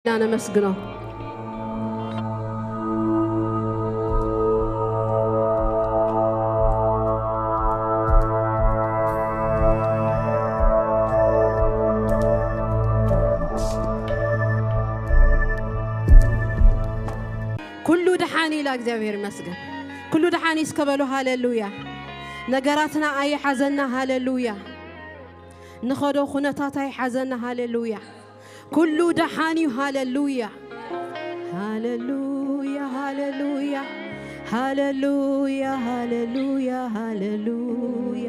ኢና ነመስግኖ። ኩሉ ደሓን ኢላ እግዚኣብሔር ይመስገን። ኩሉ ደሓን እዩ እስከ በሉ። ሃሌሉያ። ነገራትና ኣይሓዘና። ሃሌሉያ። ንኸዶ ኩነታት ኣይሓዘና። ሃሌሉያ። ኩሉ ደሓን እዩ። ሃሌሉያ። ሃሌሉያ። ሃሌሉያ። ሃሌሉያ። ሃሌሉያ። ሃሌሉያ።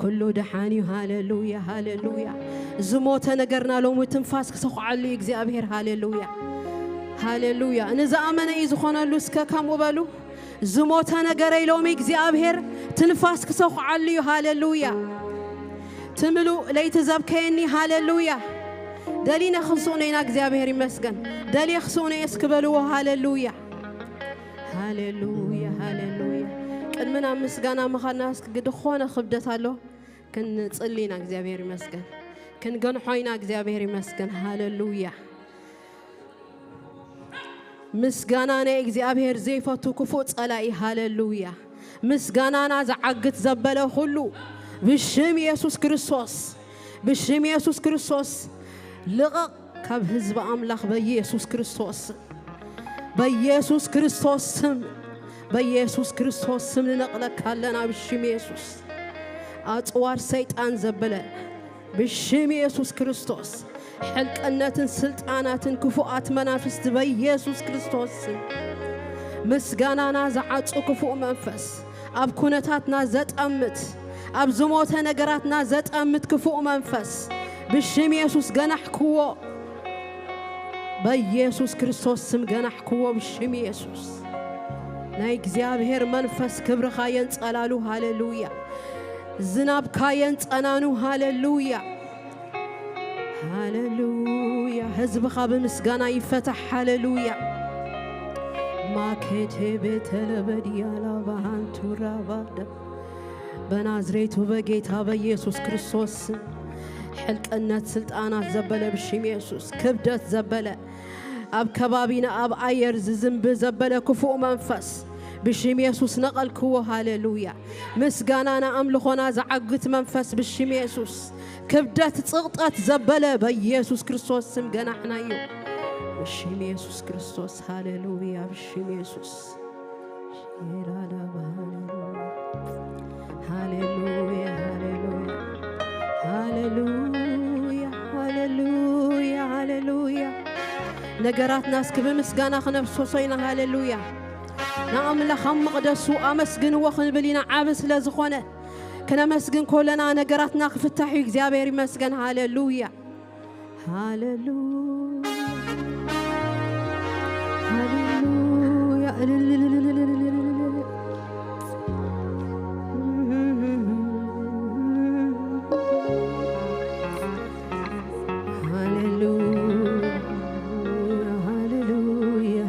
ኩሉ ደሓን እዩ። ሃሌሉያ። ሃሌሉያ። ዝሞተ ነገርና ሎሚ ትንፋስ ክሰኹዓሉ እዩ እግዚኣብሔር። ሃሌሉያ። ሃሌሉያ። ንዝኣመነ እዩ ዝኾነሉ። እስከ ከምኡ በሉ። ዝሞተ ነገረይ ሎሚ እግዚኣብሔር ትንፋስ ክሰኹዓሉ እዩ። ሃሌሉያ። ትምሉእ ለይቲ ዘብከየኒ። ሃሌሉያ። ደሊነ ክስኡነ ኢና። እግዚኣብሔር ይመስገን። ደልየ ክስኡነ እየ እስኪ በልዎ። ሃሌሉያ። ሃሌሉያ። ሃሌሉያ። ቅድሚ ናብ ምስጋና ምኻድና እስኪ ዝኾነ ክብደት ኣሎ። ክንጽሊ ኢና። እግዚኣብሔር ይመስገን። ክንገንሖ ኢና። እግዚኣብሔር ይመስገን። ሃሌሉያ። ምስጋና ናይ እግዚኣብሔር ዘይፈቱ ክፉእ ጸላኢ። ሃሌሉያ። ምስጋናና ዝዓግት ዘበለ ኩሉ ብሽም የሱስ ክርስቶስ፣ ብሽም የሱስ ክርስቶስ ልቐቕ ካብ ህዝቢ ኣምላኽ በኢየሱስ ክርስቶስ ስም። በኢየሱስ ክርስቶስ ስም፣ በኢየሱስ ክርስቶስ ስም ንነቕለካ ኣለና ብሽም የሱስ። ኣጽዋር ሰይጣን ዘበለ ብሽም የሱስ ክርስቶስ፣ ሕልቅነትን ስልጣናትን ክፉኣት መናፍስቲ በኢየሱስ ክርስቶስ ስም። ምስጋናና ዝዓጹ ክፉእ መንፈስ፣ ኣብ ኩነታትና ዘጠምት፣ ኣብ ዝሞተ ነገራትና ዘጠምት ክፉእ መንፈስ ብሽም የሱስ ገናሕክዎ። በኢየሱስ ክርስቶስ ስም ገናሕክዎ ብሽም የሱስ። ናይ እግዚኣብሔር መንፈስ ክብርኻ የንጸላሉ። ሃሌሉያ። ዝናብካ የንጸናኑ። ሃሌሉያ። ሃሌሉያ። ህዝብኻ ብምስጋና ይፈታሕ። ሃሌሉያ። ማኬቴ ቤተለበድያላ ባሃንቱራ ባዳ። በናዝሬቱ በጌታ በኢየሱስ ክርስቶስ ስም ሕልቅነት ስልጣናት ዘበለ ብሽም የሱስ። ክብደት ዘበለ ኣብ ከባቢና ኣብ ኣየር ዝዝንብ ዘበለ ክፉእ መንፈስ ብሽም የሱስ ነቐልክዎ። ሃሌሉያ። ምስጋናና ኣምልኾና ዝዓግት መንፈስ ብሽም የሱስ። ክብደት ጽቕጠት ዘበለ በኢየሱስ ክርስቶስ ስም ገናሕናዮ። ብሽም የሱስ ክርስቶስ። ሃሌሉያ። ብሽም የሱስ። ሃሌሉያ። ሃሌሉያ። ሃሌሉያ። ሃሌሉያ። ሃሌሉያ። ነገራትና እስኪ ብምስጋና ክነፍሰሶ ኢና። ሃሌሉያ። ንኣምላኽ ኣብ መቕደሱ ኣመስግንዎ ክንብል ኢና። ዓቢ ስለ ዝኾነ ክነመስግን ከለና ነገራትና ክፍታሕ እዩ። እግዚኣብሔር ይመስገን። ሃሌሉያ። ሃሌሉያ። ሃሌሉያ። ሃሌሉያ። ሃሌሉያ። ሃሌሉያ።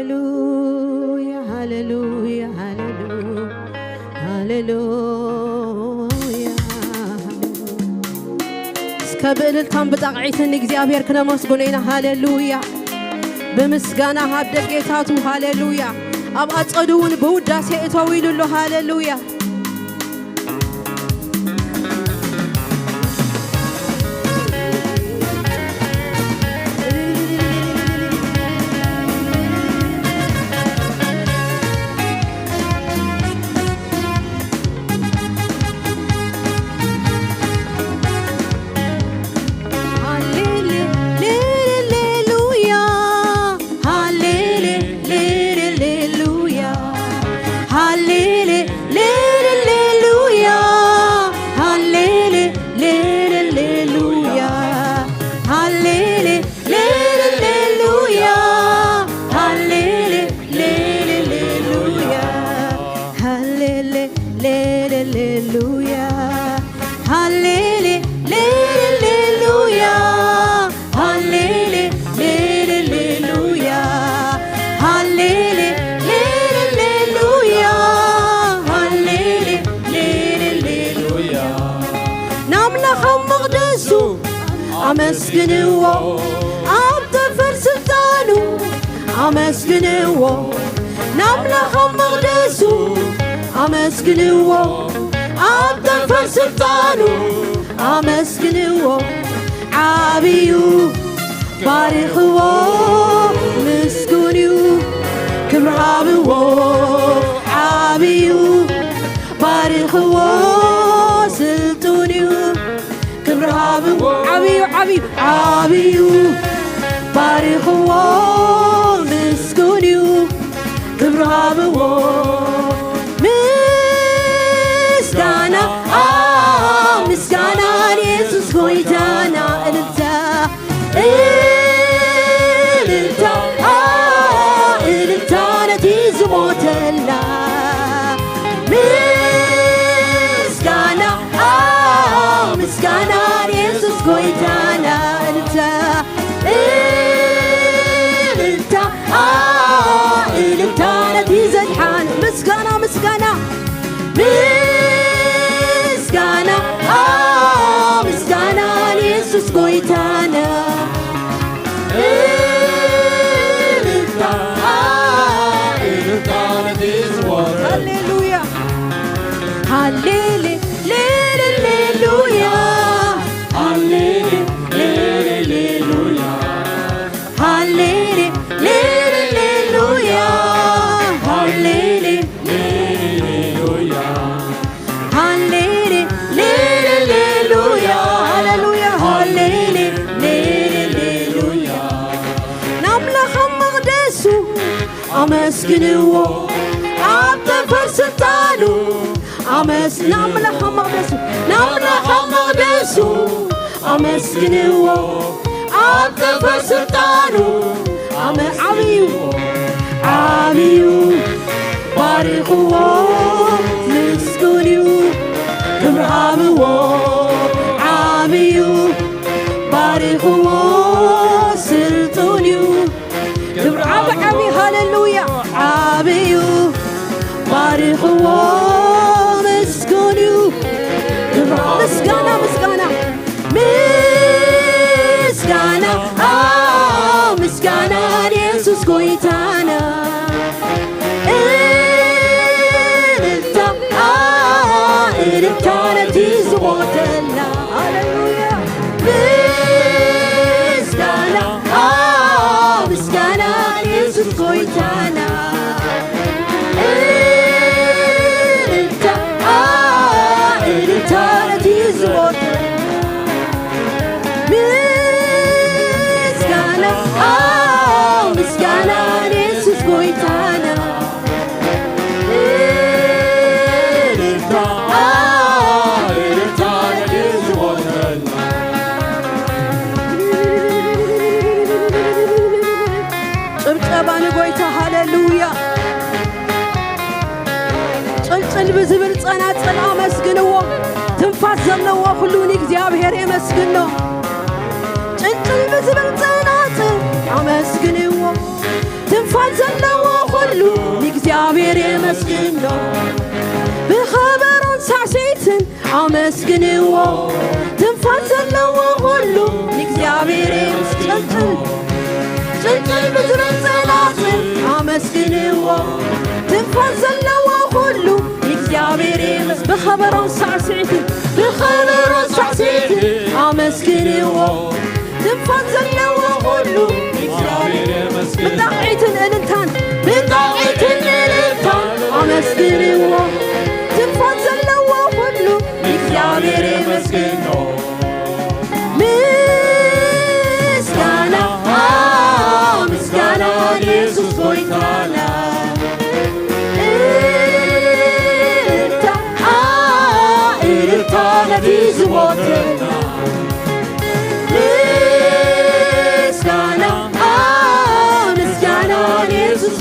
ሃሌሉያ፣ ሃሌሉያ፣ ሃሌሉያ፣ ሃሌሉያ። እስከ ብእልልታን ብጣቕዒትን እግዚኣብሔር ክነመስግኖ ኢና። ሃሌሉያ። ብምስጋና ሃብ ደጌታቱ። ሃሌሉያ። ኣብ ኣጸዱ እውን ብውዳሴ እተው ኢሉ ኣሎ። ሃሌሉያ። ሃሌሉያ፣ ሃሌሉያ፣ ሃሌሉያ። መቕደሱ ኣመስግንዎ፣ ኣብ ጠፈር ስልጣኑ ኣመስግንዎ፣ ንኣምላኽ ኣብ መቕደሱ ኣመስግንዎ፣ ኣብ ጠፈር ስልጣኑ ኣመስግንዎ። ዓብዩ ባርኽዎ፣ ምስጉን እዩ፣ ክብሪ ሃብዎ። ዓብዩ ባርኽዎ፣ ስልጡን እዩ፣ ክብሪ ሃብዎ። ዓብዩ ዓብዩ ዓብዩ ባርኽዎ፣ ምስጉን እዩ፣ ክብሪ ሃብዎ። ምስጋና፣ ምስጋና ንየሱስ ጎይታና። እልልታ፣ እልልታ፣ እልልታ ነቲ ዝሞተልና። ምስጋና፣ ምስጋና ንየሱስ ጎይታና። እልልታ፣ እልልታ፣ እልልታ ነቲ ዘድሓን። ምስጋና፣ ምስጋና፣ ምስጋና፣ ምስጋና ንየሱስ ጎይታና። እልልታ፣ እልልታ ነቲ ዝሞተ። ሃሌሉያ፣ ሃሌሌ፣ ሌሌሌሉያ፣ ሃሌሌ፣ ሌሌሌሉያ፣ ሃሌሌ፣ ሌሌሌሉያ፣ ሃሌሌ፣ ሌሌሌሉያ፣ ሃሌሌ፣ ሌሌሌሉያ፣ ሃሌሉያ፣ ሃሌሌ፣ ሌሌሌሉያ። ንኣምላኽ ኣብ መቕደሱ ኣመስግንዎ፣ ኣብ ጠፈር ስልጣኑ ኣመስ-፣ ንኣምላኽ ኣብ መቕደሱ፣ ንኣምላኽ ኣብ መቕደሱ ኣመስግንዎ፣ ኣብ ጠፈር ስልጣኑ ኣመ-፣ ዓብዩ፣ ዓብዩ ባርኽዎ፣ ምስጉን እዩ፣ ክብሪ ሃብዎ። ዓብዩ ባርኽዎ፣ ስልጡን እዩ፣ ክብሪ ዓቢ ዓቢ፣ ሃሌሉያ፣ ዓብዩ ባርኽዎ፣ ምስጉን እዩ። ክብሪ ምስጋና፣ ምስጋና፣ ምስጋና፣ ኣዎ፣ ምስጋና ንየሱስ ጎይታና። እልልታ፣ እልልታ ነቲ ዝሞተልና። ሃሌሉያ። ምስጋና፣ ምስጋና ንየሱስ ጎይታና። እልልታ፣ እልልታ ነቲ ዝሞተልና። ምስጋና፣ ኣዎ፣ ምስጋና ንየሱስ ጎይታና። እልልታ፣ እልልታ ንየሱስ ጎይታና። ጭብጨባ ንጎይታ፣ ሃሌሉያ። ጭልጭል ብዝብል ጸናጽል ኣመስግንዎ። ትንፋስ ዘለዎ ኩሉ ንእግዚኣብሔር የመስግኖ። ጭልጭል ብዝብል ጸናጽል ኣመስግንዎ። ትንፋስ ዘለዎ ኩሉ ንእግዚኣብሔር የመስግኖ። ብኸበሮን ሳዕስዒትን ኣመስግንዎ። ትንፋስ ዘለዎ ኩሉ ንእግዚኣብሔር የመስግኖ። ጭልጭል ብዝብል ጸናጽል ኣመስግንዎ። ትንፋስ ዘለዎ ኩሉ ንእግዚኣብሔር የመስ-፣ ብኸበሮን ሳዕስዒትን፣ ብኸበሮን ሳዕስዒትን ኣመስግንዎ። ትንፋስ ዘለዎ ኩሉ ንእግዚኣብሔር የመስግን። ብጣቕዒትን እልልታን፣ ብጣቕዒትን እልልታን ኣመስግንዎ። ትንፋስ ዘለዎ ኩሉ ንእግዚኣብሔር የመስግኖ። ምስጋና፣ ምስጋና ንየሱስ ጎይታና። እልልታ፣ እልልታ ነቲ ዝሞተልና። ምስጋና፣ ምስጋና ንየሱስ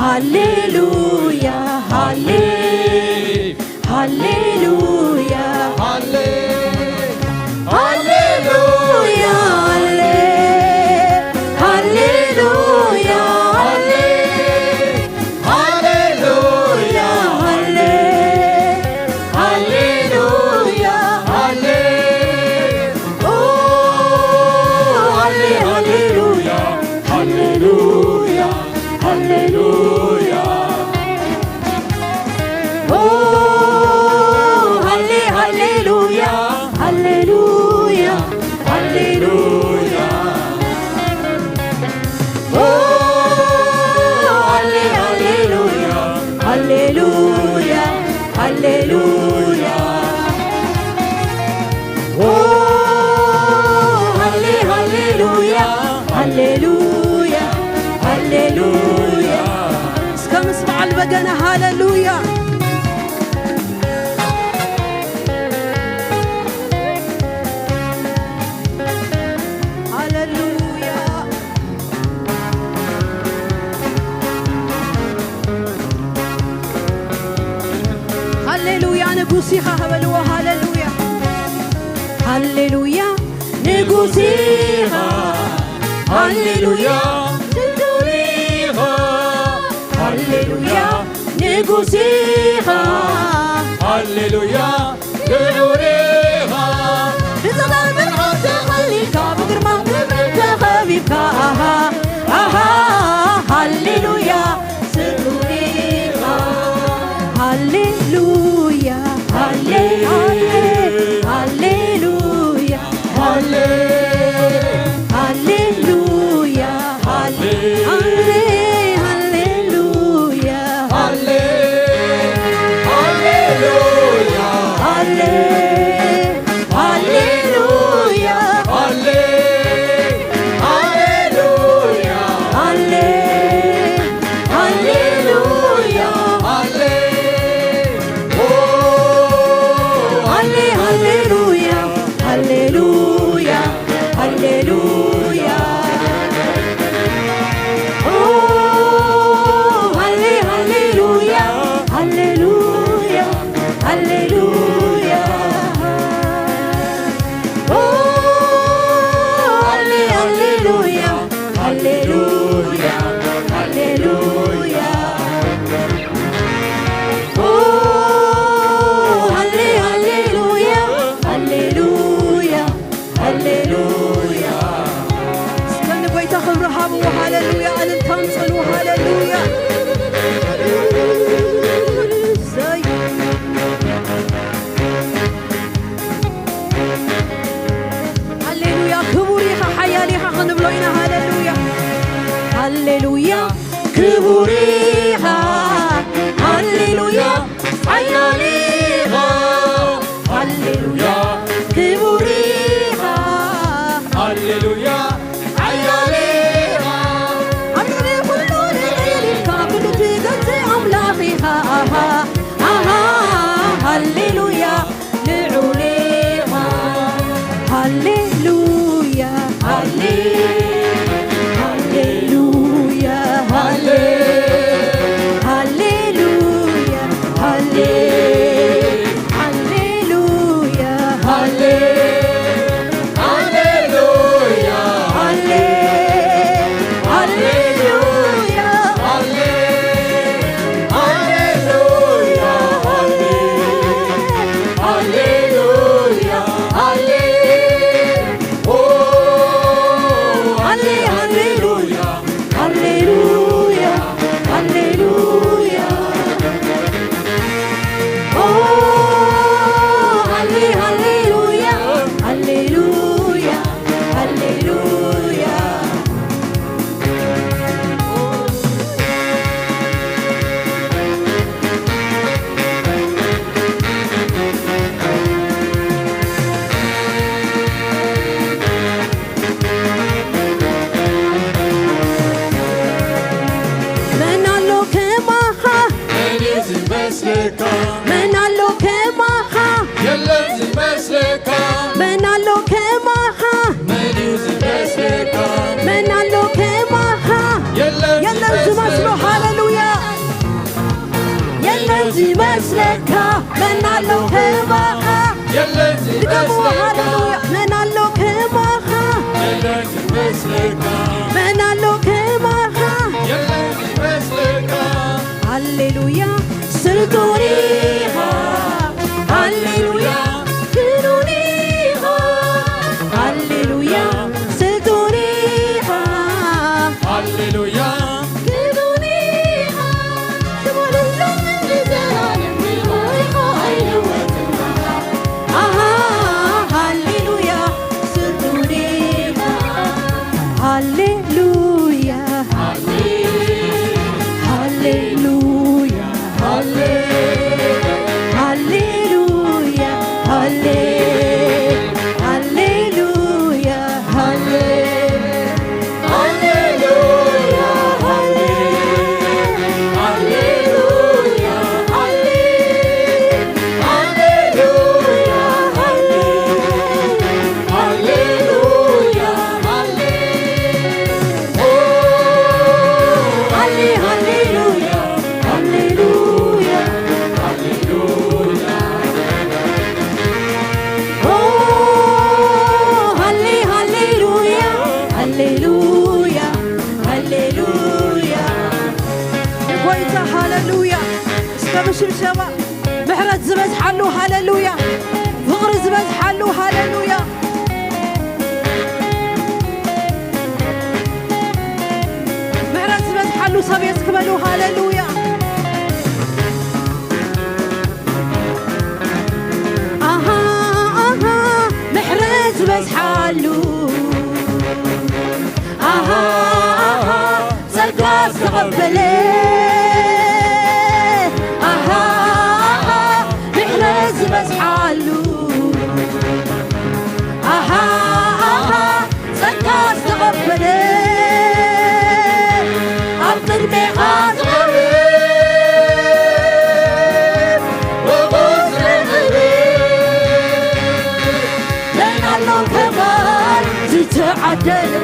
ሃሌሉያ፣ ሃሌ-፣ ሃሌሉያ፣ ሃሌ-፣ ሃሌሉያ፣ ሃሌ-፣ ሃሌሉያ፣ ሃሌ-፣ ሃሌሉያ፣ ሃሌ-፣ ሃሌሉያ፣ ሃሌ-፣ ኦ፣ ሃሌ-፣ ሃሌሉያ፣ ሃሌሉያ፣ ሃሌሉያ። ኦ፣ ሃሌ-፣ ሃሌሉያ፣ ሃሌሉያ፣ ሃሌሉያ። ኦ፣ ሃሌ-፣ ሃሌሉያ፣ ሃሌሉያ፣ ሃሌሉያ። ኦ፣ ሃሌ-፣ ሃሌሉያ፣ ሃሌሉያ፣ ሃሌሉያ። እስከ ምስ በዓል በገና ሃሌሉያ። ሃሌሉያ። ሃሌሉያ ንጉስ ኢኻ፣ ሃሌሉያ። ሃሌሉያ ንጉስ ኢኻ። ሃሌሉያ ስሉል ኢኻ። ሃሌሉያ ንጉስ ኢኻ። ሃሌሉያ ልዑል ኢኻ። ብጸጋን ብርሃን ተኸሊልካ፣ ብግርማን ክብርን ተኸቢብካ። ኣሃ፣ ኣሃ፣ ሃሌሉያ ስሉል ኢኻ። ሃሌሉያ፣ ሃሌ-፣ ሃሌ-፣ ሃሌሉያ፣ ሃሌ-፣ ሃሌሉያ፣ ሃሌ-፣ ሃሌ-፣ ሃሌሉያ። ሃሌ-፣ ሃሌሉያ። ሃሌ-፣ ሃሌሉያ። ሃሌ-፣ ሃሌሉያ። ሃሌ-፣ ሃሌሉያ። ሃሌ-፣ ኦ፣ ሃሌ-፣ ሃሌሉያ። ሃሌሉያ፣ ሃሌሉያ። ኦ፣ ሃሌ-፣ ሃሌሉያ፣ ሃሌሉያ፣ ሃሌሉያ። ኦ፣ ሃሌ-፣ ሃሌሉያ፣ ሃሌሉያ፣ ሃሌሉያ። ኦ፣ ሃሌ-፣ ሃሌሉያ፣ ሃሌሉያ፣ ሃሌሉያ። እስከ ንጎይታ ክብሪ ሃብዎ። ሃሌሉያ፣ እልልታ ኣምጽእሉ። ሃሌሉያ። እሰይ። ሃሌሉያ፣ ክቡር ኢኻ፣ ሓያል ኢኻ ክንብሎ ኢና። ሃሌሉያ፣ ሃሌሉያ፣ ክቡር ኢኻ። ሃሌሉያ፣ ሓያል ኢኻ። ሃሌሉያ፣ ክቡር ኢኻ። ሃሌሉያ፣ ሓያል ኢኻ። ኣብ ልዕሊ ኩሉ ልዕል ኢልካ፣ ኩሉ ትገዝእ ኣምላኽ ኢኻ። ኣሃ፣ ኣሃ፣ ሃሌሉያ፣ ልዑል ኢኻ። ሃሌሉያ፣ ሃሌ-፣ ሃሌሉያ፣ ሃሌ-፣ ሃሌሉያ፣ ሃሌ-፣ ሃሌሉያ፣ ሃሌ-፣ ሃሌሉያ፣ ሃሌ-፣ ሃሌሉያ፣ ሃሌ-፣ ሃሌሉያ፣ ሃሌ-፣ ሃሌሉያ፣ ሃሌ-፣ ኦ፣ ሃሌ-፣ ሃሌሉያ፣ ሃሌሉያ፣ ሃሌሉያ። ኦ፣ ሃሌ-፣ ሃሌሉያ፣ ሃሌሉያ፣ ሃሌሉያ። መን ኣሎ ከማኻ? መን እዩ ዝመስለካ? መን ኣሎ ከማኻ? የለን ዝመስለካ። መን ኣሎ ከማኻ? መን እዩ ዝመስለካ? መን ኣሎ ከማኻ? የለን ዝመስለካ መን ኣሎ ከማኻ? የለን ድገምዎ፣ ዝመስለካ። ሃሌሉያ። መን ኣሎ ከማኻ? የለን ዝመስለካ። መን ኣሎ ከማኻ? የለን ዝመስለካ። ሃሌሉያ ስልጡን ኢኻ። ሃሌሉያ ፍኑን ኢኻ። ሃሌሉያ ስልጡን ኢኻ። ሃሌሉያ ፍኑን ኢኻ። ንዘላለም ክቡር ኢኻ፣ ኣይልወጥን። ኣሃ፣ ሃሌሉያ ስልጡን ኢኻ። ሃሌሉያ፣ ሃሌሉያ፣ ሃሌ-፣ ሃሌሉያ፣ ሃሌ-፣ ሃሌሉያ፣ ሃሌ-፣ ሃሌሉያ፣ ሃሌ-፣ ሃሌሉያ፣ ሃሌ-፣ ሃሌሉያ፣ ሃሌ-፣ ሃሌሉያ፣ ሃሌ-፣ ኦ፣ ሃሌ-፣ ሃሌሉያ፣ ሃሌሉያ፣ ሃሌሉያ። ኦ፣ ሃሌ-፣ ሃሌሉያ፣ ሃሌሉያ፣ ሃሌሉያ። ጎይታ ሃሌሉያ። እስከ ብሽብሸባ ምሕረት ዝበዝሓሉ ሃሌሉያ። ፍቕሪ ዝበዝሓሉ ሃሌሉያ። ምሕረት ዝበዝሓሉ ሰብ የስክበሉ ሃሌሉያ። ኣሃ፣ ኣሃ፣ ምሕረት ዝበዝሓሉ። ኣሃ፣ ኣሃ፣ ጸጋ ዝተቐበለ። ኣሃ፣ ኣሃ፣ ምሕረት ዝበዝሓሉ። ኣሃ፣ ኣሃ፣ ጸጋ ዝተቐበለ። ኣብ ቅድሜኻ ዝቐርብ ሞጎስ ረኽበ። መን ኣሎ ከማይ ዝተዓደለ?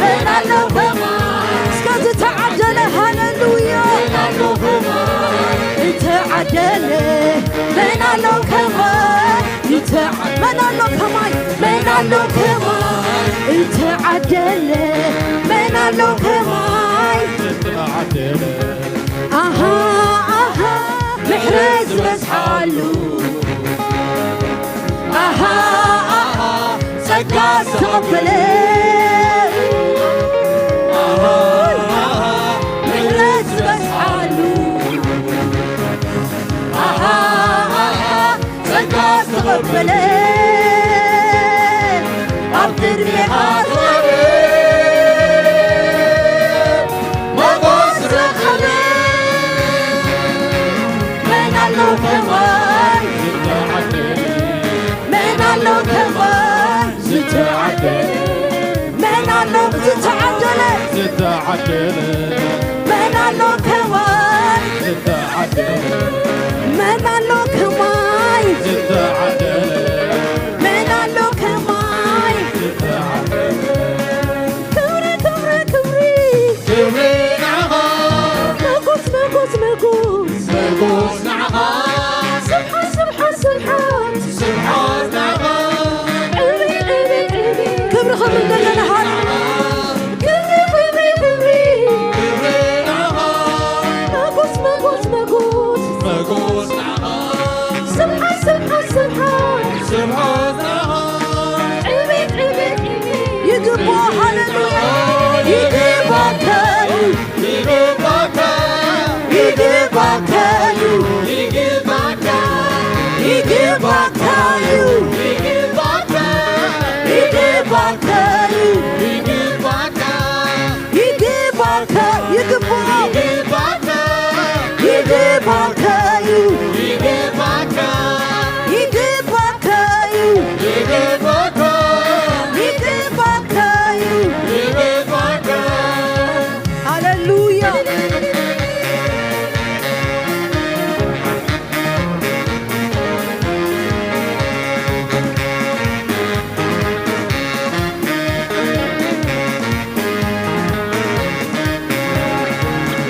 መን ኣሎ ከማይ? እስከ ዝተዓደለ ሃሌሉያ። መን ኣሎ ከማይ ዝተዓደለ? መን ኣሎ ከማይ ዝተዓ-፣ መን ኣሎ ከማይ? መን ኣሎ ከማይ ዝተዓደለ? መን ኣሎ ከማይ? ኣሃ፣ ኣሃ፣ ምሕረት ዝበዝሓሉ። ኣሃ፣ ኣሃ፣ ጸጋ ዝተቐበለ። ኣሃ፣ ኣሃ፣ ምሕረት ዝበዝሓሉ። ኣሃ፣ ኣሃ፣ ጸጋ ዝተቐበለ። ኣብ ቅድሜኻ ዝቐርብ ሞጎስ ረኸበ። መን ኣሎ ከማይ? መን ኣሎ ከማይ? ዝተዓደለ። መን ኣሎ ዝተዓደለ? ዝተዓደለ። መን ኣሎ ከማይ? ዝተዓደለ። መን ኣሎ ከማይ? ዝተዓደለ። መን ኣሎ ከማይ? ዝተዓደለ። ክብሪ፣ ክብሪ፣ ክብሪ። ክብሪ ንዓኻ። መጎስ፣ መጎስ፣ መጎስ። መጎስ ንዓኻ። ስብሓት፣ ስብሓት፣ ስብሓት። ስብሓት ንዓኻ። ዕብይ፣ ዕብይ፣ ዕብይ። ክብሪ፣ ክብሪ እንደገና ሃሌ-፣ ክብሪ፣ ክብሪ፣ ክብሪ። ክብሪ ንዓኻ። መጎስ፣ መጎስ፣ መጎስ። መጎስ ንዓኻ። ስብሓት፣ ስብሓት፣ ስብሓት። ስብሓት ንዓኻ። ዕብይ፣ ዕብይ፣ ዕብይ። ይግባእ፣ ሃሌሉያ። ይግባእ። ይግባእካ እዩ። ይግባእካ እዩ። ይግባእካ እዩ። ይግባእካ። ይግባእካ እዩ። ይግባእካ። ይግባእካ። ይግባእ። ይግባእካ። ይግባእካ እዩ። ይግባእካ። ይግባእካ እዩ። ይግባእካ። ይግባእካ እዩ። ይግባእካ። ሃሌሉያ።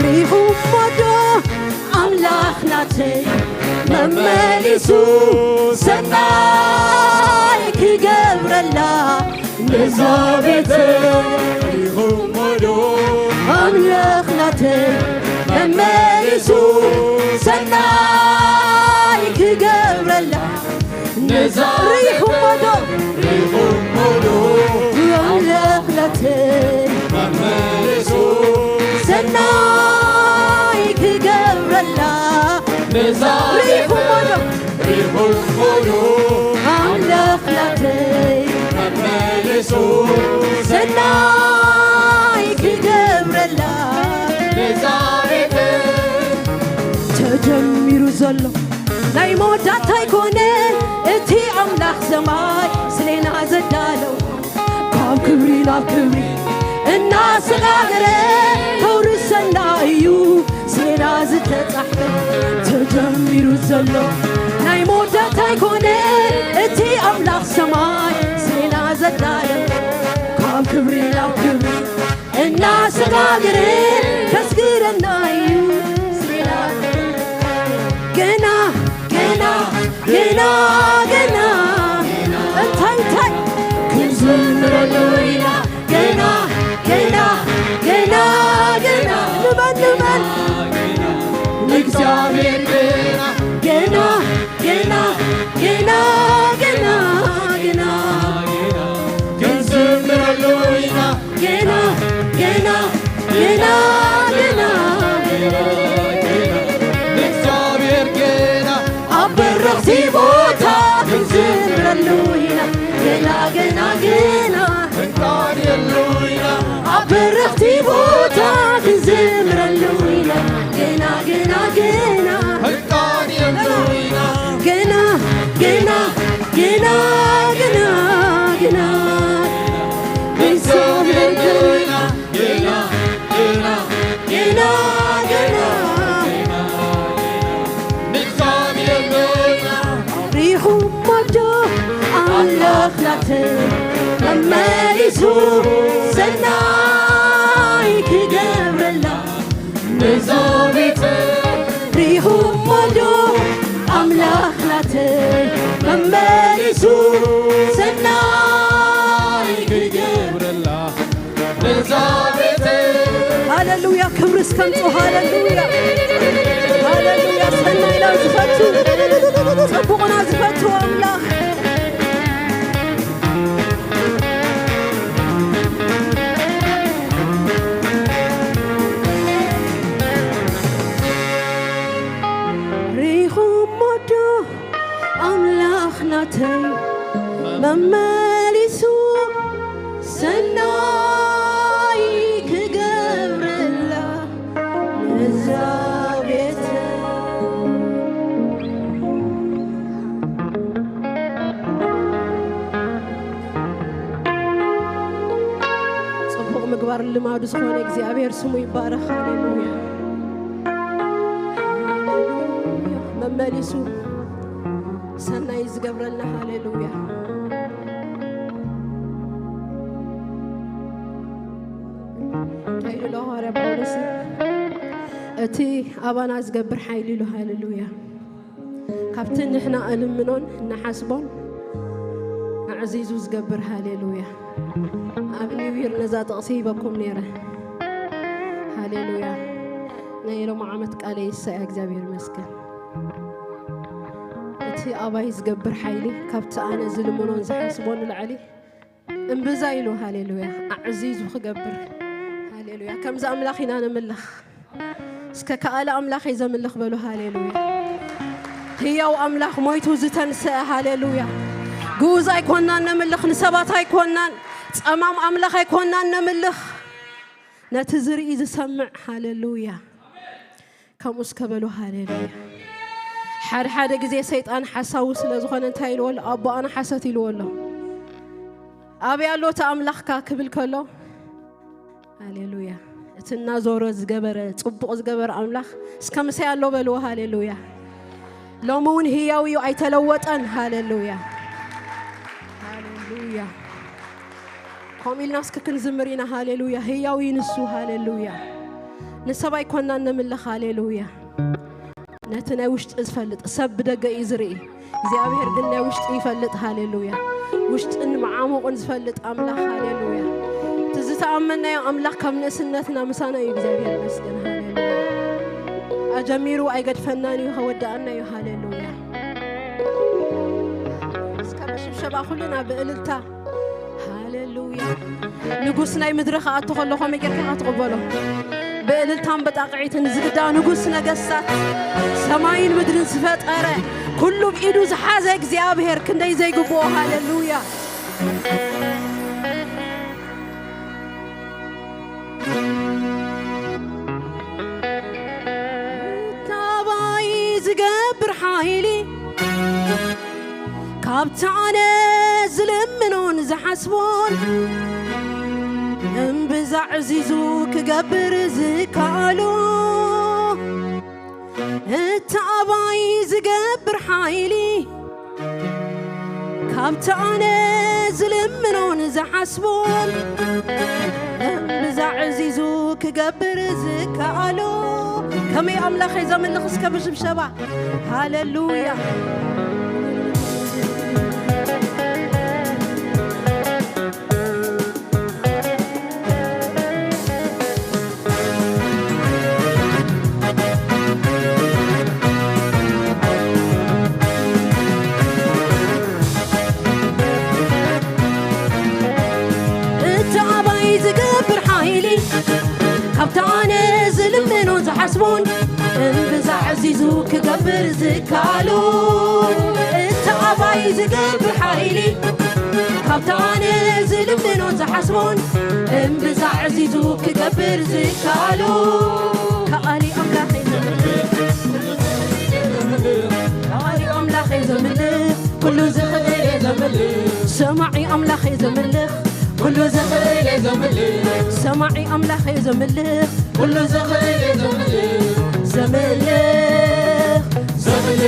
ሪኹሞ ዶ ኣምላ ኣምላኽ ናተይ መመሊሱ ሰናይ ክገብረላ ነዛ ቤተይ ሪኹሞ ዶ? ኣምላኽ ናተይ መመሊሱ ሰናይ ክገብረላ ነዛ ሪኹሞ ዶ? ሪኹሞ ዶ? ኣምላኽ ናተይ መመሊሱ ሰናይ ክገብረላ ነዛ ሪኹሞ ዶ? ሪኹሞ ዶ? ኣምላኽ ናተይ መመሊሱ ሰናይ ክገብረላ ነዛ ቤተይ ተጀሚሩ ዘሎ ናይ መወዳእታ ኣይኮነ እቲ ኣምላኽ ሰማይ ስሌና ዘዳለው ካብ ክብሪ ናብ ክብሪ እናሰጋገረ ከውርሰና እዩ ስሌና ዝተጻሕፈ ተጀሚሩ ዘሎ ናይ መወዳእታ ኣይኮነ እቲ ኣምላኽ ሰማይ ስሌና ዘዳለው ካብ ክብሪ ናብ ክብሪ እናሰጋገረ ከስግረና እዩ ስሌና ገና ገና ገና ገና እንታይ እንታይ ክንዝምረሉ ኢና ገና ገና ገና ገና ንበል ንበል ንእግዚኣብሔር ገና ገና ገና ገና ገና ገና ክንዝምረሉ ኢና ገና ገና ገና ገና ገና ንእግዚኣብሔር ገና ኣብ በረኽቲ ቦታ ክንዝምረሉ ኢና ገና ገና ገና ክንቃንየሉ ኢና ኣብ በረኽቲ ቦታ ክንዝምረሉ ኢና ገና ገና ገና ክንቃንየሉ ኢና ገና ገና ገና ገና ገና ንእግዚኣብሔር ገና ገና ገና ገና ገና ንእግዚኣብሔር ገና ሪኹሞ ዶ ኣምላኽ ናተይ መመሊሱ ሰናይ ክገብረላ ነዛ ቤተይ ሪኹሞ ዶ ኣምላኽ ናተይ መመሊሱ ሰናይ ክገብረላ ነዛ ቤተይ ሃሌሉያ ክብሪ እስከምፁ ሃሌሉያ ሃሌሉያ ሰናይና ዝፈቱ ፅቡቕና ዝፈቱ ኣምላኽ ሪኹሞ ዶ ኣምላኽ ናተይ መመሊሱ ሰናይ ክገብረላ ነዛ ቤተይ ጽቡቕ ምግባር ልማዱ ዝኾነ እግዚኣብሔር ስሙ ይባረኽ። ሃሌሉያ፣ ሃሌሉያ። መመሊሱ ሰናይ ዝገብረልና። ሃሌሉያ። እንታይ ኢሉ ኣሎ ሃዋርያ ጳውሎስ? እቲ ኣባና ዝገብር ሓይሊ ኢሉ። ሃሌሉያ። ካብቲ ንሕና እንልምኖን እንሓስቦን ኣዕዚዙ ዝገብር። ሃሌሉያ። ኣብ ኒው ይር ነዛ ጥቕሲ ሂበኩም ነይረ። ሃሌሉያ። ናይ ሎሚ ዓመት ቃለይ ይሳያ። እግዚኣብሔር ይመስገን። እቲ ኣባይ ዝገብር ሓይሊ ካብቲ ኣነ ዝልምኖን ዝሓስቦን ንላዕሊ እምብዛ ኢሉ። ሃሌሉያ። ኣዕዚዙ ክገብር። ሃሌሉያ። ከምዚ ኣምላኽ ኢና ንምልኽ። እስከ ከኣለ ኣምላኽ እየ ዘምልኽ በሉ። ሃሌሉያ። ህያው ኣምላኽ ሞይቱ ዝተንስአ። ሃሌሉያ። ግኡዝ ኣይኮናን ነምልኽ፣ ንሰባት ኣይኮናን፣ ጸማም ኣምላኽ ኣይኮናን ነምልኽ፣ ነቲ ዝርኢ ዝሰምዕ። ሃሌሉያ። ከምኡ እስከ በሉ። ሃሌሉያ። ሓደ ሓደ ግዜ ሰይጣን ሓሳዊ ስለ ዝኾነ እንታይ ኢልዎ ኣሎ? ኣቦኣና ሓሰት ኢልዎ ኣሎ። ኣበይ ኣሎ እቲ ኣምላኽካ ክብል ከሎ፣ ሃሌሉያ፣ እቲ እናዞረ ዝገበረ፣ ጽቡቕ ዝገበረ ኣምላኽ እስከ ምሳይ ኣሎ በልዎ። ሃሌሉያ። ሎሚ እውን ህያው እዩ፣ ኣይተለወጠን። ሃሌሉያ፣ ሃሌሉያ። ከምኡ ኢልና እስከ ክንዝምር ኢና። ሃሌሉያ፣ ህያው እዩ ንሱ። ሃሌሉያ። ንሰብ ኣይኮናን ነምልኽ። ሃሌሉያ። ነቲ ናይ ውሽጢ ዝፈልጥ ሰብ ብደገ እዩ ዝርኢ፣ እግዚኣብሔር ግን ናይ ውሽጢ ይፈልጥ። ሃሌሉያ። ውሽጥን መዓሙቕን ዝፈልጥ ኣምላኽ። ሃሌሉያ። እቲ ዝተኣመናዮ ኣምላኽ ካብ ንእስነትና ምሳና እዩ። እግዚኣብሔር ይመስገን። ሃሌሉያ። ኣጀሚሩ ኣይገድፈናን እዩ፣ ከወዳኣና እዩ። ሃሌሉያ። እስከ ብሽብሸባ ኩልና ብእልልታ። ሃሌሉያ። ንጉስ ናይ ምድሪ ክኣቱ ከሎ ከመይ ጌርካ ኢኻ ትቕበሎ? ብእልልታን ብጣቕዒትን ዝግዳ ንጉስ ነገስታት፣ ሰማይን ምድርን ዝፈጠረ፣ ኩሉ ብኢዱ ዝሓዘ እግዚኣብሔር ክንደይ ዘይግብኦ። ሃሌሉያ። ታባይ ዝገብር ሓይሊ ካብቲ ኣነ ዝልምኖን ዝሓስቦን እምብዛ ዕዚዙ ክገብር ዝከኣሎ፣ እቲ ኣባይ ዝገብር ሓይሊ ካብቲ ኣነ ዝልምኖን ዝሓስቦን እምብዛ ዕዚዙ ክገብር ዝከኣሎ። ከመይ ኣምላኸይ ዘምልኽ እስከ ብሽብሸባ። ሃሌሉያ። እቲ ኣባይ ዝገብር ሓይሊ ካብቲ ኣነ ዝልምኖ ዝሓስቦን እምብዛ ዕዚዙ ክገብር ዝከኣሎ፣ እቲ ኣባይ ዝገብር ሓይሊ ካብቲ ኣነ ዝልምኖ ዝሓስቦን እምብዛ ዕዚዙ ክገብር ዝከኣሎ፣ ከኣሊ ኣምላኸይ ዘምልኽ፣ ከኣሊ ኣምላኸይ ዘምልኽ፣ ኩሉ ዝኽእል እየ ዘምልኽ፣ ሰማዒ ኣምላኸይ ዘምልኽ፣ ኩሉ ዝኽእል እየ ዘምልኽ፣ ሰማዒ ኣምላኸይ ዘምልኽ፣ ኩሉ ዝኽእል እየ ዘምልኽ፣ ዘምልኽ፣ ዘምልኽ፣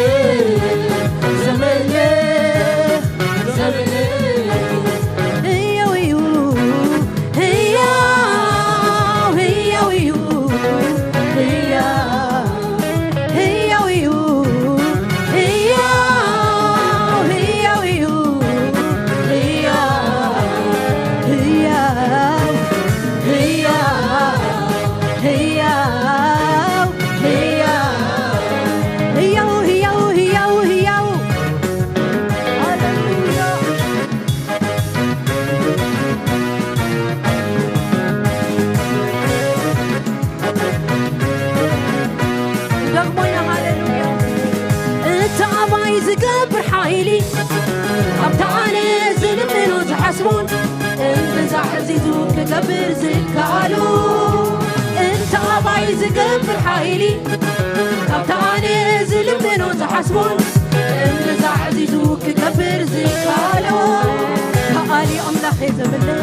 ዘምልኽ፣ ዘምልኽ። ህያው እዩ፣ ህያው፣ ህያው እዩ፣ ህያው፣ ህያው እዩ፣ ህያው፣ ህያው እዩ፣ ህያው፣ ህያው፣ ህያው፣ ህያው፣ ህያው፣ ህያው፣ ህያው፣ ህያው፣ ህያው። ሃሌሉያ። ንደግሞ ኢና። ሃሌሉያ። እቲ ኣባይ ዝገብር ሓይሊ ኣብቲ ኣነ ዝልምኖ ዝሓስቦን እምብዛ ዕዚዙ ክገብር ዝከኣሎ፣ እቲ ኣባይ ዝገብር ሓይሊ ካብቲ ኣነ ዝልምኖ ዝሓስቦን እምብዛ ዕዚዙ ክገብር ዝከኣሎ፣ ከኣሊ ኣምላኸ ዘምልኽ፣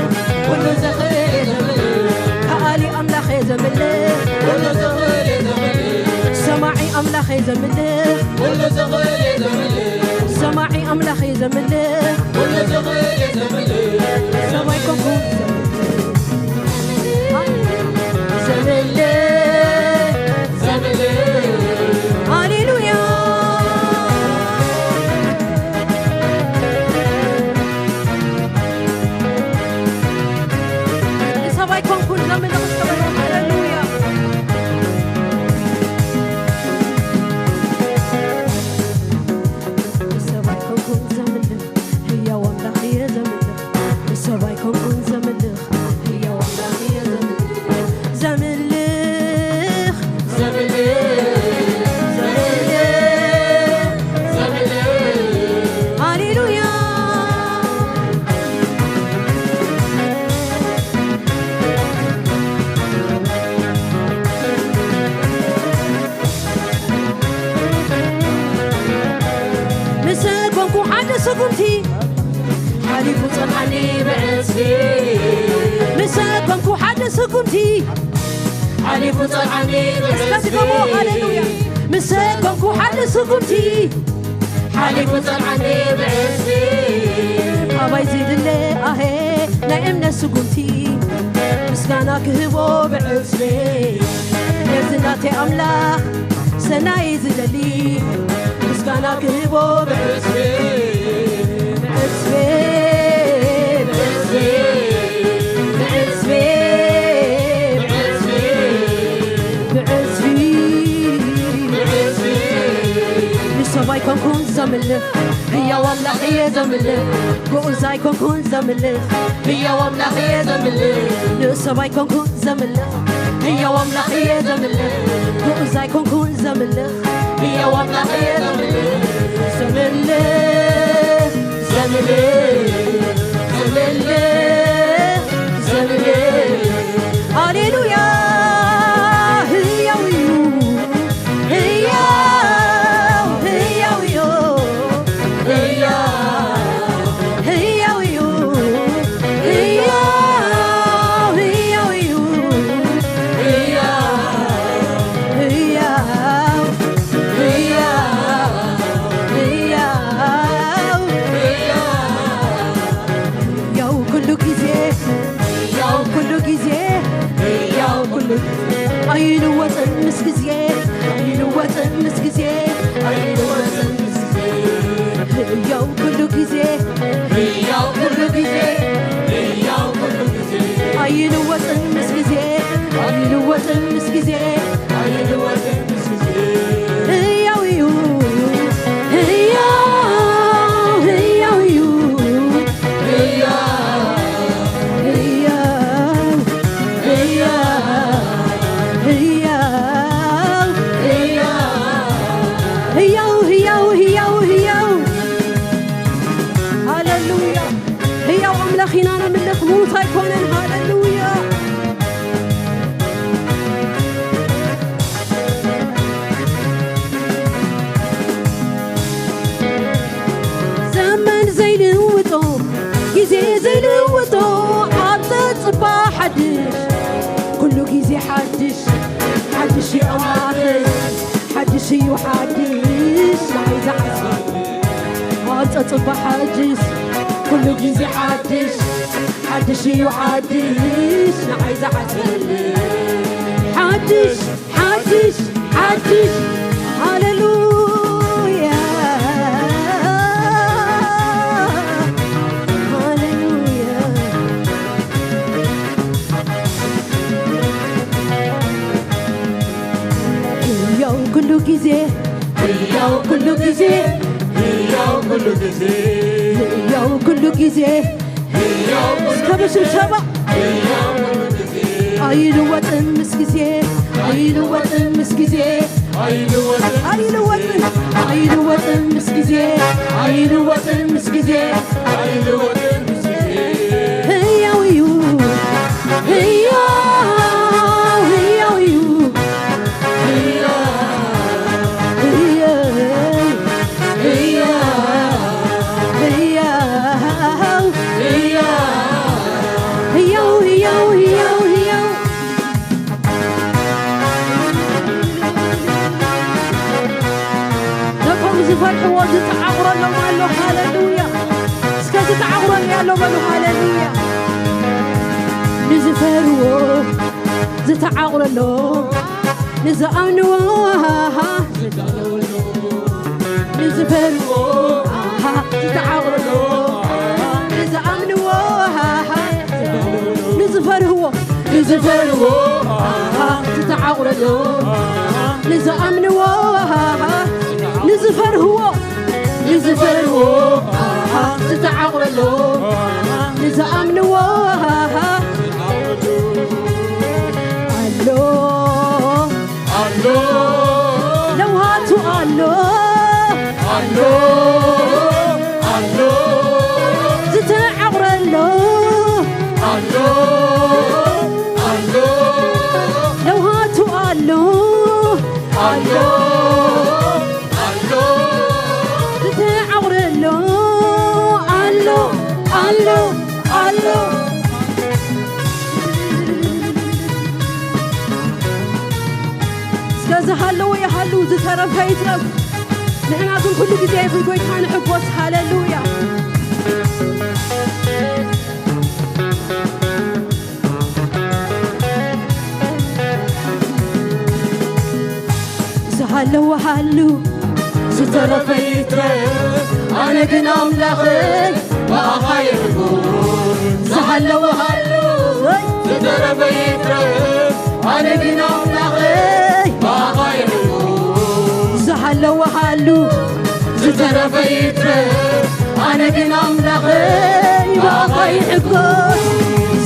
ኩሉ ዝኽእል ዘምልኽ፣ ከኣሊ ኣምላኸ ዘምልኽ፣ ኩሉ ዝኽእል ዘምልኽ፣ ሰማዒ ኣምላኸ ዘምልኽ፣ ኩሉ ዝኽእል ዘምልኽ፣ ሰማዒ ኣምላኸ ዘምልኽ፣ ኩሉ ዝኽእል ዘምልኽ፣ ሰብ ኣይኮንኩን ዘምልኽ፣ ዘምልኽ፣ ሃሌሉያ። ንሰብ ኣይኮንኩን ዘምልኽ እስከ በሉ። ሃሌሉያ። ንሰብ ኣይኮንኩን ዘምልኽ፣ ህያው ኣምላኽ እየ ዘምልኽ። ንሰብ ኣይኮንኩን ዘምልኽ፣ ህያው ኣምላኽ እየ ዘምልኽ። ዘምልኽ፣ ዘምልኽ፣ ዘምልኽ፣ ዘምልኽ። ሃሌሉያ። ምስ ኮንኩ ሓደ ስጉምቲ ሓሊፉ ጸንዓኒ ብዕስቢ። ምስ ኮንኩ ሓደ ስጉምቲ ሓሊፉ ጸንዓኒ እስከ ብዕስቢ። ድገሞ፣ ሃሌሉያ። ምስ ኮንኩ ሓደ ስጉምቲ ሓሊፉ ጸንዓኒ ብዕስቢ። ኣባይ ዝድለ ኣሄ ናይ እምነት ስጉምቲ ምስጋና ክህቦ ብዕስቢ። ነዚ ናተይ ኣምላኽ ሰናይ ዝደሊ ምስጋና ክህቦ ብዕዝቢ፣ ብዕዝቢ፣ ብዕዝቢ፣ ብዕዝቢ፣ ብዕዝቢ፣ ብዕዝቢ፣ ብዕዝቢ። ንሰብ ኣይኮንኩን ዘምልኽ፣ ህያው ኣምላኽ እየ ዘምልኽ። ግኡዝ ኣይኮንኩን ዘምልኽ፣ ህያው ኣምላኽ እየ ዘምልኽ። ንሰብ ኣይኮንኩን ዘምልኽ፣ ህያው ኣምላኽ እየ ዘምልኽ። ግኡዝ ኣይኮንኩን ዘምልኽ፣ ህያው ኣምላኽ እየ ዘምልኽ። ዘምልኽ፣ ዘምልኽ፣ ዘምልኽ፣ ዘምልኽ። ሃሌሉያ፣ ህያው እዩ። ህያው፣ ህያው እዩ። ህያው፣ ህያው እዩ። ህያው፣ ህያው እዩ። ህያው፣ ህያው፣ ህያው፣ ህያው፣ ህያው። ያው ኩሉ ግዜ፣ ያው ኩሉ ግዜ፣ ያው ኩሉ ግዜ፣ ኣይልወጥን ምስ ግዜ፣ ኣይልወጥን ምስ ግዜ፣ ኣይልወጥን ምስ ግዜ። ያው ኩሉ ግዜ፣ ያው ኩሉ ግዜ፣ ያው ኩሉ ግዜ፣ ኣይልወጥን ምስ ግዜ፣ ኣይልወጥን ምስ ግዜ፣ ኣይልወጥን ምስ ግዜ። ህያው እዩ፣ ህያው፣ ህያው እዩ። ህያው፣ ህያው፣ ህያው፣ ህያው፣ ህያው፣ ህያው፣ ህያው፣ ህያው። ሃሌሉያ። ህያው ኣምላኽ ኢና ነምልኽ፣ ምዉት ኣይኮነን። ሃሌሉያ። ዘመን ዘይልውጦ፣ ግዜ ዘይልውጦ፣ ኣብ ጸጽባ ሓድሽ፣ ኩሉ ግዜ ሓድሽ፣ ሓድሽ እዩ ኣምላኸይ፣ ሓድሽ እዩ ሓድሽ፣ ንዓይ ዝሓስብ ኣብ ጸጽባ ሓድሽ፣ ኩሉ ግዜ ሓድሽ፣ ሓድሽ እዩ ሓድሽ፣ ንዓይ ዝሓስብ ሓድሽ፣ ሓድሽ፣ ሓድሽ። ሃሌሉያ፣ ሃሌሉያ። ህያው ኩሉ ግዜ፣ ህያው ኩሉ ግዜ፣ ህያው ኩሉ ግዜ፣ ህያው ኩሉ ግዜ። ህያው እስከ ብሽብሸባ። ህያው ኩሉ ግዜ። ኣይልወጥን ምስ ግዜ፣ ኣይልወጥን ምስ ግዜ፣ ኣይልወጥን፣ ኣይልወጥን፣ ኣይልወጥን ምስ ግዜ፣ ኣይልወጥን ምስ ግዜ፣ ኣይልወጥን ምስ ግዜ። ህያው እዩ፣ ህያው፣ ህያው እዩ። ህያው፣ ህያው፣ ህያው፣ ህያው፣ ህያው፣ ህያው፣ ህያው። ነቶም ዝፈርሕዎ ዝተዓቑረሎም ኣሎ። ሃሌሉያ። እስከ ዝተዓቑረኒ ኣሎ በሉ። ሃሌሉያ። ንዝፈርዎ ዝተዓቑረሎም፣ ንዝኣምንዎ፣ ንዝፈርዎ፣ ዝተዓቑረሎም፣ ንዝኣምንዎ፣ ንዝፈርህዎ፣ ንዝፈርዎ፣ ዝተዓቑረሎም፣ ንዝኣምንዎ፣ ንዝፈርህዎ፣ ንዝፈርዎ፣ ዝተዓቑረሎም፣ ንዝኣምንዎ፣ ኣሎ፣ ኣሎ፣ ለውሃቱ ኣሎ፣ ኣሎ፣ ኣሎ፣ ዝተዓቑረሎ፣ ኣሎ፣ ኣሎ፣ ለውሃቱ ኣሎ፣ ኣሎ፣ ኣሎ፣ ዝተዓቑረሎ፣ ኣሎ፣ ኣሎ፣ ኣሎ። እስከ ዝሃለወ ይሃሉ፣ ዝተረፈ ይትረፍ። ንሕና ግን ኩሉ ግዜ ብጎይታ ንሕጎስ። ሃሌሉያ። ኣለዎ ሃሉ ዝተረፈ ይትረፍ፣ ኣነ ግን ኣምላኸይ ብኣኻ ይሕጎስ። ዝሃለወ ሃሉ ዝተረፈ ይትረፍ፣ ኣነ ግን ኣምላኸይ ብኣኻ ይሕጎስ። ዝሃለወ ሃሉ ዝተረፈ ይትረፍ፣ ኣነ ግን ኣምላኸይ ብኣኻ ይሕጎስ።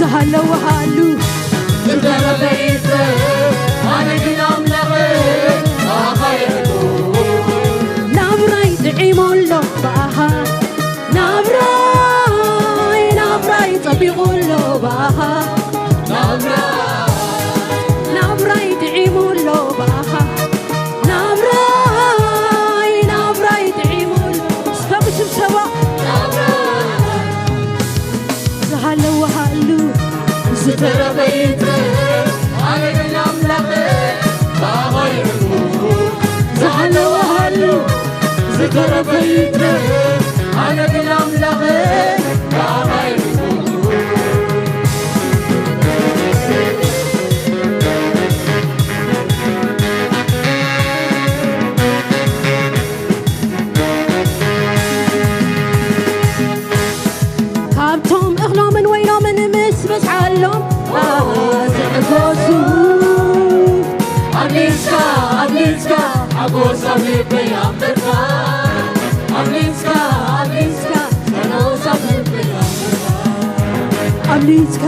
ዝሃለወ ሃሉ ዝተረፈ ይትረፍ፣ ኣነ ግን ኣምላኸይ ብኣኻ ይሕጎስ። ናብራይ ጥዒሙ ኣሎ ብኣኻ፣ ናብራይ፣ ናብራይ ጸቢቑ ኣሎ ብኣኻ፣ ናብራይ፣ ናብራይ ጥዒሙ ኣሎ ብኣኻ፣ ናብራይ፣ ናብራይ ጥዒሙ ኣሎ። እስከ ብስብሰባ ናብራይ ዝሃለወ ሃሉ ዝተረፈ ይትረፍ፣ ኣነ ግን ኣምላኸይ ብኣኻ ይሕጎስ። ዝሃለወ ሃሉ ዝተረፈ ይትረፍ፣ ኣነ ግን ኣምላኸይ ብኣኻ ይሕጎስ። ካብቶም እኽሎምን ወይኖምን ምስ በዝሓሎም ዝዕገሱ። ኣብሊጽካ፣ ኣብሊጽካ ሓጎስ ኣብ ልበይ ኣንበርካ። ኣብሊጽካ፣ ኣብሊጽካ ሓጎስ ኣብ ልበይ ኣንበርካ። ኣብሊጽካ፣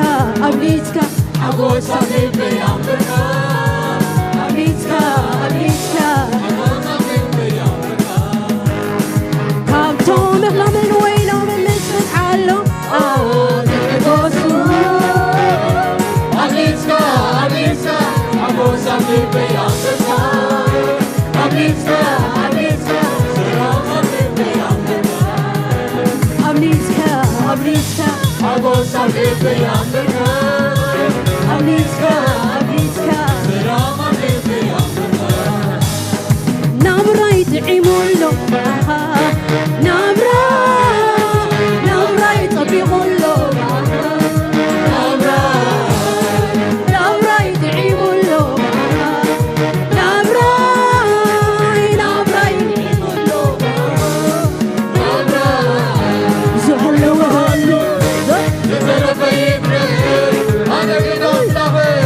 ኣብሊጽካ ሓጎስ ኣብ ልበይ ኣንበርካ። ኣብሊጽካ፣ ኣብሊጽካ ሓጎስ ኣብ ልበይ ኣንበርካ። ካብቶም እኽሎምን ወይኖምን ምስ በዝሓሎም ዝዕገሱ። ኣብሊጽካ፣ ኣብሊጽካ ሓጎስ ኣብ ልበይ ኣንበርካ። ኣብሊጽካ፣ ኣብሊጽካ ሰላም ኣብ ልበይ ኣንበርካ። ኣብሊጽካ፣ ኣብሊጽካ ሓጎስ ኣብ ልበይ ኣንበርካ። ኣብሊጽካ፣ ኣብሊጽካ ሰላም ኣብ ልበይ ኣንበርካ። ናብራይ ጥዒሙ ኣሎ ብኣኻ፣ ናብራ፣ ናብራይ ጸቢቑ ኣሎ ብኣኻ፣ ናብራ፣ ናብራይ ጥዒሙ ኣሎ ብኣኻ፣ ናብራይ፣ ናብራይ ጥዒሙ ኣሎ ብኣኻ። ዝሃለወ ሃሉ ዝተረፈ ይትረፍ፣ ኣነ ግን ኣምላኸይ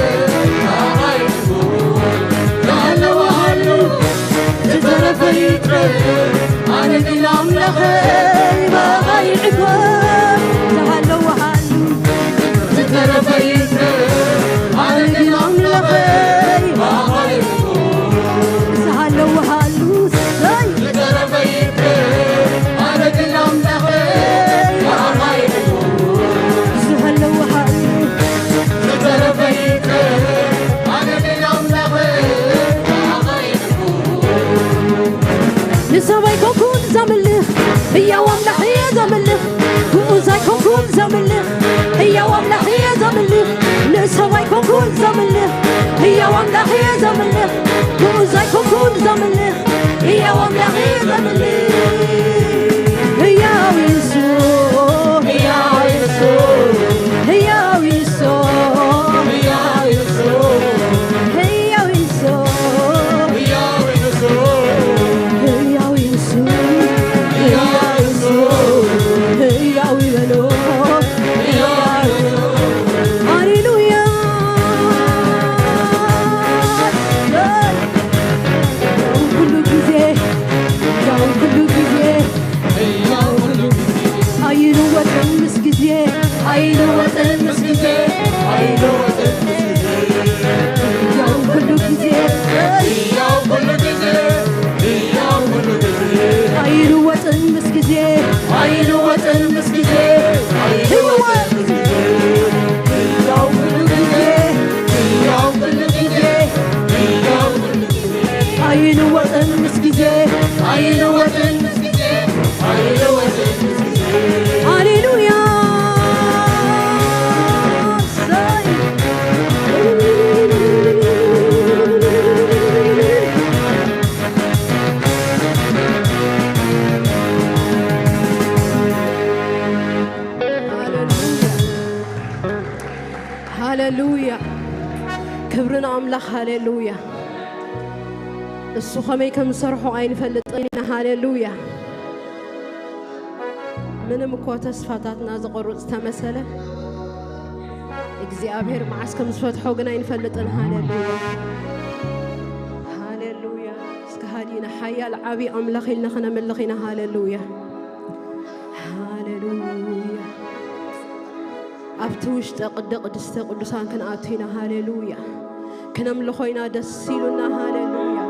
ብኣኻ ይሕጎስ። ዝሃለወ ሃሉ ዝተረፈ ይትረፍ፣ ኣነ ግን ኣምላኸይ ብኣኻ ይሕጎስ። ዝሃለወ ሃሉ ዝተረፈ ይትረፍ፣ ኣነ ግን ኣምላኸይ ብኣኻ ይሕጎስ። ዝሃለወ ሃሉ፣ ሰይ! ዝተረፈ ይትረፍ፣ ኣነ ግን ኣምላኸይ ብኣኻ ይሕጎስ። ዝሃለወ ሃሉ፣ ዝተረፈ ይትረፍ፣ ኣነ ግን ኣምላኸይ ብኣኻ ይሕጎስ። ንሰብ ኣይኮንኩን ዘምልኽ፣ ህያው ኣምላኽ እየ ዘምልኽ። ግኡዝ ኣይኮንኩን ዘምልኽ፣ ህያው ኣምላኽ እየ ዘምልኽ። ንሰብ ኣይኮንኩን ዘምልኽ፣ ህያው ኣምላኽ እየ ዘምልኽ። ግኡዝ ኣይኮንኩን ዘምልኽ፣ ህያው ኣምላኽ እየ ዘምልኽ። ህያው ኢየሱስ፣ ህያው ኢየሱስ፣ ህያው ኢየሱስ፣ ህያው ኢየሱስ፣ ህያው ኢየሱስ፣ ህያው ኢየሱስ፣ ህያው ኢየሱስ፣ ህያው ይበሎ። ሃሌሉያ። ኩሉ ግዜ፣ ያው ኩሉ ግዜ፣ ሕያው ኩሉ ግዜ፣ ኣይልወጥን ምስ ግዜ፣ ኣይልወጥን ምስ ግዜ፣ ኣይልወጥን ምስ ግዜ፣ ሕያው ኩሉ ግዜ፣ ሕያው ኩሉ ግዜ፣ ሕያው ኩሉ ግዜ፣ ኣይልወጥን ምስ ግዜ፣ ኣይልወጥን ምስ ግዜ፣ ኣይልወጥን ምስ ግዜ፣ ሕያው ኩሉ ግዜ፣ ሕያው ኩሉ ግዜ፣ ሕያው ኩሉ ግዜ፣ ኣይልወጥን ምስ ግዜ፣ ኣይልወጥን ምስ ግዜ፣ ኣይልወጥን ምስ ግዜ። ሃሌሉያ። እሰይ። ሃሌሉያ። ክብሪ ንኣምላኽ። ሃሌሉያ። እሱ ከመይ ከም ዝሰርሖ ኣይንፈልጥን ኢና። ሃሌሉያ። ምንም እኮ ተስፋታትና ዝቆርጽ ተመሰለ፣ እግዚኣብሔር መዓስ ከም ዝፈትሖ ግን ኣይንፈልጥን። ሃሌሉያ፣ ሃሌሉያ። እስከ ሃዲና ሓያል ዓቢ ኣምላኽ ኢልና ክነምልኽ ኢና። ሃሌሉያ፣ ሃሌሉያ። ኣብቲ ውሽጠ ቅደ ቅድስተ ቅዱሳን ክንኣቱ ኢና። ሃሌሉያ፣ ክነምልኾ ኢና ደስ ኢሉና። ሃሌሉያ።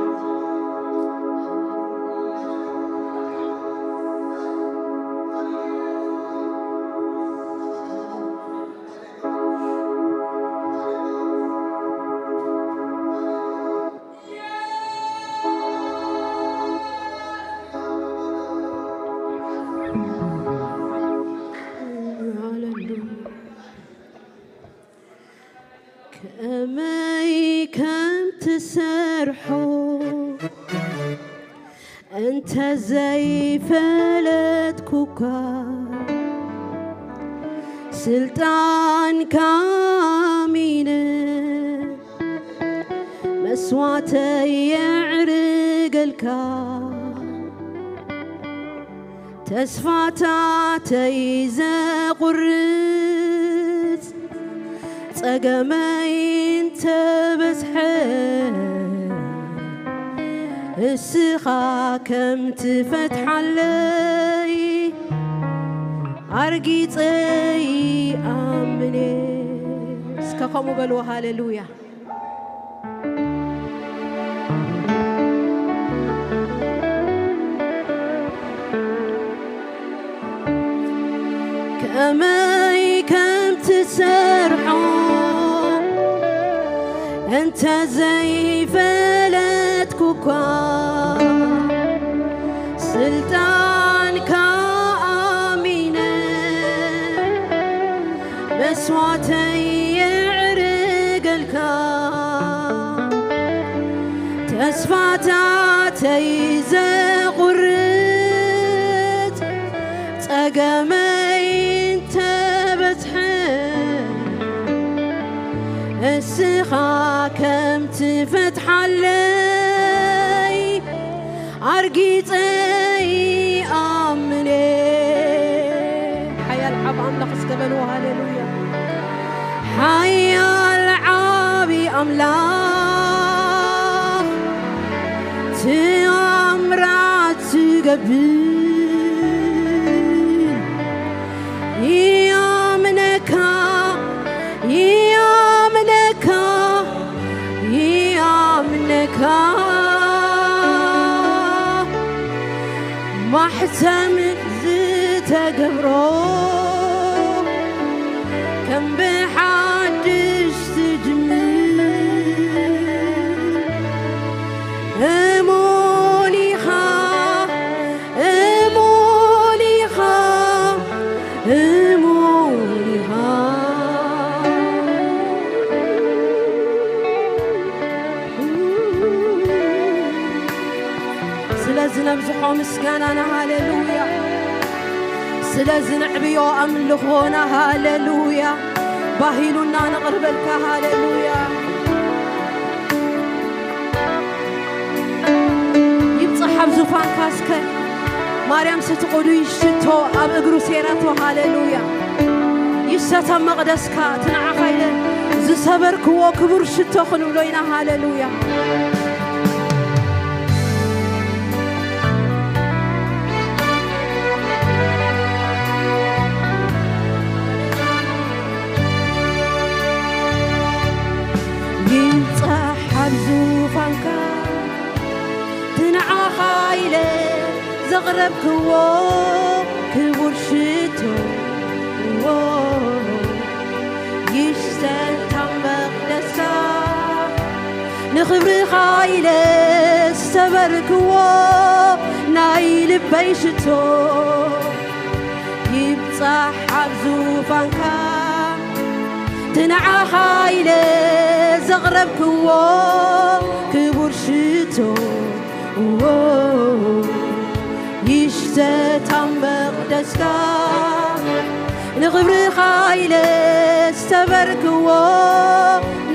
ከመይ ከም ትሰርሖ እንተ ዘይፈለጥኩኳ፣ ስልጣንካ ኣሚነ መስዋዕተይ የዕርገልካ። ተስፋታተይ ዘቑርጽ ጸገመይ እንተበዝሐ፣ እስኻ ከም ትፈትሓለይ ኣርጊጸ ይኣምነ። እስከ ከምኡ በልዎ። ሃሌሉያ። ከመይ ከም ትሰርሖ እንተ ዘይፈለጥኩኳ፣ ስልጣንካ ኣሚነ መስዋዕተይ የዕርገልካ። ተስፋታተይ ዘቑርጽ ጸገመይ እንተበዝሐ፣ እስኻ ከም ትፈትሓለይ ኣርጊጸ ይኣምነ። ሓያል ዓብ ኣምላኽ እስከ በልዎ። ሃሌሉያ። ሓያል ዓቢ ኣምላኽ ትኣምራት ትገብር፣ ይኣምነካ፣ ይኣምነካ፣ ይኣምነካ። ማሕተም ዝተገብሮ ከም ብሓድሽ ትጅምር። እሙን ኢኻ፣ እሙን ኢኻ፣ እሙን ኢኻ። ስለዚ ነብዝሖ ምስጋናና፣ ሃሌሉያ። ስለዚ ነዕብዮ ኣምልኾና፣ ሃሌሉያ። ባሂሉና ነቕርበልካ፣ ሃሌሉያ። ይብጻሕ ኣብ ዙፋንካ እስከ ማርያም ስትቆዱ ይሽቶ ኣብ እግሩ ሴራቶ፣ ሃሌሉያ። ይሰተ መቕደስካ፣ እቲ ንዓኻ ኢለ ዝሰበርክዎ ክቡር ሽቶ ክንብሎ ኢና፣ ሃሌሉያ። ይብጻሕ ኣብ ዙፋንካ፣ እቲ ንዓኻ ኢለ ዘቕረብክዎ ክቡር ሽቶ። ይሽተት ኣብ መቕደስካ፣ ንኽብርኻ ኢለ ዝተበርክዎ ናይ ልበይ ሽቶ። ይብጻሕ ኣብ ዙፋንካ፣ እቲ ንዓኻ ኢለ ዘቕረብክዎ ክቡር ሽቶ። ይሽተት ኣብ መቕደስካ፣ ንኽብርኻ ኢለ ዝተበርክዎ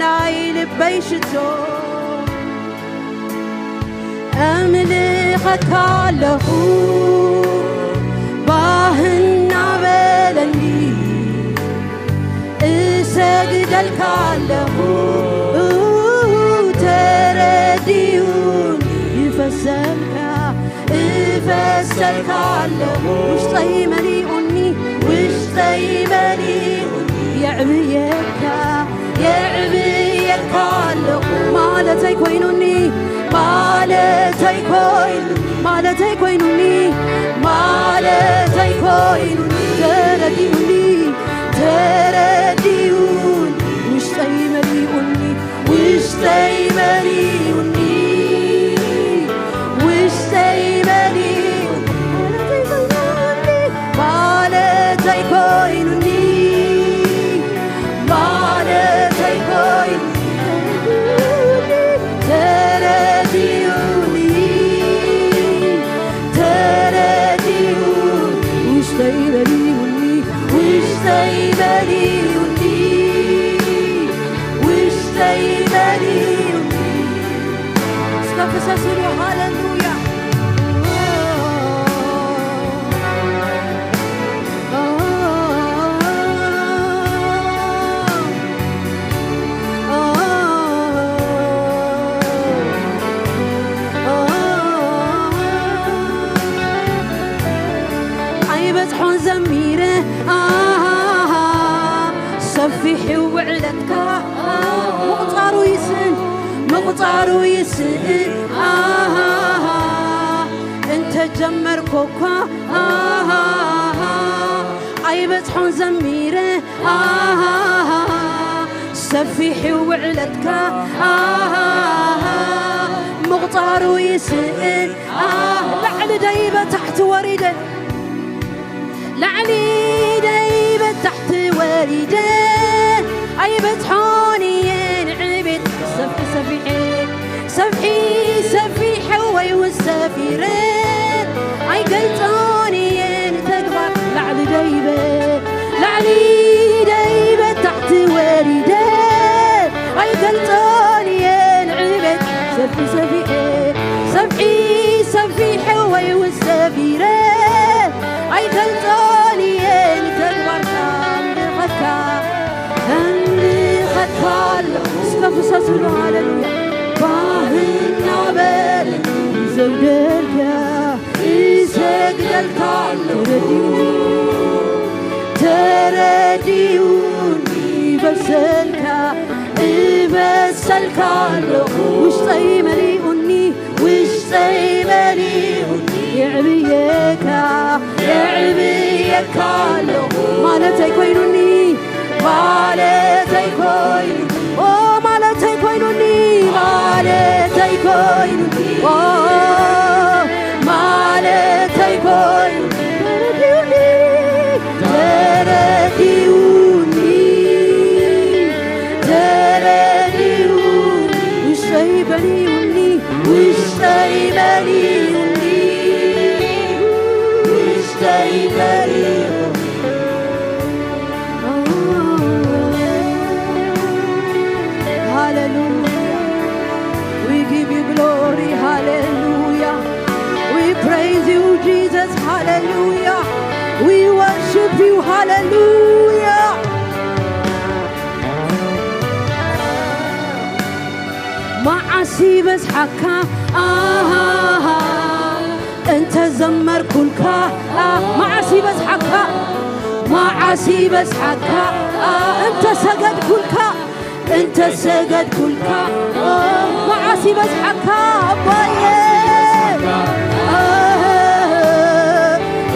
ናይ ልበይ ሽቶ። ከካ ኣለኹ ባህ እናበለኒ እሰግደልካ ኣለኹ ተረዲኡኒ ይፈሰልካ እፈሰልካ ኣለኹ ውሽጠይ መሊኡኒ ውሽጠይ መሊኡኒ የዕብየካ የዕብየካ ኣለኹ ማለተይ ኮይኑኒ ማለተይ ኮይኑኒ ማለተይ ኮይኑኒ ማለተይ ኮይኑኒ ተረዲኡኒ ተረዲኡኒ ውሽጠይ መሊኡኒ ውሽጠይ መሊኡኒ ውሽጠይ መሊኡኒ ማለተይ ኮይኑኒ ማለተይ ኮይኑኒ ተረዲኡኒ ተረዲኡኒ ውሽጠይ መሊኡኒ ውሽጠይ መሊኡኒ ውሽጠይ መሊኡኒ እስከ ፍሰስሉ ሃሌሉያ ኣይበጽሖን ዘሚረ ኣሃ፣ ሰፊሕ ውዕለትካ ምቑጻሩ ይስእን ምቑጻሩ ይስእን ኣሃ፣ እንተጀመርኮ እኳ ኣሃ፣ ኣይበጽሖን ዘሚረ ኣሃ፣ ሰፊሕ ውዕለትካ ኣሃ፣ ምቑጻሩ ይስእን ኣሃ፣ ላዕሊ ደይበ ታሕቲ ወሪደ ላዕሊ ደይበ ታሕቲ ወሪደ ኣይበጽሖን እየ ንዕቤት ሰፊ ሰፊሐ ሰፊ ሰፊሐ ወይ ውሰፊረ ኣይገልጾን እየ ንተግባር ላዕሊ ደይበ ላዕሊ ደይበ ታሕቲ ወሪደ ኣይገልጾን እየ ንዕቤት ሰፊ ሰፊሐ ሰፊ ሰፊሐ ወይ ውሰፊረ ኣይገልጾን እየ ንተግባርካ ኣምልኸካ ኣምልኸካ ኣለኹ እስከ ፍሰስሉ ሃሌሉያ ባህና በል ይሰግደልካ ይሰግደልካ ኣለኹ ተረዲኡኒ ይበሰልካ እበሰልካ ኣለኹ ውሽጠይ መሊኡኒ ውሽጠይ መሊኡኒ የዕብየካ የዕብየካ ኣለኹ ማለተይ ኮይኑኒ ማለተይ ኮይኑኒ ኦ ማለተይ ኮይኑኒ ማለተይ ኮይኑኒ ኦ ማለተይ ኮይኑኒ ተረዲኡኒ ተረዲኡኒ ተረዲኡኒ ውሽጠይ መሊኡኒ ውሽጠይ መሊኡኒ ውሽጠይ መሊኡኒ Hallelujah. We give you glory. Hallelujah. We praise you, Jesus. Hallelujah. We worship you. Hallelujah. መዓስ ይበዝሓካ ኣሃ እንተ ዘመርኩልካ መዓስ ይበዝሓካ መዓስ ይበዝሓካ እንተ ሰገድኩልካ እንተ ሰገድኩልካ መዓስ ይበዝሓካ ኣባየ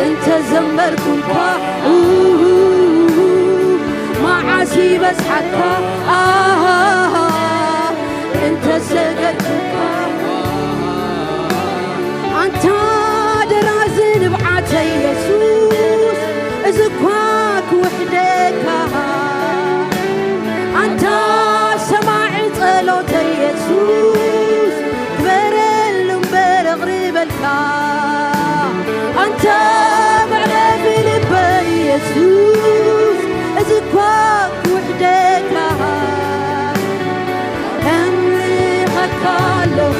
እንተ ዘመርኩልካ መዓስ ይበዝሓካ ኣሃ እንተ ሰገድኩልካ ኣንታ ደራዚ ንብዓተ የሱስ እዚ እኳ ክውሕደካ ኣንታ ሰማዒ ጸሎተ የሱስ ክበረሉ እምበር ኣቕርበልካ ኣንታ መዕረፊ ልበይ የሱስ እዚ እኳ ክውሕደካ እምልኸካ ኣለኹ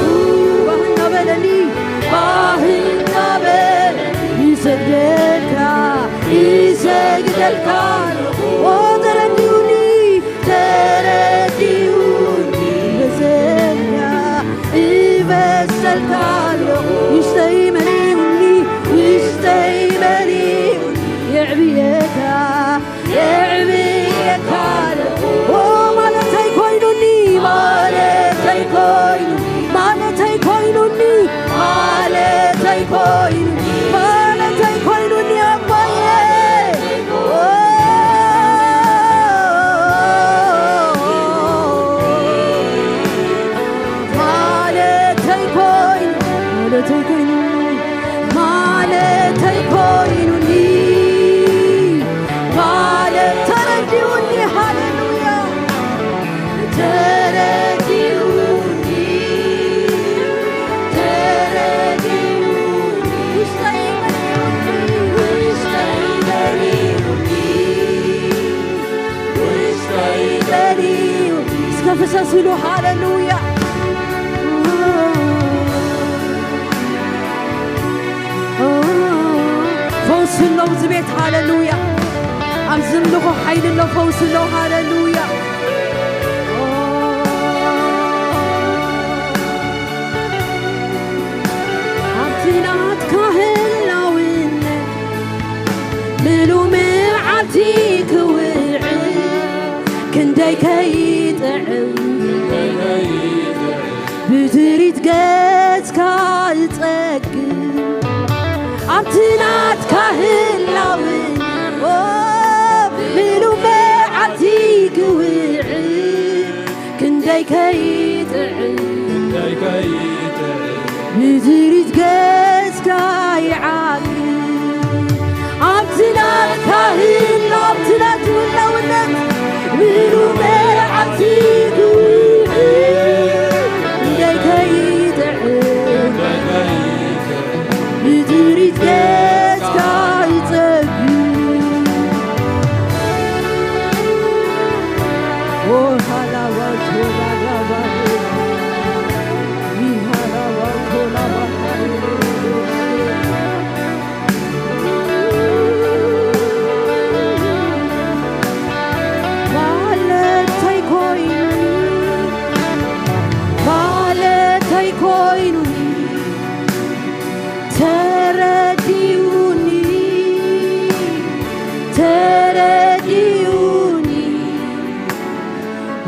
ባህ እናበለኒ ባህ እግደልካ ኣለኹ። ኦ፣ ተረዲኡኒ፣ ተረዲኡኒ፣ በዘኛ እበሰልካ ኣለኹ። ውሽጠይ መሊኡኒ፣ ውሽጠይ መሊኡኒ፣ የዕብየካ፣ የዕብየካ ኣለኹ። ኦ፣ ማለተይ ኮይኑኒ፣ ማለተይ ኮይኑኒ፣ ማለተይ ኮይኑኒ፣ ማለተይ ኮይኑኒ፣ ማለተይ ኮይኑኒ ኣባዬ። ኦ፣ ማለተይ ኮይኑ፣ ማለተይ ኮይኑ፣ ማለተይ ኮይኑኒ፣ ማለት ተረዲኡኒ። ሃሌሉያ። ተረዲኡኒ፣ ተረዲኡኒ፣ ውሽጠይ መሊኡኒ፣ ውሽጠይ መሊኡኒ፣ ውሽጠይ መሊኡኒ። እስከ ፍሰስ ኢሉ፣ ሃሌሉያ። ፈውሲ ኣለዉ እዚ ቤት፣ ሃሌሉያ። ኣብ ዝምልኹ ሓይሊ ኣሎ፣ ፈውሲ ኣሎ፣ ሃሌሉያ። ኣብቲ ናትካ ህላውነት ምሉ መዓልቲ ክውዕል ክንደይ ከይጥዕም፣ ብትሪት ገጽካ ይጸግብ። ኣብቲ ናትካ ህላው፣ ኦ፣ ምሉ መዓልቲ ክውዕል ክንደይ ከይጥዕም፣ ምድሪት ገጽካ ይዓግብ። ኣብቲ ናትካ ህላው፣ ኣብቲ ናቱ ህላውነት ምሉ መዓልቲ ክውዕል ክንደይ ከይጥዕም፣ ብድሪት ገጽካ ይጸግብ። ኦ ሃላዋ ቶላ ጋባ፣ ኢ ሃላዋ ቶላ ባካ፣ ማለተይ ኮይኑኒ፣ ማለተይ ኮይኑኒ፣ ተረዲኡኒ፣ ተረዲኡኒ፣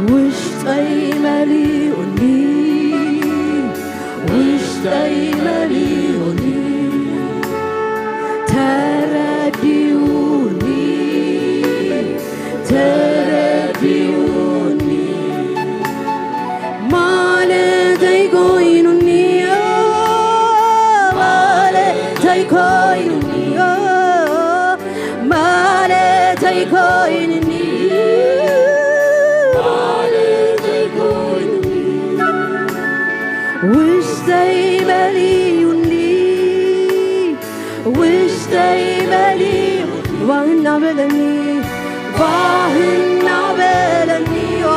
ውሽጠይ መሊኡኒ፣ ውሽጠይ መሊኡኒ፣ ተረዲኡኒ፣ ተረዲኡኒ፣ ማለተይ ኮይኑኒ፣ ማለተይ ኮይኑኒ፣ ማለተይ ኮይኑኒ፣ ማለተይ ኮይኑኒ፣ ውሽጠይ መሊኡኒ፣ ውሽጠይ መሊኡ፣ ባህና በለኒ፣ ባህና በለኒ፣ ኦ፣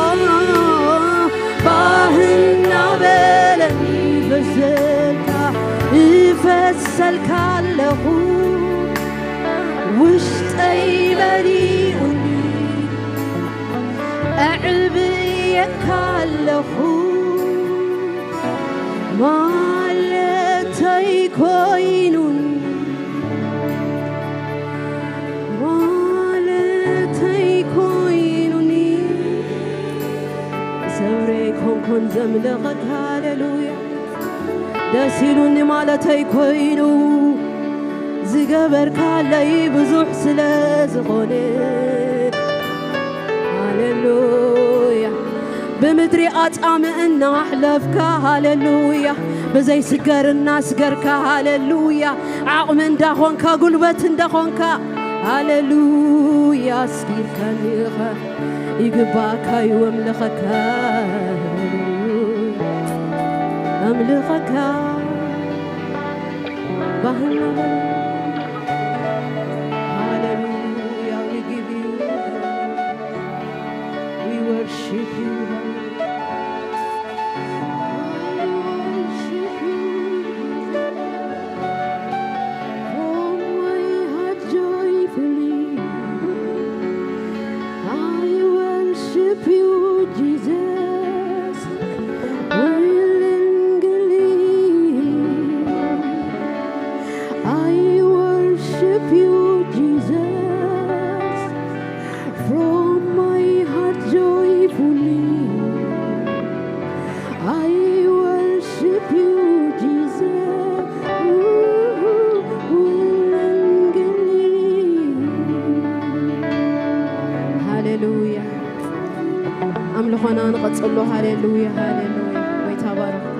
ባህና በለኒ፣ በዘልካ እፈሰልካ ኣለኹ፣ ውሽጠይ መሊኡኒ፣ ኣዕብየካ ኣለኹ፣ ማለተይ ኮይኑኒ፣ ማለተይ ኮይኑኒ፣ ሰብረይ ኮንኮን ዘምልኸካ፣ ሃሌሉያ። ደስ ኢሉኒ ማለተይ ኮይኑ፣ ዝገበርካለይ ብዙሕ ስለ ዝኾነ፣ ሃሌሉያ። ብምድሪ ኣጻምእ እናሕለፍካ፣ ሃሌሉያ። ብዘይስገር እናስገርካ፣ ሃሌሉያ። ዓቕሚ እንዳኾንካ፣ ጉልበት እንዳኾንካ፣ ሃሌሉያ። ኣስጊርካኒ ኢኻ፣ ይግባእካ እዩ፣ ኣምልኸካ፣ ኣምልኸካ። ባህና በል። ሃሌሉያ፣ we give you glory. We worship you, Lord. We worship you. Come, my heart joyfully. ሃሌሉያ፣ ሃሌሉያ። ጎይታ ባርኽኩም።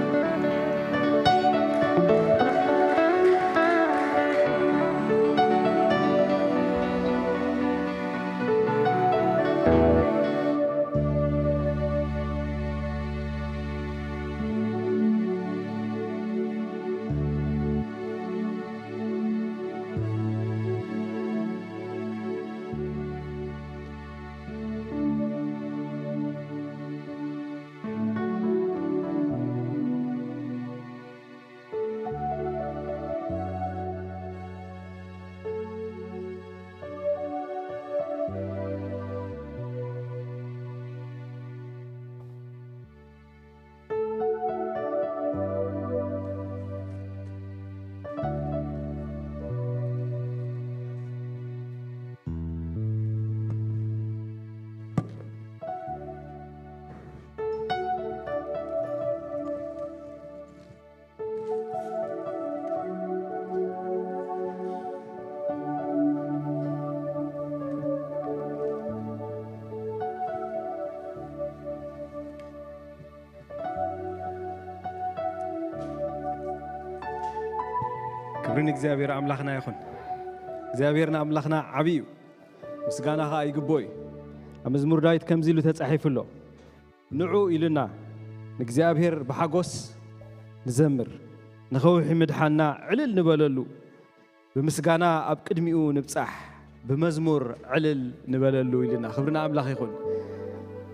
ክብሪ ንእግዚኣብሔር ኣምላኽና ይኹን። እግዚኣብሔር ንኣምላኽና ዓብዪ እዩ፣ ምስጋና ኸኣ ይግብኦ እዩ። ኣብ መዝሙር ዳዊት ከምዚ ኢሉ ተጻሒፉ ኣሎ፣ "ንዑ" ኢሉና፣ "ንእግዚኣብሔር ብሓጎስ ንዘምር፣ ንኸውሒ ምድሓንና ዕልል ንበለሉ፣ ብምስጋና ኣብ ቅድሚኡ ንብጻሕ፣ ብመዝሙር ዕልል ንበለሉ" ኢሉና። ክብሪ ንኣምላኽ ይኹን።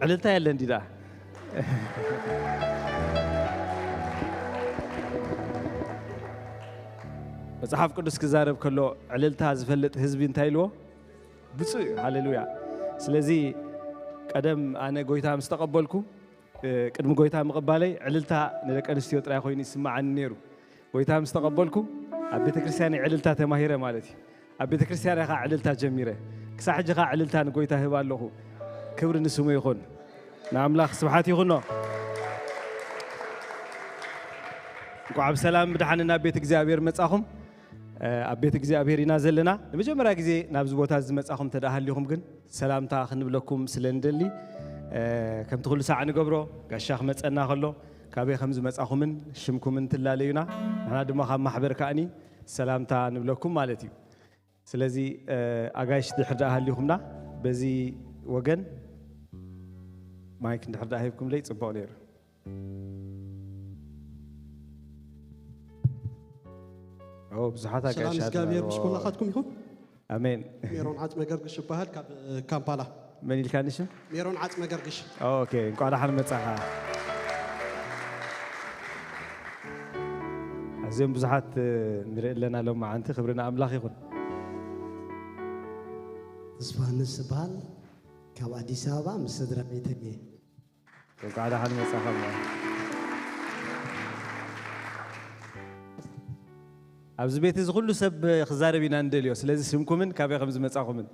ዕልልታ የለን ዲዳ? መጽሓፍ ቅዱስ ክዛረብ ከሎ ዕልልታ ዝፈልጥ ህዝቢ እንታይ ኢልዎ? ብፁዕ እዩ። ሃሌሉያ። ስለዚ ቀደም ኣነ ጎይታ ምስ ተቐበልኩ፣ እ፣ ቅድሚ ጎይታ ምቕባለይ ዕልልታ ንደቂ ኣንስትዮ ጥራይ ኮይኑ ይስምዓኒ ነይሩ። ጎይታ ምስ ተቐበልኩ ኣብ ቤተ ክርስቲያን ዕልልታ ተማሂረ ማለት እዩ። ኣብ ቤተ ክርስቲያን ኢኻ ዕልልታ ጀሚረ። ክሳዕ ሕጂ ኸኣ ዕልልታ ንጎይታ ህብ ኣለኹ። ክብሪ ንስሙ ይኹን። ንኣምላኽ ስብሓት ይኹኖ። እንኳዕ ብሰላም ብድሓን ናብ ቤት እግዚኣብሔር መጻኹም። እ፣ ኣብ ቤት እግዚኣብሔር ኢና ዘለና። ንመጀመርያ ግዜ ናብዚ ቦታ እዚ ዝመጻኹም እንተ ደኣ ሃሊኹም ግን ሰላምታ ክንብለኩም ስለ እንደሊ፣ እ፣ ከምቲ ኩሉ ሳዕ ንገብሮ፣ ጋሻ ክመጸና ከሎ ካበይ ከም ዝመጻኹምን ሽምኩምን ትላለዩና፣ ንሕና ድማ ካብ ማሕበር ከኣኒ ሰላምታ ንብለኩም ማለት እዩ። ስለዚ፣ እ፣ ኣጋይሽ ድሕር ደኣ ሃሊኹምና በዚ ወገን ማይክ እንድሕር ደኣ ሂብኩምለይ ጽቡቕ ነይሩ። ኦ፣ ብዙሓት ሰላም ኣጋይሽ እግዚኣብሔር ኣለዎ። ምስ ኩላኻትኩም ይኹን። ኣሜን። ሜሮን ዓጽመ ገርግሽ ይበሃል፣ ካብ ካምፓላ። መን ኢልካኒ ሽም? ሜሮን ዓጽመ ገርግሽ። ኦኬ፣ እንቋዕ ደሓን መጻኻ። ኣዝዮም ብዙሓት፣ እ፣ ንርኢ ኣለና ሎማዓንቲ። ክብሪ ንኣምላኽ ይኹን። ተስፋ ንስ ይበሃል፣ ካብ ኣዲስ ኣበባ ምስ ስድራ ቤተይ እየ። እንቋዕ ደሓን መጻኻ። ኣብዚ ቤት እዚ ኩሉ ሰብ ክዛረብ ኢና እንደልዮ። ስለዚ ሽምኩምን ካበይ ከም ዝመጻኹምን።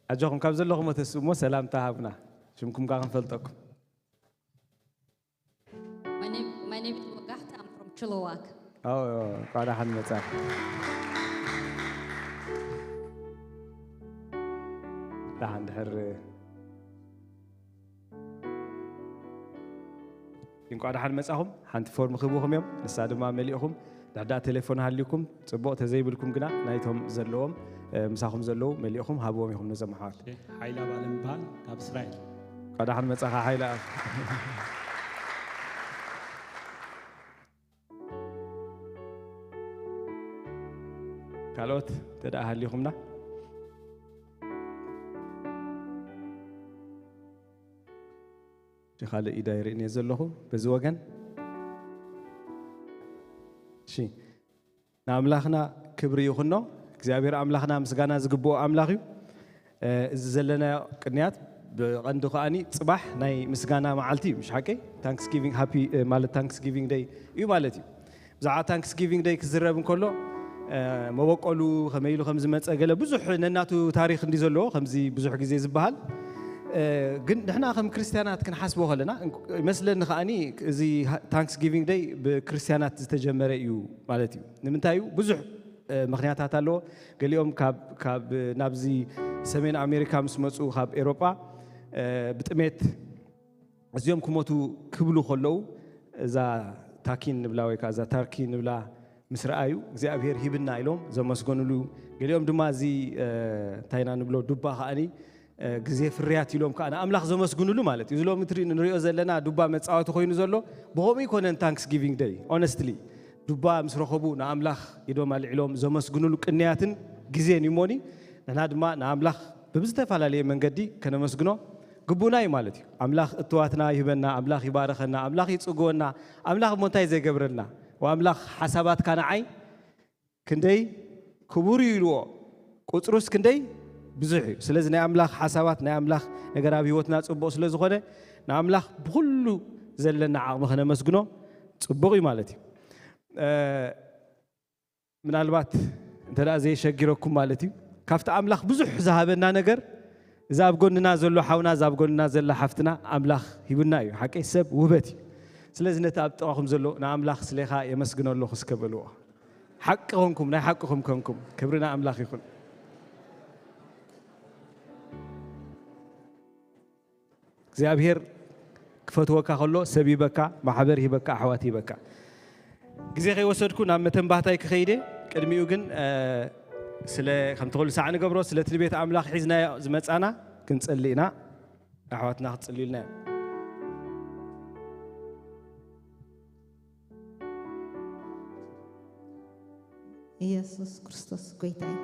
ኣጆኹም፣ ካብ ዘለኹም ተስኡ እሞ ሰላምታ ሃቡና። ሽምኩም ከኣ ክንፈልጠኩም። My name, my name is Wagahta. I'm from Chilliwack. ኦ፣ እንቋዕ ደሓን መጻኻ። ደሓን ድሕር እንቋዕ ደሓን መጻኹም። ሓንቲ ፎርም ክህቡኹም እዮም። ንሳ ድማ መሊእኹም ድሕዳ ቴሌፎን ሃልዩኩም ጽቡቕ፣ ተዘይብልኩም ግና ናይቶም ዘለዎም፣ እ፣ ምሳኹም ዘለዉ መሊእኹም ሃብዎም ኢኹም ነዞም ኣሕዋት። እሺ፣ ሓይለ ኣባለም ይበሃል፣ ካብ እስራኤል። እንቋዕ ደሓን መጻኻ ሓይለ ኣብ። ካልኦት እንተ ደኣ ሃሊኹምና። እቲ ካልእ ኢዳ ይርእን እየ ዘለኹ በዚ ወገን። እሺ፣ ንኣምላኽና ክብሪ ይኹኖ። እግዚኣብሔር ኣምላኽና ምስጋና ዝግብኦ ኣምላኽ እዩ። እ፣ እዚ ዘለናዮ ቅንያት ብቐንዱ ከኣኒ ጽባሕ ናይ ምስጋና መዓልቲ እዩ፣ ምሽ ሓቀይ? ታንክስጊቪንግ፣ ሃፒ፣ እ፣ ማለት ታንክስጊቪንግ ደይ እዩ ማለት እዩ። ብዛዕባ ታንክስጊቪንግ ደይ ክዝረብ እንከሎ፣ እ፣ መበቆሉ ከመይ ኢሉ ከም ዝመጸ ገለ ብዙሕ ነናቱ ታሪኽ እንዲ ዘለዎ ከምዚ ብዙሕ ግዜ ዝበሃል፣ እ፣ ግን ንሕና ከም ክርስትያናት ክንሓስቦ ከለና እንክ-፣ ይመስለኒ ከኣኒ እዚ ሃ-፣ ታንክስጊቪንግ ደይ ብክርስትያናት ዝተጀመረ እዩ ማለት እዩ። ንምንታይ እዩ? ብዙሕ፣ እ፣ ምኽንያታት ኣለዎ። ገሊኦም ካብ፣ ካብ ናብዚ ሰሜን ኣሜሪካ ምስ መጹ ካብ ኤሮጳ፣ እ፣ ብጥሜት እዚኦም ክሞቱ ክብሉ ከለዉ፣ እዛ ታኪን ንብላ ወይ ከዓ እዛ ታርኪ ንብላ ምስ ረኣዩ፣ እግዚኣብሔር ሂብና ኢሎም ዘመስገኑሉ፣ ገሊኦም ድማ እዚ፣ እ፣ እንታይ ኢና ንብሎ፣ ዱባ ከኣኒ፣ እ፣ ግዜ ፍርያት ኢሎም ከዓ ንኣምላኽ ዘመስግኑሉ ማለት እዩ። እዚ ሎሚ ትሪ-፣ ንሪኦ ዘለና ዱባ መጻወቲ ኮይኑ ዘሎ፣ ብኸምኡ ኣይኮነን ታንክስ ጊቪንግ ደይ። ኦነስትሊ፣ ዱባ ምስ ረኸቡ ንኣምላኽ ኢዶም ኣልዒሎም ዘመስግኑሉ ቅንያትን ግዜን እዩ እሞኒ፣ ንሕና ድማ ንኣምላኽ ብብዝተፈላለየ መንገዲ ከነመስግኖ ግቡእና እዩ ማለት እዩ። ኣምላኽ እትዋትና ይህበና፣ ኣምላኽ ይባርኸና፣ ኣምላኽ ይጽግወና፣ ኣምላኽ እሞ እንታይ ዘይገብረልና? ወኣምላኽ ሓሳባትካ ንዓይ ክንደይ ክቡር እዩ ኢልዎ፣ ቁጽሩስ ክንደይ ብዙሕ እዩ። ስለዚ ናይ ኣምላኽ ሓሳባት፣ ናይ ኣምላኽ ነገር ኣብ ህይወትና ጽቡቕ ስለ ዝኾነ፣ ንኣምላኽ ብኹሉ ዘለና ዓቕሚ ከነመስግኖ ጽቡቕ እዩ ማለት እዩ። እ፣ ምናልባት እንተ ደኣ ዘየሸጊረኩም ማለት እዩ፣ ካብቲ ኣምላኽ ብዙሕ ዝሃበና ነገር፣ እዚ ኣብ ጎንና ዘሎ ሓውና፣ እዚ ኣብ ጎንና ዘላ ሓፍትና ኣምላኽ ሂቡና እዩ። ሓቀይ ሰብ ውህበት እዩ። ስለዚ ነቲ ኣብ ጥቓኹም ዘሎ ንኣምላኽ ስሌኻ የመስግኖ ኣለኹ እስከ በልዎ። ሓቂ ኾንኩም፣ ናይ ሓቅኹም ኮንኩም። ክብሪ ንኣምላኽ ይኹን። እግዚኣብሔር ክፈትወካ ከሎ ሰብ ይበካ፣ ማሕበር ይበካ፣ ኣሕዋት ይበካ። ግዜ ከይወሰድኩ ናብ መተንባህታይ ክኸይደ፣ ቅድሚኡ ግን፣ እ፣ ስለ ከምቲ ኩሉ ሳዕ ንገብሮ፣ ስለ እቲ ቤት ኣምላኽ ሒዝናዮ ዝመጻና ክንጸሊ ኢና። ኣሕዋትና ክትጽልዩልና እዮም። ኢየሱስ ክርስቶስ ጎይታ እዩ።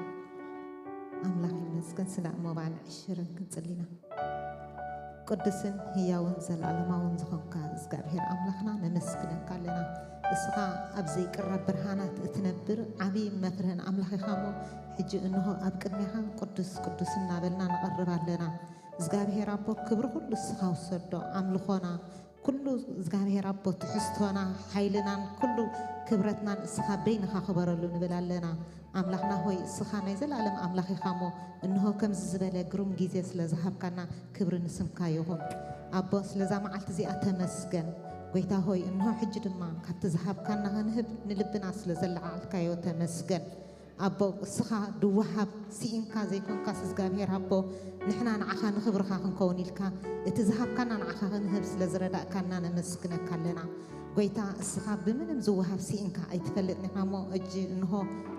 ኣምላኽ ይመስገን። ስለ መባን ዕሽርን ክንጽሊና። ቅዱስን ህያውን ዘለዓለማውን ዝኾንካ እግዚኣብሔር ኣምላኽና ነመስግነካ ኣለና። እስኻ ኣብ ዘይቅረብ ብርሃናት እትነብር ዓብዪ መፍርህን ኣምላኽ ኢኻ እሞ፣ ሕጂ እንሆ ኣብ ቅድሜኻ ቅዱስ ቅዱስ እናበልና ንቐርብ ኣለና። እግዚኣብሔር ኣቦ ክብሪ ኩሉ እስኻ ውሰዶ፣ ኣምልኾና ኩሉ እግዚኣብሔር ኣቦ ትሕዝቶና፣ ሓይልናን ኩሉ ክብረትናን እስኻ በይንኻ ክበረሉ ንብል ኣለና። ኣምላኽና ሆይ እስኻ ናይ ዘላለም ኣምላኽ ኢኻ እሞ፣ እንሆ ከምዚ ዝበለ ግሩም ግዜ ስለ ዝሃብካና ክብሪ ንስምካ ይኹን። ኣቦ ስለዛ መዓልቲ እዚኣ ተመስገን። ጎይታ ሆይ እንሆ ሕጂ ድማ ካብቲ ዝሃብካና ክንህብ ንልብና ስለ ዘለዓዓልካዮ ተመስገን። ኣቦ እስኻ ድወሃብ ስኢንካ ዘይኮንካስ እግዚኣብሔር ኣቦ ንሕና ንዓኻ ንኽብርኻ ክንከውን ኢልካ እቲ ዝሃብካና ንዓኻ ክንህብ ስለ ዝረዳእካና ነመስግነካ ኣለና። ጎይታ እስኻ ብምንም ዝወሃብ ስኢንካ ኣይትፈልጥን ኢኻ እሞ እጂ እንሆ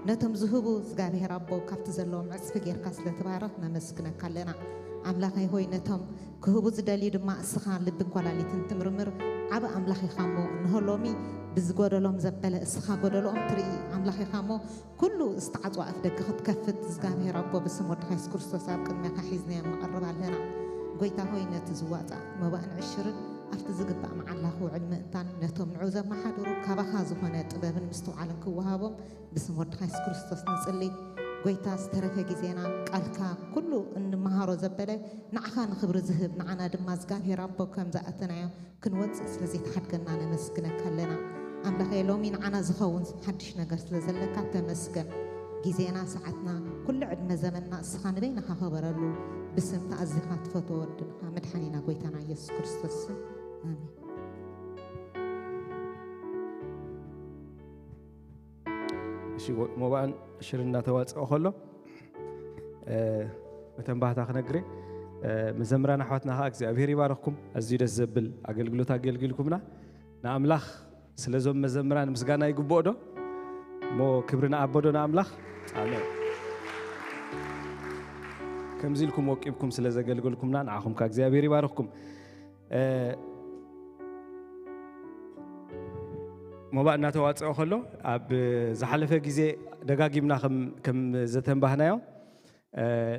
ነቶም ዝህቡ እግዚኣብሔር ኣቦ ካብቲ ዘለዎም ዕፅፊ ጌርካ ስለ ትባርኽ ነመስግነካ ኣለና። ኣምላኸይ ሆይ ነቶም ክህቡ ዝደልዩ ድማ እስኻ ልብን ኳላሊትን ትምርምር ዓብ ኣምላኽ ኢኻ እሞ እንሆ ሎሚ ብዝጎደሎም ዘበለ እስኻ ጎደሎኦም ትርኢ ኣምላኽ ኢኻ እሞ ኩሉ ዝተዓፅዋ ኣፍ ደገ ክትከፍት እግዚኣብሔር ኣቦ ብስም ወድኻ የሱስ ክርስቶስ ኣብ ቅድሜኻ ሒዝናዮም ንቐርብ ኣለና። ጎይታ ሆይ ነቲ ዝዋፃእ መባእን ዕሽርን ኣብቲ ዝግባእ መዓላ ክውዕል ምእንታን ነቶም ንዑ ዘመሓድሩ ካባኻ ዝኾነ ጥበብን ምስትውዓልን ክወሃቦም ብስም ወድኻ የሱስ ክርስቶስ ንፅሊ። ጎይታ ዝተረፈ ግዜና ቃልካ ኩሉ እንመሃሮ ዘበለ ንዓኻ ንኽብሪ ዝህብ ንዓና ድማ እግዚኣብሔር ኣቦ ከም ዝኣተናዮ ክንወፅእ ስለ ዘይተሓድገና ነመስግነካ ኣለና። ኣምላኸ ሎሚ ንዓና ዝኸውን ሓድሽ ነገር ስለ ዘለካ ተመስገን። ግዜና ሰዓትና ኩሉ ዕድመ ዘመንና እስኻ ንበይንኻ ክበረሉ ብስምቲ ኣዚኻ ትፈትዎ ወድንኻ መድሓኒና ጎይታና ኢየሱስ ክርስቶስ ስም ኣሜን። እሺ ሞባእን ሽር እናተዋፅኦ ከሎ መተንባህታ ክነግረ መዘምራን ኣሕዋትና ከዓ እግዚኣብሔር ይባረኽኩም። ኣዝዩ ደስ ዘብል ኣገልግሎት ኣገልግልኩምና። ንኣምላኽ ስለዞም መዘምራን ምስጋና ይግብኦ ዶ? እሞ ክብሪ ንኣቦ ዶ ንኣምላኽ? ኣሜን። ከምዚ ኢልኩም ወቂብኩም ስለ ዘገልገልኩምና ንዓኹም ከዓ እግዚኣብሔር ይባርኽኩም። ሞባእ እናተዋፀኦ ከሎ ኣብ ዝሓለፈ ግዜ ደጋጊምና ከም ዘተንባህናዮ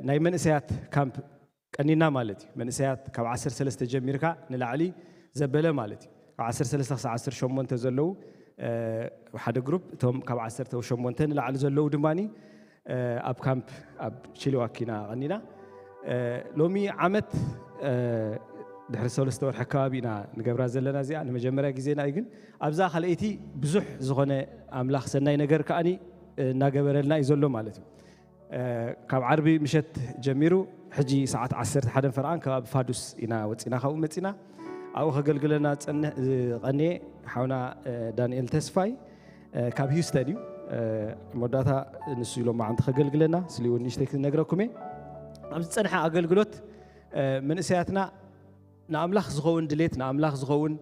ናይ መንእሰያት ካምፕ ቀኒና ማለት እዩ። መንእሰያት ካብ ዓሰርተ ሰለስተ ጀሚርካ ንላዕሊ ዘበለ ማለት እዩ። ካብ ዓሰርተ ሰለስተ ክሳብ ዓሰርተ ሸሞንተ ዘለዉ ሓደ ግሩፕ፣ እቶም ካብ ዓሰርተ ሸሞንተ ንላዕሊ ዘለዉ ድማ ኣብ ካምፕ ኣብ ቺሊዋኪ ኢና ቀኒና። ሎሚ ዓመት ድሕሪ ሰለስተ ወርሒ ኣከባቢ ኢና ንገብራ ዘለና እዚኣ። ንመጀመርያ ግዜና እዩ፣ ግን ኣብዛ ካልኣይቲ ብዙሕ ዝኾነ ኣምላኽ ሰናይ ነገር ከኣኒ እናገበረልና እዩ ዘሎ ማለት እዩ። ካብ ዓርቢ ምሸት ጀሚሩ ሕጂ ሰዓት ዓሰርተ ሓደን ፈርቓን ከባቢ ፋዱስ ኢና ወፂና፣ ካብኡ መፂና ኣብኡ ከገልግለና ዝፀንሕ ዝቐንየ ሓውና ዳንኤል ተስፋይ ካብ ሂውስተን እዩ። መወዳእታ ንሱ ኢሎም መዓንቲ ከገልግለና ስሊ እውን ንእሽተይ ክነግረኩም እየ። ኣብ ዝፀንሐ ኣገልግሎት መንእሰያትና ንኣምላኽ ዝኸውን ድሌት፣ ንኣምላኽ ዝኸውን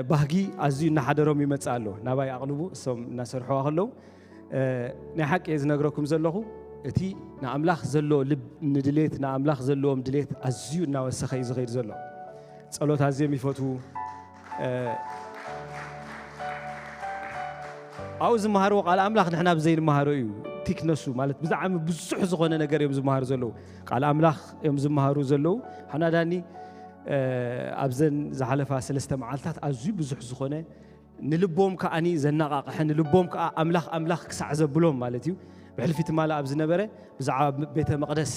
ባህጊ ኣዝዩ እናሓደሮም ይመጽእ ኣሎ። ናባይ ኣቕልቡ እሶም እናሰርሕዋ ከለዉ። ናይ ሓቂ እየ ዝነግረኩም ዘለኹ፣ እቲ ንኣምላኽ ዘሎ ልብ፣ ንድሌት፣ ንኣምላኽ ዘለዎም ድሌት ኣዝዩ እናወሰኸ እዩ ዝኸይድ ዘሎ። ጸሎት ኣዝዮም ይፈትዉ። ኣብኡ ዝመሃርዎ ቃል ኣምላኽ ንሕና ብዘይንመሃሮ እዩ። ቲክነሱ ማለት ብዛዕሚ ብዙሕ ዝኾነ ነገር እዮም ዝመሃሩ ዘለዉ። ቃል ኣምላኽ እዮም ዝመሃሩ ዘለዉ። ሓና ዳኒ ኣብዘን ዝሓለፋ ሰለስተ መዓልታት ኣዝዩ ብዙሕ ዝኾነ ንልቦም ከዓኒ ዘነቓቕሐ፣ ንልቦም ከኣ ኣምላኽ ኣምላኽ ክሳዕ ዘብሎም ማለት እዩ። ብሕልፊ ትማሊ ኣብ ዝነበረ ብዛዕባ ቤተ መቕደስ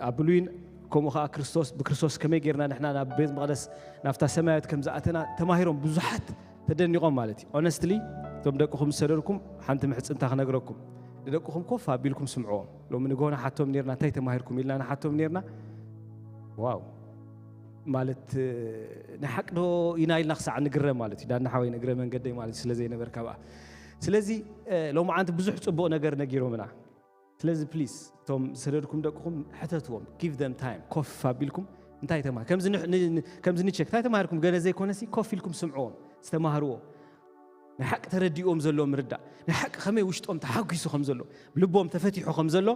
ኣብ ብሉይን ከምኡ ከኣ ክርስቶስ ብክርስቶስ ከመይ ጌርና ንሕና ናብ ቤት መቕደስ ናብታ ሰማያዊት ከም ዝኣተና ተማሂሮም ብዙሓት ተደኒቖም ማለት እዩ። ኦነስትሊ እቶም ደቅኹም ዝሰደድኩም ሓንቲ ምሕጽንታ ክነግረኩም፣ ንደቅኹም ኮፍ ኣቢልኩም ስምዕዎም። ሎሚ ንግሆ ንሓቶም ኔርና እንታይ ተማሂርኩም ኢልና ንሓቶም ኔርና። ዋው ማለት ናይ ሓቂ ዶ ኢና ኢልና ክሳዕ ንግረም ማለት እዩ። ዳና ሓወይ ንእግረ መንገደይ ማለት እዩ ስለ ዘይነበርካ ብኣ። ስለዚ ሎማዓንቲ ብዙሕ ጽቡቕ ነገር ነጊሮምና። ስለዚ ፕሊስ እቶም ዝሰደድኩም ደቅኹም ሕተትዎም፣ give them time፣ ኮፍ ኣቢልኩም እንታይ ተማ ከምዚ ንቸክ እንታይ ተማሂርኩም ገለ ዘይኮነሲ ኮፍ ኢልኩም ስምዕዎም ዝተማህርዎ ናይ ሓቂ ተረዲእዎም ዘሎ ምርዳእ ናይ ሓቂ ከመይ ውሽጦም ተሓጒሱ ከም ዘሎ ልቦም ተፈቲሑ ከም ዘሎ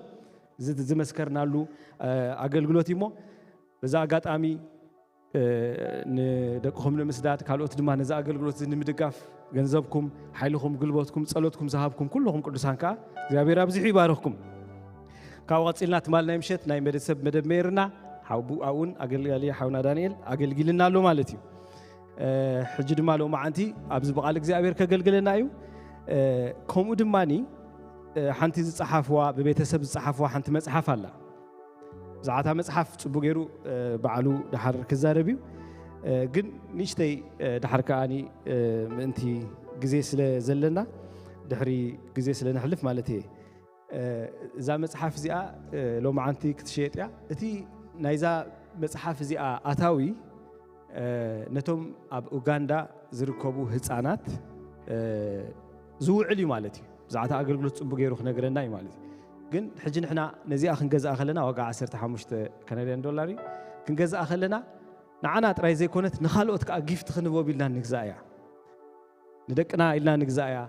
ዝመስከርናሉ ኣገልግሎት እዩ እሞ በዛ ኣጋጣሚ ንደቅኹም ንምስዳድ ካልኦት ድማ ነዚ ኣገልግሎት እዚ ንምድጋፍ ገንዘብኩም ሓይልኹም ጉልበትኩም ጸሎትኩም ዝሃብኩም ኩልኹም ቅዱሳን ከዓ እግዚኣብሔር ኣብዚሑ ይባርኽኩም። ካብኡ ቀጺልና ትማል ናይ ምሸት ናይ መደሰብ መደብ መይርና ሓውቡ ኣውን ኣገልጋሊ ሓውና ዳንኤል ኣገልጊልና ኣሎ ማለት እዩ። ሕጂ ድማ ሎማዓንቲ ኣብዚ ብቓል እግዚኣብሔር ከገልግለና እዩ። ከምኡ ድማኒ ሓንቲ ዝጸሓፍዋ ብቤተሰብ ዝጸሓፍዋ ሓንቲ መጽሓፍ ኣላ። ብዛዕታ መጽሓፍ ጽቡቅ ገይሩ ባዕሉ ድሓር ክዛረብ እዩ። ግን ንእሽተይ ድሓር ከኣኒ ምእንቲ ግዜ ስለ ዘለና ድሕሪ ግዜ ስለ ነሕልፍ ማለት እየ። እዛ መጽሓፍ እዚኣ ሎማዓንቲ ክትሸየጥ እያ። እቲ ናይዛ መጽሓፍ እዚኣ ኣታዊ ነቶም ኣብ ኡጋንዳ ዝርከቡ ህጻናት ዝውዕል እዩ ማለት እዩ። ብዛዕታ ኣገልግሎት ጽቡቅ ገይሩ ክነግረና እዩ ማለት እዩ። ግን ሕጂ ንሕና ነዚኣ ክንገዝኣ ከለና ዋጋ ዓሰርተ ሓሙሽተ ካናድያን ዶላር እዩ። ክንገዝኣ ከለና ንዓና ጥራይ ዘይኮነት ንኻልኦት ከዓ ጊፍት ክንቦ ቢልና ንግዛእ እያ። ንደቅና ኢልና ንግዛእ እያ።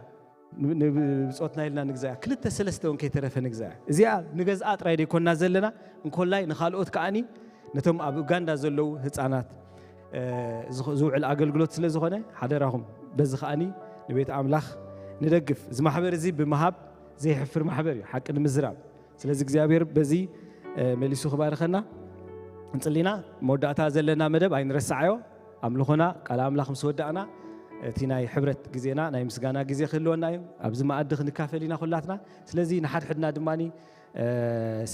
ንብጾትና ኢልና ንግዛእ እያ። ክልተ ሰለስተ እውን ከይተረፈ ንግዛእ እያ። እዚኣ ንገዝኣ ጥራይ ደይኮንና ዘለና እንኮላይ ንኻልኦት ከዓኒ ነቶም ኣብ ኡጋንዳ ዘለዉ ህፃናት ዝውዕል ኣገልግሎት ስለ ዝኾነ ሓደራኹም በዚ ከዓኒ ንቤት ኣምላኽ ንደግፍ። እዚ ማሕበር እዚ ብምሃብ ዘይሕፍር ማሕበር እዩ፣ ሓቂ ንምዝራብ። ስለዚ እግዚኣብሔር በዚ መሊሱ ክባርኸና እንጽሊና። መወዳእታ ዘለና መደብ ኣይንረስዓዮ። ኣምልኾና ቃል ኣምላኽ ምስ ወዳእና እቲ ናይ ሕብረት ግዜና ናይ ምስጋና ግዜ ክህልወና እዩ። ኣብዚ መኣዲ ክንካፈል ኢና ኩላትና። ስለዚ ንሓድሕድና ድማ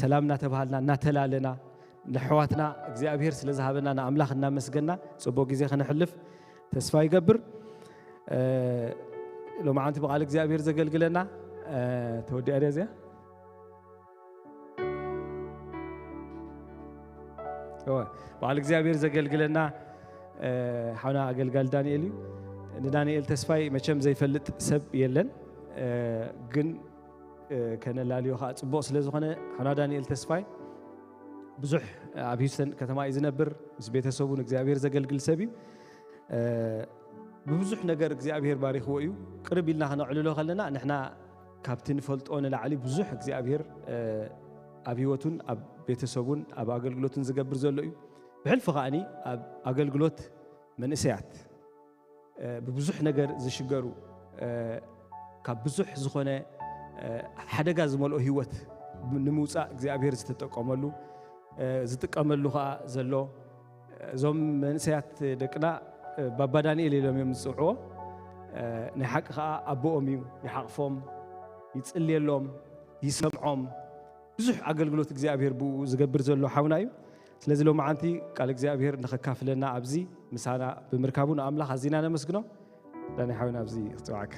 ሰላም እናተባሃልና እናተላለና ንኣሕዋትና እግዚኣብሔር ስለ ዝሃበና ንኣምላኽ እናመስገና ጽቡቕ ግዜ ከነሕልፍ ተስፋ ይገብር። ሎማዓንቲ ብቓል እግዚኣብሔር ዘገልግለና ተወዲኣ ድያ እዚኣ? እወ፣ በዓል እግዚኣብሔር ዘገልግለና ሓውና ኣገልጋሊ ዳንኤል እዩ። ንዳንኤል ተስፋይ መቸም ዘይፈልጥ ሰብ የለን። ግን ከነላልዮ ከዓ ፅቡቕ ስለ ዝኾነ ሓውና ዳንኤል ተስፋይ ብዙሕ ኣብ ሂውስተን ከተማ እዩ ዝነብር። ምስ ቤተሰቡ ንእግዚኣብሔር ዘገልግል ሰብ እዩ። ብብዙሕ ነገር እግዚኣብሔር ባሪኽዎ እዩ። ቅርብ ኢልና ከነዕልሎ ከለና ንሕና ካብቲ ንፈልጦ ንላዕሊ ብዙሕ እግዚኣብሔር ኣብ ህይወቱን ኣብ ቤተሰቡን ኣብ ኣገልግሎትን ዝገብር ዘሎ እዩ። ብሕልፊ ከዓኒ ኣብ ኣገልግሎት መንእሰያት ብብዙሕ ነገር ዝሽገሩ ካብ ብዙሕ ዝኾነ ሓደጋ ዝመልኦ ህይወት ንምውፃእ እግዚኣብሔር ዝተጠቀመሉ ዝጥቀመሉ ከዓ ዘሎ እዞም መንእሰያት ደቅና ባባ ዳንኤል ኢሎም እዮም ዝፅውዕዎ። ናይ ሓቂ ከዓ ኣቦኦም እዩ፣ ይሓቕፎም፣ ይፅልየሎም፣ ይሰምዖም። ብዙሕ ኣገልግሎት እግዚኣብሔር ብኡ ዝገብር ዘሎ ሓውና እዩ። ስለዚ ሎማዓንቲ ቃል እግዚኣብሔር ንኸካፍለና ኣብዚ ምሳና ብምርካቡ ንኣምላኽ ኣዚና ነመስግኖ። ዳኒ ሓውና ኣብዚ ክፅውዓካ።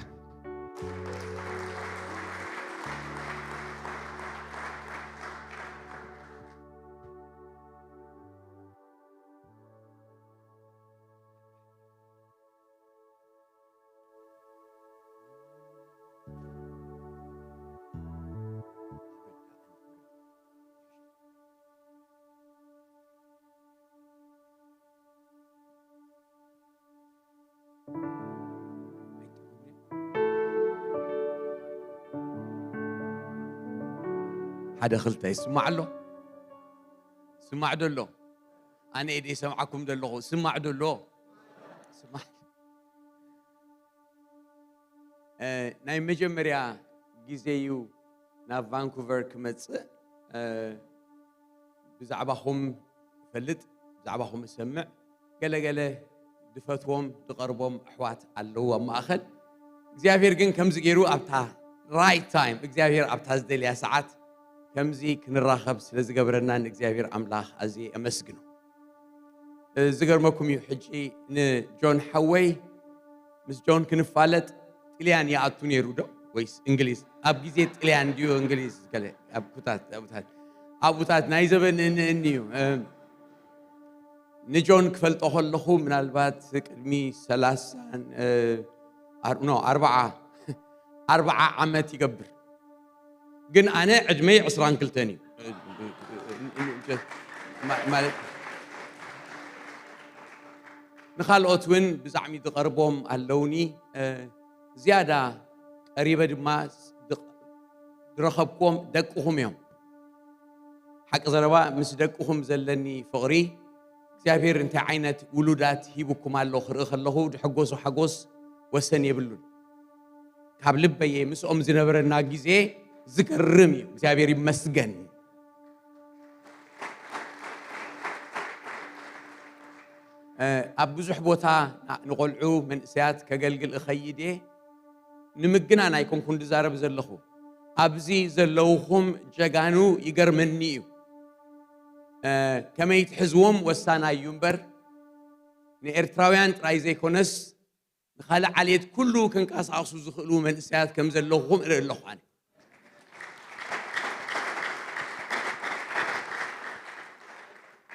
ሓደ ክልተ ይስማዕ ኣሎ? ስማዕ ዶ ኣሎ? ኣነ ኢደ ይሰምዓኩም ዘለኹ፣ ስማዕ ዶ ኣሎ? ስማዕ። እ፣ ናይ መጀመርያ ግዜ እዩ ናብ ቫንኩቨር ክመጽእ። እ፣ ብዛዕባኹም እፈልጥ፣ ብዛዕባኹም እሰምዕ። ገለገለ ድፈትዎም ድቐርቦም ኣሕዋት ኣለዉ ኣብ ማእኸል። እግዚኣብሔር ግን ከምዚ ገይሩ ኣብታ ራይት ታይም፣ እግዚኣብሔር ኣብታ ዝደልያ ሰዓት ከምዚ ክንራኸብ ስለ ዝገበረና ንእግዚኣብሔር ኣምላኽ ኣዝየ ኣመስግኖ። እ፣ ዝገርመኩም እዩ፣ ሕጂ ንጆን ሓወይ ምስ ጆን ክንፋለጥ ጥልያን ይኣቱ ነይሩ ዶ ወይስ እንግሊዝ? ኣብ ግዜ ጥልያን ድዩ እንግሊዝ? ገለ ኣብ ኩታት፣ ኣብታት፣ ኣብኡታት ናይ ዘበን እንእን እዩ። እ፣ ንጆን ክፈልጦ ከለኹ ምናልባት ቅድሚ ሰላሳን፣ እ፣ ኣር-፣ ኖ፣ ኣርባዓ፣ ኣርባዓ ዓመት ይገብር። ግን ኣነ ዕድመይ ዕስራን ክልተን እዩ። ማ-፣ ማለት ንኻልኦት እውን ብዛዕሚ ዝቐርቦም ኣለውኒ። እ፣ ዝያዳ ቀሪበ ድማ ዝ-፣ ዝረኸብክዎም ደቅኹም እዮም። ሓቂ ዘረባ፣ ምስ ደቅኹም ዘለኒ ፍቕሪ፣ እግዚኣብሔር እንታይ ዓይነት ውሉዳት ሂቡኩም ኣሎ ክርኢ ከለኹ፣ ድሕጎሶ ሓጎስ ወሰን የብሉን። ካብ ልበየ ምስኦም ዝነበረና ግዜ ዝገርም እዩ። እግዚኣብሔር ይመስገን። እ፣ ኣብ ብዙሕ ቦታ ና-፣ ንቖልዑ መንእሰያት ከገልግል እኸይድ እየ። ንምግናን ኣይኮንኩን ዝዛረብ ዘለኹ። ኣብዚ ዘለውኹም ጀጋኑ ይገርመኒ እዩ። እ፣ ከመይ ትሕዝዎም ወሳናይ እዩ እምበር፣ ንኤርትራውያን ጥራይ ዘይኮነስ፣ ንኻልእ ዓሌት ኩሉ ክንቀሳቐሱ ዝኽእሉ መንእሰያት ከም ዘለኹም እርኢ ኣለኹ ኣነ።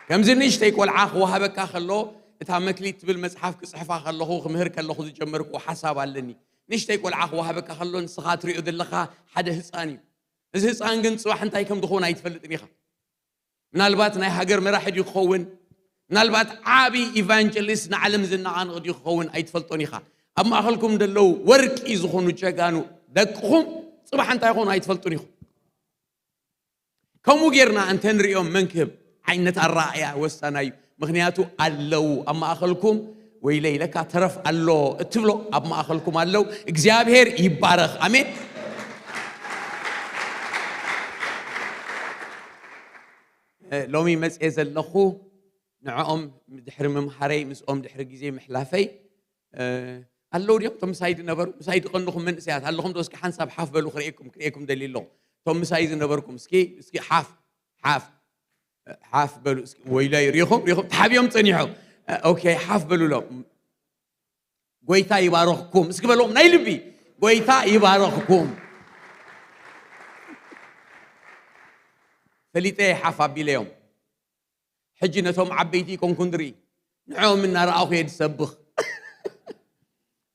ከምዚ ንእሽተይ ቆልዓ ክወሃበካ ከሎ፣ እታ መክሊት ትብል መጽሓፍ ክጽሕፋ ከለኹ፣ ክምህር ከለኹ ዝጀመርኩዎ ሓሳብ ኣለኒ። ንእሽተይ ቆልዓ ክወሃበካ ከሎ፣ ንስኻ ትሪኦ ዘለኻ ሓደ ህጻን እዩ። እዚ ህጻን ግን ጽባሕ እንታይ ከም ዝኸውን ኣይትፈልጥን ኢኻ። ምናልባት ናይ ሃገር መራሒ ድዩ ክኸውን? ምናልባት ዓቢ ኢቫንጀሊስት ንዓለም ዝነቓንቕ ድዩ ክኸውን? ኣይትፈልጦን ኢኻ። ኣብ ማእኸልኩም ዘለዉ ወርቂ ዝኾኑ ጀጋኑ ደቅኹም ጽባሕ እንታይ ይኾኑ ኣይትፈልጡን ኢኹም። ከምኡ ጌርና እንተ ንሪኦም መን ክህብ ዓይነት ኣረኣእያ ወሳናይ እዩ። ምኽንያቱ ኣለዉ ኣብ ማእኸልኩም። ወይለይ ለካ ተረፍ ኣሎ እትብሎ ኣብ ማእኸልኩም ኣለዉ። እግዚኣብሔር ይባረኽ። ኣሜን። እ፣ ሎሚ መጽኤ ዘለኹ ንዕኦም ድሕሪ ምምሃረይ፣ ምስኦም ድሕሪ ግዜ ምሕላፈይ፣ እ፣ ኣለዉ ድዮም እቶም ምሳይ ዝነበሩ? ምሳይ ዝቐንኹም መንእሰያት ኣለኹም ዶ? እስኪ ሓንሳብ ሓፍ በሉ፣ ክርእየኩም፣ ክርእየኩም ደልየ ኣለኹ። እቶም ምሳይ ዝነበርኩም እስኪ፣ እስኪ ሓፍ፣ ሓፍ፣ ሓፍ በሉ እስኪ። ወይለይ፣ ሪኹም፣ ሪኹም፣ ተሓቢኦም ጸኒሖም። እ፣ ኦኬ፣ ሓፍ በሉሎም። ጎይታ ይባረኽኩም እስኪ በሎም፣ ናይ ልቢ። ጎይታ ይባረኽኩም። ፈሊጠ ሓፍ ኣቢለዮም። ሕጂ ነቶም ዓበይቲ ይኮንኩን ዝርኢ፣ ንዕኦም እናረኣኹ እየ ዝሰብኽ።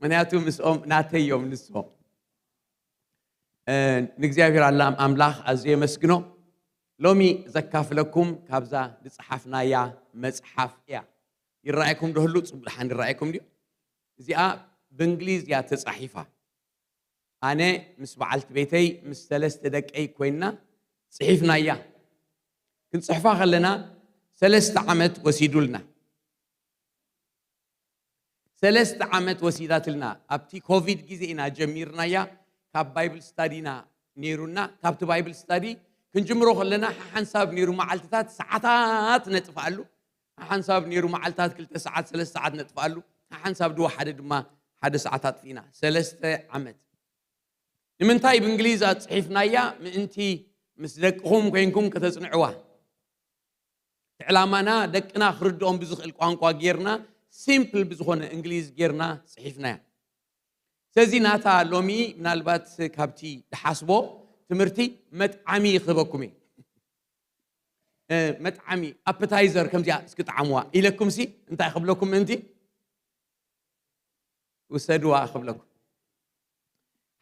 ምኽንያቱ ምስኦም ናተይ እዮም ንሶም። እ፣ ንእግዚኣብሔር ኣላ-፣ ኣምላኽ ኣዝየ የመስግኖ። ሎሚ ዘካፍለኩም ካብዛ ዝጸሓፍናያ መጽሓፍ እያ። ይረኣየኩም ዶ ህሉ? ጽቡቕ ደሓን ይረኣየኩም ድዩ? እዚኣ ብእንግሊዝ እያ ተጻሒፋ። ኣነ ምስ በዓልቲ ቤተይ ምስ ሰለስተ ደቀይ ኮይንና ጽሒፍናያ። ክንጽሕፋ ከለና ሰለስተ ዓመት ወሲዱልና። ሰለስተ ዓመት ወሲዳትልና። ኣብቲ ኮቪድ ግዜ ኢና ጀሚርናያ። ካብ ባይብል ስታዲ ኢና ነይሩና። ካብቲ ባይብል ስታዲ ክንጅምሮ ከለና ሓሓንሳብ ነይሩ መዓልትታት ሰዓታት ነጥፍኣሉ። ሓሓንሳብ ነይሩ መዓልታት ክልተ ሰዓት፣ ሰለስተ ሰዓት ነጥፍኣሉ። ሓሓንሳብ ድዋ ሓደ ድማ ሓደ ሰዓት ኣጥፊእና። ሰለስተ ዓመት። ንምንታይ ብእንግሊዝ ኣጽሒፍናያ? ምእንቲ ምስ ደቅኹም ኮይንኩም ከተጽንዕዋ። እቲ ዕላማና ደቅና ክርድኦም ብዝኽእል ቋንቋ ጌርና፣ ሲምፕል ብዝኾነ እንግሊዝ ጌርና ጽሒፍናያ። ስለዚ ናታ ሎሚ ምናልባት ካብቲ ድሓስቦ ትምህርቲ መጥዓሚ ክህበኩም እየ። እ፣ መጥዓሚ፣ ኣፕታይዘር ከምዚኣ እስኪ ጥዓምዋ ኢለኩም ሲ እንታይ ክብለኩም ምእንቲ? ውሰድዋ ክብለኩም።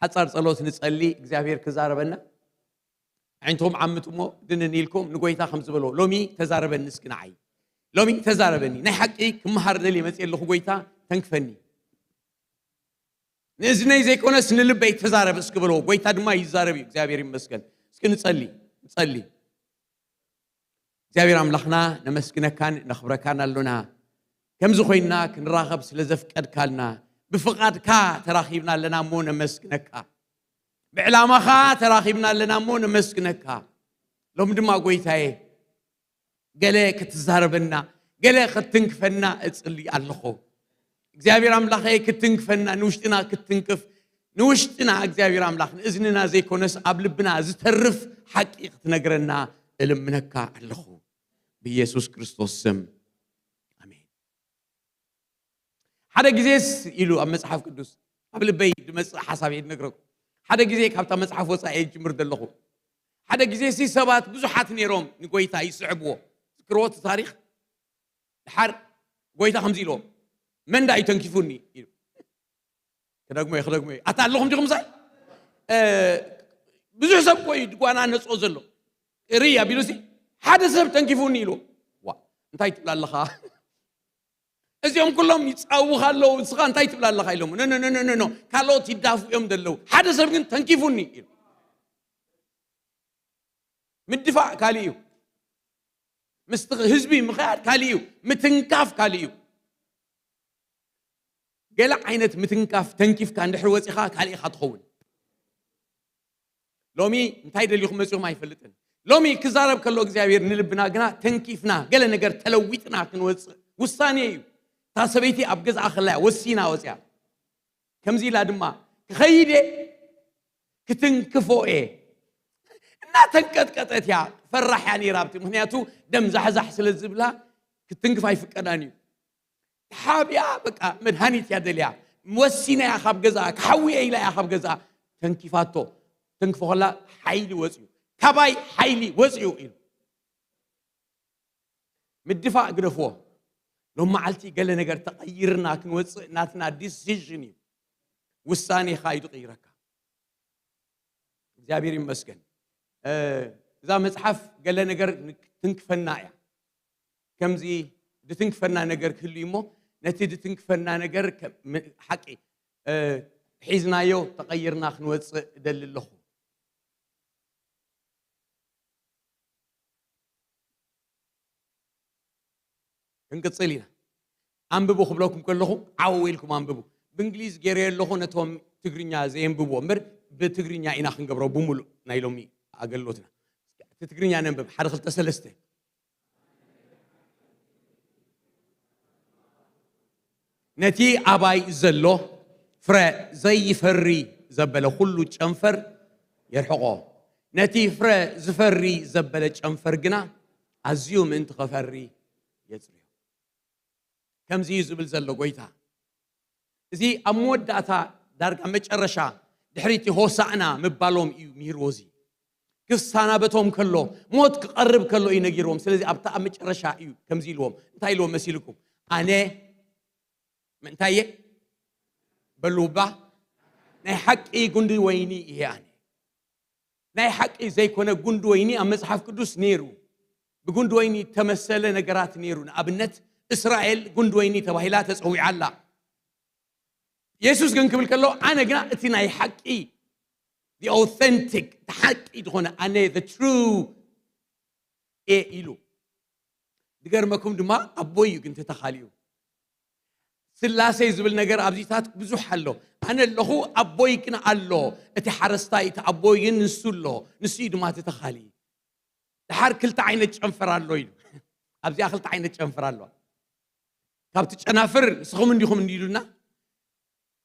ሓጻር ጸሎት ንጸሊ፣ እግዚኣብሔር ክዛረበና። ኣዒንትኹም ዓምቱ እሞ ድንን ኢልኩም ንጎይታ ከም ዝበሎ፣ "ሎሚ ተዛረበኒ እስኪ ንዓይ። ሎሚ ተዛረበኒ። ናይ ሓቂ ክመሃር ደልየ መጽየ ኣለኹ፣ ጎይታ ተንክፈኒ። ንእዝነይ ዘይኮነስ ንልበይ ተዛረብ እስኪ" በሎ። ጎይታ ድማ ይዛረብ እዩ። እግዚኣብሔር ይመስገን። እስኪ ንጸሊ። ጸሊ። እግዚኣብሔር ኣምላኽና ነመስግነካን ነኽብረካን ኣሎና። ከምዚ ኮይንና ክንራኸብ ስለ ዘፍቀድካልና፣ ብፍቓድካ ተራኺብና ኣለና እሞ ነመስግነካ። ብዕላማኻ ተራኺብና ኣለና እሞ ነመስግነካ። ሎም ድማ ጎይታዬ፣ ገለ ክትዛረበና፣ ገለ ክትትንክፈና እጽሊ ኣለኹ። እግዚኣብሔር ኣምላኸ ክትትንክፈና፣ ንውሽጥና ክትትንክፍ፣ ንውሽጥና እግዚኣብሔር ኣምላኽ ንእዝንና ዘይኮነስ ኣብ ልብና ዝተርፍ ሓቂ ክትነግረና እልምነካ ኣለኹ። ብኢየሱስ ክርስቶስ ስም። ኣሜን። ሓደ ግዜስ ኢሉ ኣብ መጽሓፍ ቅዱስ፣ ኣብ ልበይ ዝመጽእ ሓሳብ እየ ዝነግረኩም። ሓደ ግዜ ካብታ መጽሓፍ ወጻኢ እየ ዝጅምር ዘለኹ። ሓደ ግዜሲ ሰባት ብዙሓት ነይሮም ንጎይታ ይስዕብዎ። ዝክርዎ እቲ ታሪኽ። ድሓር ጎይታ ከምዚ ኢልዎም፣ "መን ደኣ እዩ ተንኪፉኒ?" ኢሉ። ክደግሞ እየ፣ ክደግሞ እየ። ኣታ ኣለኹም ዲኹም ምሳይ? እ፣ ብዙሕ ሰብ እኮ እዩ ድጓና ነጽኦ ዘሎ። ርኢ ኣቢሉሲ፣ "ሓደ ሰብ ተንኪፉኒ" ኢሉ። ዋ፣ እንታይ ትብላ ኣለኻ? እዚኦም ኩሎም ይጻውኻ ኣለዉ፣ ንስኻ እንታይ ትብላ ኣለኻ ኢሎም። "ኖ፣ ኖ፣ ኖ፣ ኖ፣ ኖ፣ ኖ፣ ካልኦት ይዳፉ እዮም ዘለዉ። ሓደ ሰብ ግን ተንኪፉኒ" ኢሉ። ምድፋእ ካልእ እዩ። ምስቲ ህዝቢ ምኽያድ ካልእ እዩ። ምትንካፍ ካልእ እዩ። ገለ ዓይነት ምትንካፍ ተንኪፍካ እንድሕር ወጺኻ ካልእ ኢኻ ትኸውን። ሎሚ እንታይ ደሊኹም መጺኹም ኣይፈልጥን። ሎሚ ክዛረብ ከሎ እግዚኣብሔር ንልብና ግና ተንኪፍና ገለ ነገር ተለዊጥና ክንወጽእ ውሳኔ እዩ። እታ ሰበይቲ ኣብ ገዛኣ ከላ እያ ወሲና ወጺኣ። ከምዚ ኢላ ድማ፣ "ክኸይድ እየ፣ ክትንክፎ እየ" እናተንቀጥቀጠት እያ። ፈራሕ እያ ነይራ ኣብቲ፣ ምኽንያቱ ደም ዛሕዛሕ ስለ ዝብላ ክትንክፍ ኣይፍቀዳን እዩ። ተሓቢኣ በቃ መድሃኒት እያ ደልያ። ወሲና እያ ካብ ገዛ፣ ክሓዊ እየ ኢላ እያ ካብ ገዛ ተንኪፋቶ። ተንክፎ ከላ ሓይሊ ወፅዩ፣ "ካባይ ሓይሊ ወፅዩ" ኢሉ። ምድፋእ ግደፍዎ። ሎም መዓልቲ ገለ ነገር ተቐይርና ክንወፅእ ናትና ዲሲዥን እዩ፣ ውሳኔኻ እዩ ዝቕይረካ። እግዚኣብሔር ይመስገን። እ፣ እዛ መጽሓፍ ገለ ነገር ትንክፈና እያ። ከምዚ ድትንክፈና ነገር ክህሉ እሞ፣ ነቲ ድትንክፈና ነገር ከ-፣ ም-፣ ሓቂ፣ እ፣ ሒዝናዮ ተቐይርና ክንወጽእ እደሊ ኣለኹ። ክንቅጽል ኢና። ኣንብቡ ክብለኩም ከለኹ ዓው ኢልኩም ኣንብቡ። ብእንግሊዝ ገይረዮ ኣለኹ፣ ነቶም ትግርኛ ዘየንብብዎ እምበር፣ ብትግርኛ ኢና ክንገብሮ ብምሉእ ናይ ሎሚ ኣገልግሎትና። እቲ ትግርኛ ነንብብ፣ ሓደ፣ ክልተ፣ ሰለስተ። ነቲ ኣባይ ዘሎ ፍረ ዘይፈሪ ዘበለ ኩሉ ጨንፈር የርሕቆ፣ ነቲ ፍረ ዝፈሪ ዘበለ ጨንፈር ግና ኣዝዩ ምእንቲ ኸፈሪ የጽርዮ። ከምዚ እዩ ዝብል ዘሎ ጎይታ። እዚ ኣብ መወዳእታ፣ ዳርጋ መጨረሻ፣ ድሕሪ እቲ ሆሳዕና ምባሎም እዩ ምሂርዎ። እዚ ክሰናበቶም ከሎ፣ ሞት ክቐርብ ከሎ እዩ ነጊርዎም። ስለዚ ኣብታ ኣብ መጨረሻ እዩ ከምዚ ኢልዎም። እንታይ ኢልዎም መሲልኩም? "ኣነ ምእንታይ እየ?" በሉ እባ። "ናይ ሓቂ ጉንዲ ወይኒ እየ ኣነ። ናይ ሓቂ ዘይኮነ ጉንዲ ወይኒ ኣብ መጽሓፍ ቅዱስ ነይሩ። ብጉንዲ ወይኒ እተመሰለ ነገራት ነይሩ። ንኣብነት፣ እስራኤል ጉንዲ ወይኒ ተባሂላ ተጸዊዓ ኣላ። የሱስ ግን ክብል ከሎ፣ ኣነ ግና እቲ ናይ ሓቂ፣ the authentic፣ እቲ ሓቂ ዝኾነ፣ ኣነ the true እየ" ኢሉ። ዝገርመኩም ድማ፣ ኣቦይ እዩ ግን ተተኻሊኡ። ስላሴ ዝብል ነገር ኣብዚታት ብዙሕ ኣሎ። ኣነ ኣለኹ፣ ኣቦይ ግን ኣሎ። እቲ ሓረስታይ፣ እቲ ኣቦይ ግን ንሱ ኣሎ። ንሱ እዩ ድማ ተተኻሊ። ድሓር ክልተ ዓይነት ጨንፈር ኣሎ ኢሉ። ኣብዚኣ ክልተ ዓይነት ጨንፈር ኣሎ። ካብቲ ጨናፍር ንስኹም እንዲኹም እንዲሉና፣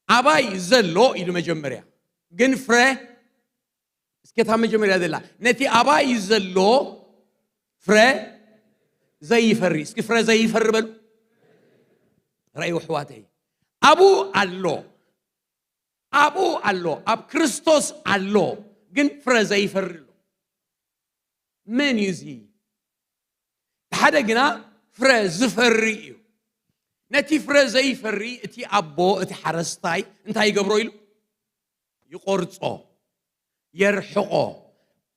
ኣባይ ዘሎ ኢሉ መጀመርያ። ግን ፍረ፣ እስከ እታ መጀመርያ ዘላ፣ ነቲ ኣባይ ዘሎ ፍረ ዘይፈሪ። እስኪ ፍረ ዘይፈሪ በሉ። ረእዩ ኣሕዋተይ። ኣብኡ ኣሎ። ኣብኡ ኣሎ። ኣብ ክርስቶስ ኣሎ። ግን ፍረ ዘይፈሪ ኣሎ። መን እዩ እዚ? ሓደ ግና ፍረ ዝፈሪ እዩ። ነቲ ፍረ ዘይፈሪ እቲ ኣቦ፣ እቲ ሓረስታይ እንታይ ይገብሮ ኢሉ? ይቆርጾ፣ የርሕቆ።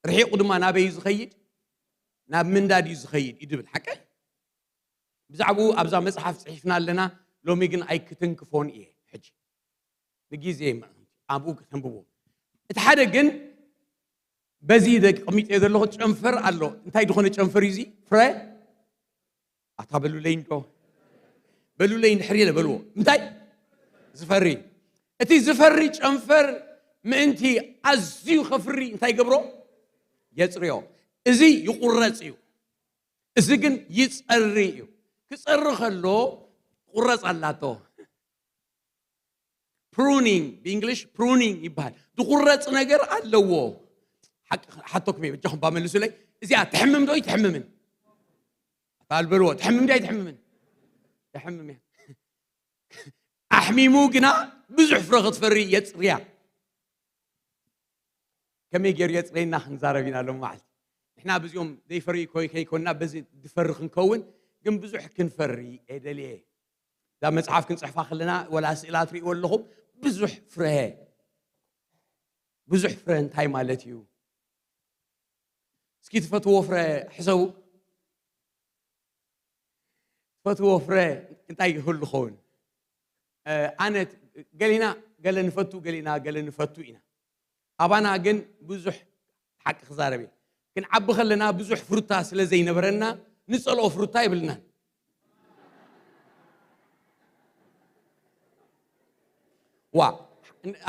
ርሒቑ ድማ ናበይ እዩ ዝኸይድ? ናብ ምንዳድ እዩ ዝኸይድ እዩ ድብል። ሓቀይ? ብዛዕባኡ ኣብዛ መጽሓፍ ጽሒፍና ኣለና። ሎሚ ግን ኣይክትንክፎን እየ። ሕጂ ንግዜ ኣብኡ ከተንብቦ። እቲ ሓደ ግን በዚ ደቂ ቀሚጠ ዘለኹ ጨንፈር ኣሎ። እንታይ ዝኾነ ጨንፈር እዩ እዚ? ፍረ ኣታ በሉለይ እንዶ፣ በሉለይ እንድሕር የለ በልዎ። እንታይ ዝፈሪ? እቲ ዝፈሪ ጨንፈር ምእንቲ ኣዝዩ ከፍሪ እንታይ ገብሮ? የጽርዮ። እዚ ይቁረጽ እዩ። እዚ ግን ይጸሪ እዩ። ክጸሪ ከሎ ቁረጽ ኣላቶ። ፕሩኒንግ ብእንግሊሽ ፕሩኒንግ ይበሃል። ዝቁረጽ ነገር ኣለዎ። ሓቶኩም እየ በጃኹም ባመልሱለይ። እዚኣ ትሕምም ዶ ይትሕምምን? ኣታ በልዎ፣ ትሕምም ዶ ኣይትሕምምን? ትሕምም እያ። ኣሕሚሙ ግና ብዙሕ ፍረ ክትፈሪ የጽርያ። ከመይ ገይሩ የጽረየና ክንዛረብ ኢና ሎም መዓልቲ። ንሕና ብዚኦም ዘይፈሪ ከይኮንና በዚ ድፈሪ ክንከውን ግን ብዙሕ ክንፈሪ እየ ደልየ። እዛ መጽሓፍ ክንጽሕፋ ከለና ወላ ስእላ ትርእይዎ ኣለኹም። ብዙሕ ፍረ፣ ብዙሕ ፍረ እንታይ ማለት እዩ? እስኪ ትፈትዎ ፍረ ሕሰቡ። ትፈትዎ ፍረ እንታይ ይህሉ ኸውን? ኣነ ገሊና ገለ ንፈቱ፣ ገሊና ገለ ንፈቱ ኢና። ኣባና ግን ብዙሕ ሓቂ ክዛረብ እየ። ክንዓቢ ከለና ብዙሕ ፍሩታ ስለ ዘይነበረና ንጸልኦ ፍሩታ የብልናን። ዋ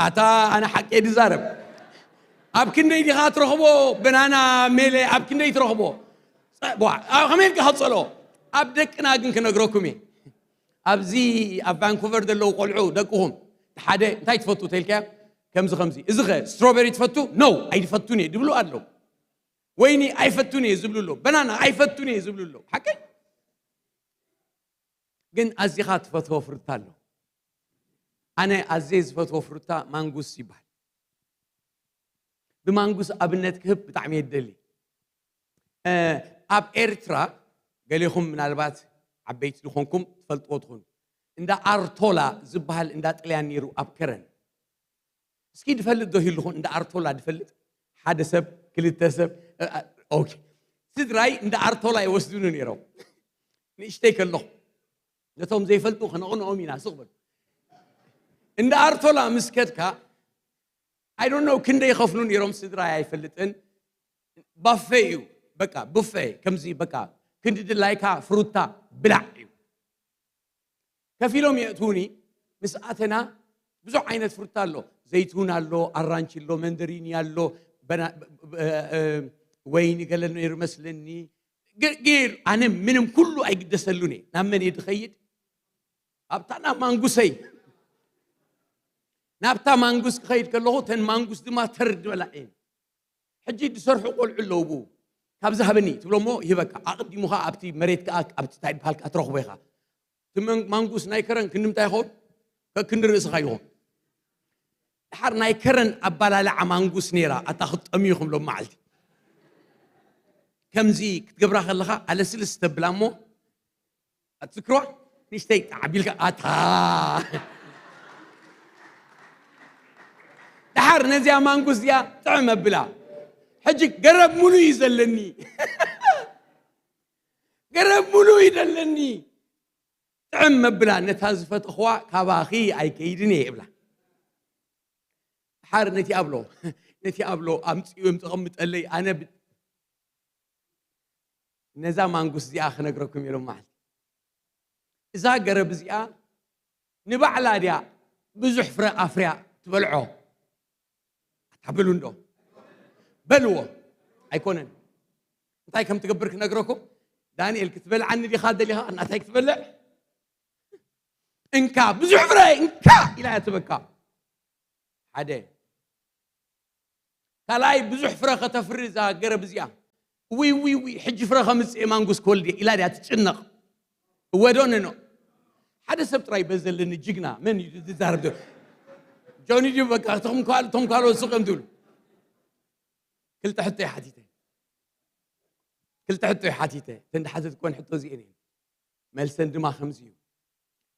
ኣታ ኣነ ሓቂ ድዛረብ። ኣብ ክንደይ ዲኻ ትረኽቦ? በናና ሜለ ኣብ ክንደይ ትረኽቦ? ከመይ ኢልካ ከብፀሎ? ኣብ ደቅና ግን ክነግረኩም እየ። ኣብዚ ኣብ ቫንኩቨር ዘለዉ ቆልዑ ደቅኹም ሓደ እንታይ ትፈቱ ተልካ? ከምዚ ከምዚ። እዚ ኸ ስትሮበሪ ትፈቱ? ኖ ኣይፈቱን እየ ድብሉ ኣለዉ። ወይኒ ኣይፈቱን እየ ዝብሉ ኣለዉ። በናና ኣይፈቱን እየ ዝብሉ ኣለዉ። ሓቀይ? ግን ኣዚኻ ትፈትዎ ፍሩታ ኣሎ። ኣነ ኣዝየ ዝፈትዎ ፍሩታ ማንጉስ ይበሃል። ብማንጉስ ኣብነት ክህብ ብጣዕሚ እየ ዝደሊ። ኣብ ኤርትራ ገሌኹም ምናልባት ዓበይቲ ዝኾንኩም ትፈልጥዎ ትኾኑ። እንዳ ኣርቶላ ዝበሃል እንዳ ጥልያን ነይሩ ኣብ ከረን። እስኪ ድፈልጥ ዶ ይህልኹን እንዳ ኣርቶላ ድፈልጥ? ሓደ ሰብ ክልተ ሰብ። ኦኬ። ስድራይ እንዳ ኣርቶላ ይወስዱኒ ነይሮም። ንእሽተይ ከለኹ ነቶም ዘይፈልጡ ከነቕንኦም ኢና። ስቕ በሉ። እንዳ ኣርቶላ ምስ ከድካ ኣይ ዶንት ኖው ክንደይ ይኸፍሉ ነይሮም። ስድራይ ኣይፈልጥን። ባፌ እዩ በቃ፣ ቡፌ። ከምዚ በቃ ክንዲ ድላይካ ፍሩታ ብላዕ እዩ። ከፊሎም የእትዉኒ። ምስ ኣተና ብዙሕ ዓይነት ፍሩታ ኣሎ። ዘይቱን ኣሎ፣ ኣራንቺ ኣሎ፣ መንደሪኒ ኣሎ፣ ወይኒ ገለ ነይሩ መስለኒ። ገይሩ ኣነ ምንም ኩሉ ኣይግደሰሉን እየ። ናብ መን እየ ድኸይድ? ኣብታ ናብ ማንጉሰይ። ናብታ ማንጉስ ክኸይድ ከለኹ ተን ማንጉስ ድማ ተር ዝበላ እየን። ሕጂ ዝሰርሑ ቆልዑ ኣለዉ። ካብዚ ሃበኒ ትብሎ እሞ ይህበካ። ኣቐዲሙ ኸዓ ኣብቲ መሬት ከኣ ኣብቲ እንታይ ዝበሃል ከኣ ትረኽቦ ኢኻ። እቲ መን-፣ ማንጉስ ናይ ከረን ክንዲ ምንታይ ይኸውን? ከክንዲ ርእስኻ ይኸውን። ድሓር ናይ ከረን ኣባላልዓ ማንጉስ ነይራ። ኣታ ክትጠምዩ ኢኹም ሎም መዓልቲ። ከምዚ ክትገብራ ከለኻ ኣለስልስ ተብላ እሞ ኣትዝክርዋ? ንእሽተይ ጣዕ ኣቢልካ ኣታ። ድሓር ነዚኣ ማንጉስ እዚኣ ጥዕም ኣብላ። ሕጂ ገረብ ሙሉ እዩ ዘለኒ። ገረብ ሙሉ እዩ ዘለኒ። ጥዕም ኣብላ። ነታ ዝፈተኽዋ ካባኺ ኣይከይድን እየ እብላ። ድሓር ነቲ ኣብሎ፣ ነቲ ኣብሎ ኣምፅኡ እዮም ተቐምጠለይ። ኣነ ብ-፣ ነዛ ማንጉስ እዚኣ ክነግረኩም ኢሎም መዓልቲ። እዛ ገረብ እዚኣ ንባዕላ ድያ ብዙሕ ፍረ ኣፍርያ ትበልዖ? ኣታ በሉ እንዶ። በልዎ። ኣይኮነን። እንታይ ከም ትገብር ክነግረኩም። ዳንኤል ክትበልዓኒ ዲኻ ደሊኻ? ናታይ ክትበልዕ? እንካ፣ ብዙሕ ፍረ እንካ ኢላ እያ ትበካ። ሓደ። ካልኣይ ብዙሕ ፍረ ከተፍሪ እዛ ገረብ እዚኣ። ዊ፣ ዊ፣ ዊ፣ ሕጂ ፍረ ከምጽእ እየ ማንጉስ ክወልድ እየ ኢላ ድያ ትጭነቕ? እወ ዶ ነኖ? ሓደ ሰብ ጥራይ በዘለኒ ጅግና መን እዩ ዝዛረብ ዘሎ? ጆኒ ድዩ በቃ እቶም ካልኦት፣ እቶም ካልኦት ስቕ እዮም ትብሉ። ክልተ ሕቶ እየ ሓቲተ። ክልተ ሕቶ እየ ሓቲተ። እተን ዝሓተትኩወን ሕቶ እዚኤን እየን። መልሰን ድማ ከምዚ እዩ።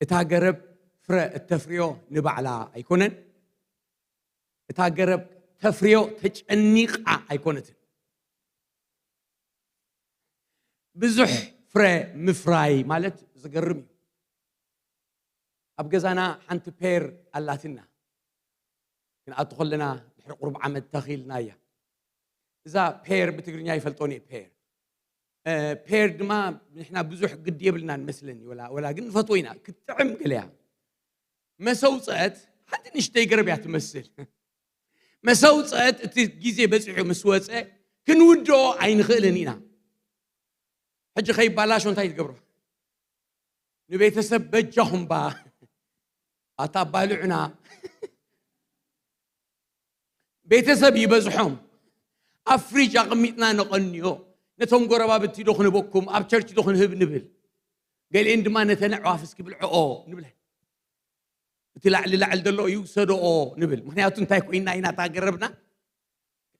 እታ ገረብ ፍረ እተፍርዮ ንባዕላ ኣይኮነን። እታ ገረብ ተፍርዮ ተጨኒቓ ኣይኮነትን። ብዙሕ ፍረ ምፍራይ ማለት ዝገርም እዩ። ኣብ ገዛና ሓንቲ ፔር ኣላትና። ክንኣቱ ከለና ድሕሪ ቁሩብ ዓመት ተኺልና እያ። እዛ ፔር ብትግርኛ ይፈልጦን እየ። ፔር እ፣ ፔር ድማ ንሕና ብዙሕ ግዲ የብልና ንመስለኒ፣ ወላ፣ ወላ ግን ንፈትዎ ኢና። ክትጥዕም ገለያ መሰውፀት ሓንቲ ንእሽተይ ገረብ እያ ትመስል። መሰውፀት እቲ ግዜ በፂሑ ምስ ወፀ ክንውድኦ ኣይንኽእልን ኢና። ሕጂ ከይባላሾ እንታይ ትገብሮ? ንቤተሰብ በጃኹም ባ ኣታ ባልዑና። ቤተሰብ ይበዝሖም። ኣብ ፍሪጅ ኣቐሚጥና ነቐንዮ። ነቶም ጎረባብቲ ዶ ክንበኩም፣ ኣብ ቸርች ዶ ክንህብ ንብል። ገሊኤን ድማ ነተን ኣዕዋፍ እስኪ ብልዕኦ ንብለን። እቲ ላዕሊ ላዕሊ ዘሎ ይውሰድኦ ንብል። ምኽንያቱ እንታይ ኮይና ኢና እታ ገረብና?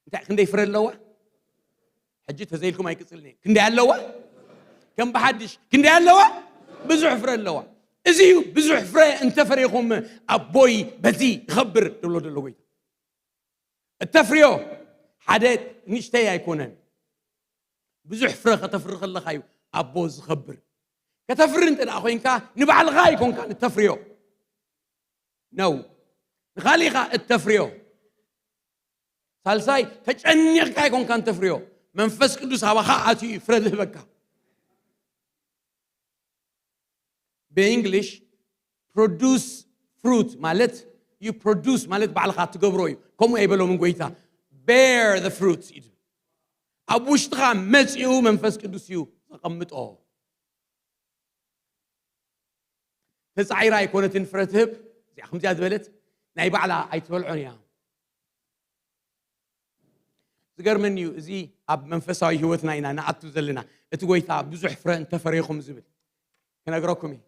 እንታይ፣ ክንደይ ፍረ ኣለዋ? ሕጂ ተዘይልኩም ኣይቅጽልን እየ። ክንደይ ኣለዋ? ከም ብሓድሽ ክንደይ ኣለዋ? ብዙሕ ፍረ ኣለዋ። እዚ እዩ፣ ብዙሕ ፍረ እንተፈሪኹም ኣቦይ በዚ ይኸብር ዝብሎ ዘሎ ጎይታ። እተፍርዮ ሓደ ንእሽተይ ኣይኮነን። ብዙሕ ፍረ ከተፍሪ ከለኻ እዩ ኣቦ ዝኸብር። ከተፍሪ እንተ ደኣ ኮይንካ ንባዕልኻ ኣይኮንካን እተፍርዮ። ነው። ንኻሊኻ እተፍርዮ። ሳልሳይ ተጨኒቕካ ኣይኮንካን ተፍርዮ። መንፈስ ቅዱስ ኣባኻ ኣትዩ እዩ ፍረ ዝህበካ። ብእንግሊሽ produce fruit ማለት፣ you produce ማለት ባዕልኻ ትገብሮ እዩ። ከምኡ ኣይበሎምን ጎይታ። Bear the fruit እዩ ዝብል። ኣብ ውሽጥኻ መጺኡ መንፈስ ቅዱስ እዩ ዘቐምጦ። ተጻዒራ ኣይኮነትን ፍረ ትህብ። እዚኣ ከምዚኣ ዝበለት ናይ ባዕላ ኣይትበልዖን እያ። ዝገርመኒ እዩ፣ እዚ ኣብ መንፈሳዊ ህይወትና ኢና ንኣቱ ዘለና። እቲ ጎይታ ብዙሕ ፍረ እንተፈሬኹም ዝብል ክነግረኩም እዩ።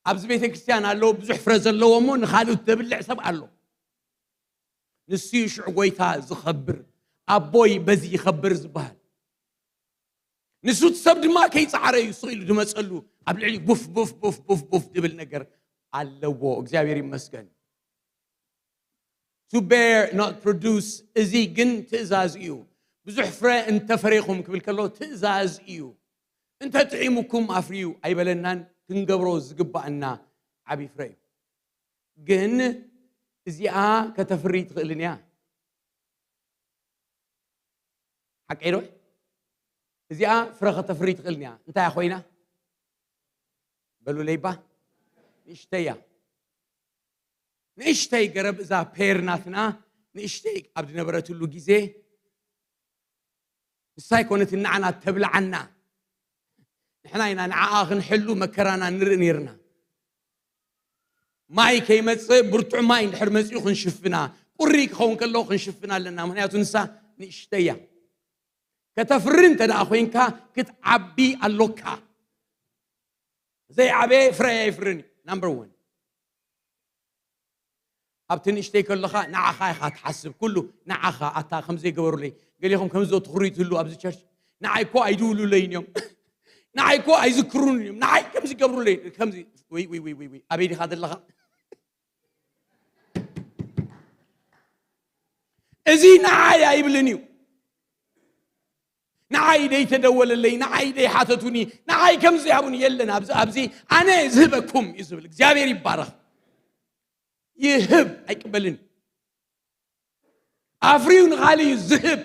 ኣብዚ ቤተ ክርስቲያን ኣለዉ ብዙሕ ፍረ ዘለዎ እሞ ንኻልኦት ዘብልዕ ሰብ ኣሎ። ንሱ እዩ ሽዑ ጎይታ ዝኸብር፣ ኣቦይ በዚ ይኸብር ዝበሃል። ንሱ እቲ ሰብ ድማ ከይጸዓረ እዩ ስቕ ኢሉ ዝመጸሉ። ኣብ ልዕሊ ቡፍ ቡፍ ቡፍ ቡፍ ቡፍ ዝብል ነገር ኣለዎ። እግዚኣብሔር ይመስገን። To bear, not produce። እዚ ግን ትእዛዝ እዩ። ብዙሕ ፍረ እንተፈሬኹም ክብል ከሎ ትእዛዝ እዩ። እንተ ጥዒሙኩም ኣፍርዩ ኣይበለናን። ክንገብሮ ዝግባኣና ዓብዪ ፍረ እዩ። ግን እዚኣ ከተፍሪ ትኽእልን እያ። ሓቀይ ዶ? እዚኣ ፍረ ከተፍሪ ትኽእልን እያ። እንታይ ኮይና? በሉለይ ባ። ንእሽተይ እያ። ንእሽተይ ገረብ እዛ ፔር ናትና ንእሽተይ ኣብ ዝነበረትሉ ግዜ ንሳ ኣይኮነትን ንዓና ተብልዓና። ንሕና ኢና ንዓኣ ክንሕሉ መከራና ንርኢ ነይርና። ማይ ከይመጽእ ብርቱዕ ማይ እንድሕር መጺኡ ክንሽፍና፣ ቁሪ ክኸውን ከሎ ክንሽፍና ኣለና። ምኽንያቱ ንሳ ንእሽተይ እያ። ከተፍሪ እንተ ደኣ ኮይንካ ክትዓቢ ኣሎካ። ዘይዓበየ ፍረ ኣይፍርን እዩ። ናምበር ዋን። ኣብቲ ንእሽተይ ከለኻ ንዓኻ ኢኻ ትሓስብ። ኩሉ ንዓኻ፣ ኣታ ከም ዘይገበሩለይ፣ ገሊኹም ከም ዘትኽሩ ትህሉ ኣብዚ ቸርች። ንዓይ እኮ ኣይድውሉለይን እዮም። ንዓይ እኮ ኣይዝክሩን እዮም። ንዓይ ከም ዝገብሩለይ፣ ከምዚ፣ ወይ፣ ወይ፣ ወይ፣ ወይ፣ ወይ፣ ኣበይ ዲኻ ዘለኻ? እዚ ንዓይ ኣይብልን እዩ። ንዓይ ደይተደወለለይ፣ ንዓይ ደይሓተቱኒ፣ ንዓይ ከም ዘይሃቡኒ የለን። ኣብዚ፣ ኣብዚ ኣነ ዝህበኩም እዩ ዝብል። እግዚኣብሔር ይባረኽ። ይህብ ኣይቅበልን። ኣፍርዩ ንኻሊ እዩ ዝህብ።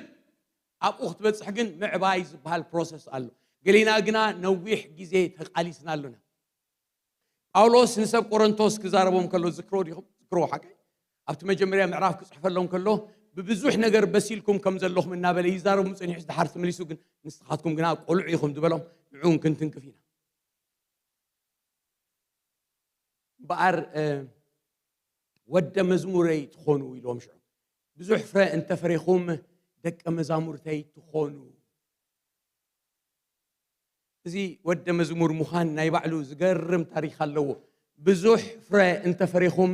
ኣብኡ ክትበጽሕ ግን ምዕባይ ዝበሃል ፕሮሰስ ኣሎ። ገሊና ግና ነዊሕ ግዜ ተቃሊስና ኣሎና። ጳውሎስ ንሰብ ቆሮንቶስ ክዛረቦም ከሎ ዝክሮ ዲኹም? ዝክሮ ሓቀይ? ኣብቲ መጀመርያ ምዕራፍ ክጽሕፈሎም ከሎ ብብዙሕ ነገር በሲልኩም ከም ዘለኹም እናበለ ይዛረቡ ጽኒሑ፣ ዝደሓር ተመሊሱ ግን ንስኻትኩም ግና ቆልዑ ኢኹም ዝበሎም ንዕኡ ክንትንክፍ ኢና። እምበኣር፣ እ፣ ወደ መዝሙረይ ትኾኑ ኢልዎም ሽዑ። ብዙሕ ፍረ እንተፈሬኹም ደቀ መዛሙርተይ ትኾኑ። እዚ ወደ መዝሙር ምዃን ናይ ባዕሉ ዝገርም ታሪኽ ኣለዎ። ብዙሕ ፍረ እንተፈሬኹም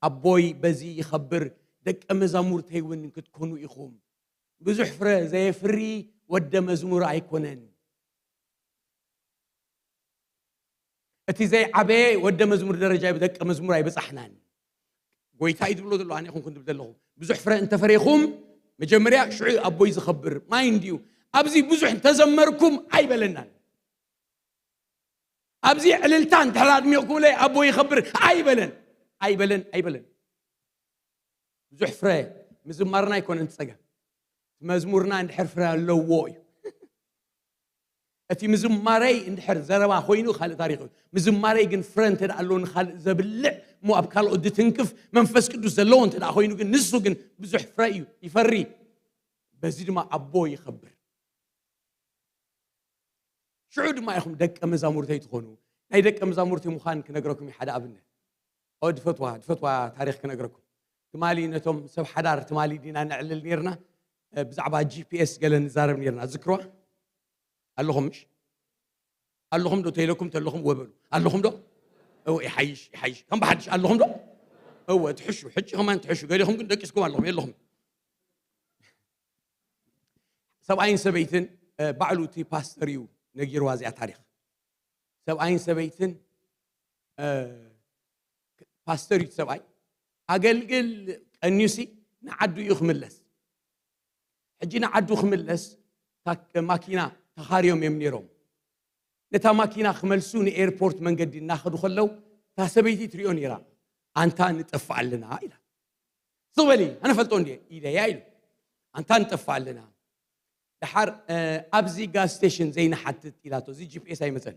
ኣቦይ በዚ ይኸብር፣ ደቀ መዛሙርተይ እውን ክትኮኑ ኢኹም። ብዙሕ ፍረ ዘየፍሪ ወደ መዝሙር ኣይኮነን። እቲ ዘይዓበየ ወደ መዝሙር ደረጃ ደቀ መዝሙር ኣይበጻሕናን። ጎይታ እዩ ዝብሎ ዘሎ፣ ኣነ ይኹንኩን ዝብል ዘለኹ። ብዙሕ ፍረ እንተፈሬኹም መጀመርያ ሽዑ ኣቦይ ዝኸብር ማይ እንድዩ። ኣብዚ ብዙሕ እንተዘመርኩም ኣይበለናን። ኣብዚ ዕልልታ እንድሕር ኣድሚቕኩምለይ ኣቦይ ይኸብር ኣይበለን። ኣይበለን፣ ኣይበለን። ብዙሕ ፍረ ምዝማርና ኣይኮነን እቲ ጸገም። መዝሙርና እንድሕር ፍረ ኣለዎ እዩ። እቲ ምዝማረይ እንድሕር ዘረባ ኮይኑ ካልእ ታሪኽ እዩ። ምዝማረይ ግን ፍረ እንተ ደኣ ኣለዎ ንኻልእ ዘብልዕ፣ እሞ ኣብ ካልኦት ዝትንክፍ መንፈስ ቅዱስ ዘለዎ እንተ ደኣ ኮይኑ ግን ንሱ ግን ብዙሕ ፍረ እዩ ይፈሪ። በዚ ድማ ኣቦ ይኸብር። ሽዑ ድማ ኢኹም ደቀ መዛሙርተይ ትኾኑ። ናይ ደቀ መዛሙርቲ ምዃን ክነግረኩም እዩ ሓደ ኣብነት። ኦ ድፈትዋ ድፈትዋ ታሪኽ ክነግረኩም። ትማሊ ነቶም ሰብ ሓዳር ትማሊ ዲና ነዕልል ነርና። ብዛዕባ ጂፒኤስ ገለ ንዛረብ ነርና ዝክርዋ። ኣለኹም ምሽ? ኣለኹም ዶ ተይለኩም ተለኹም ወበሉ። ኣለኹም ዶ? እወ ይሓይሽ ይሓይሽ ከም ብሓድሽ ኣለኹም ዶ? እወ ትሕሹ። ሕጂ ከማን ትሕሹ። ገሊኹም ግን ደቂስኩም ኣለኹም የለኹም። ሰብኣይን ሰበይትን ባዕሉ እቲ ፓስተር እዩ ነጊርዋ እዚኣ ታሪኽ። ሰብኣይን ሰበይትን ፓስተር እዩ ሰብኣይ። ኣገልግል ቀኒዩሲ ንዓዱ እዩ ክምለስ። ሕጂ ንዓዱ ክምለስ ማኪና ተኻርዮም እዮም ነይሮም። ነታ ማኪና ክመልሱ ንኤርፖርት መንገዲ እናኸዱ ከለዉ እታ ሰበይቲ ትሪኦ ነይራ። ኣንታ ንጠፍእ ኣለና ኢላ። ስቕ በሊ ኣነ ፈልጦ እንድየ ኢለያ ኢሉ። ኣንታ ንጠፍእ ኣለና። ደሓር ኣብዚ ጋዝ ስቴሽን ዘይንሓትት ኢላቶ። እዚ ጂፒኤስ ኣይመፀን።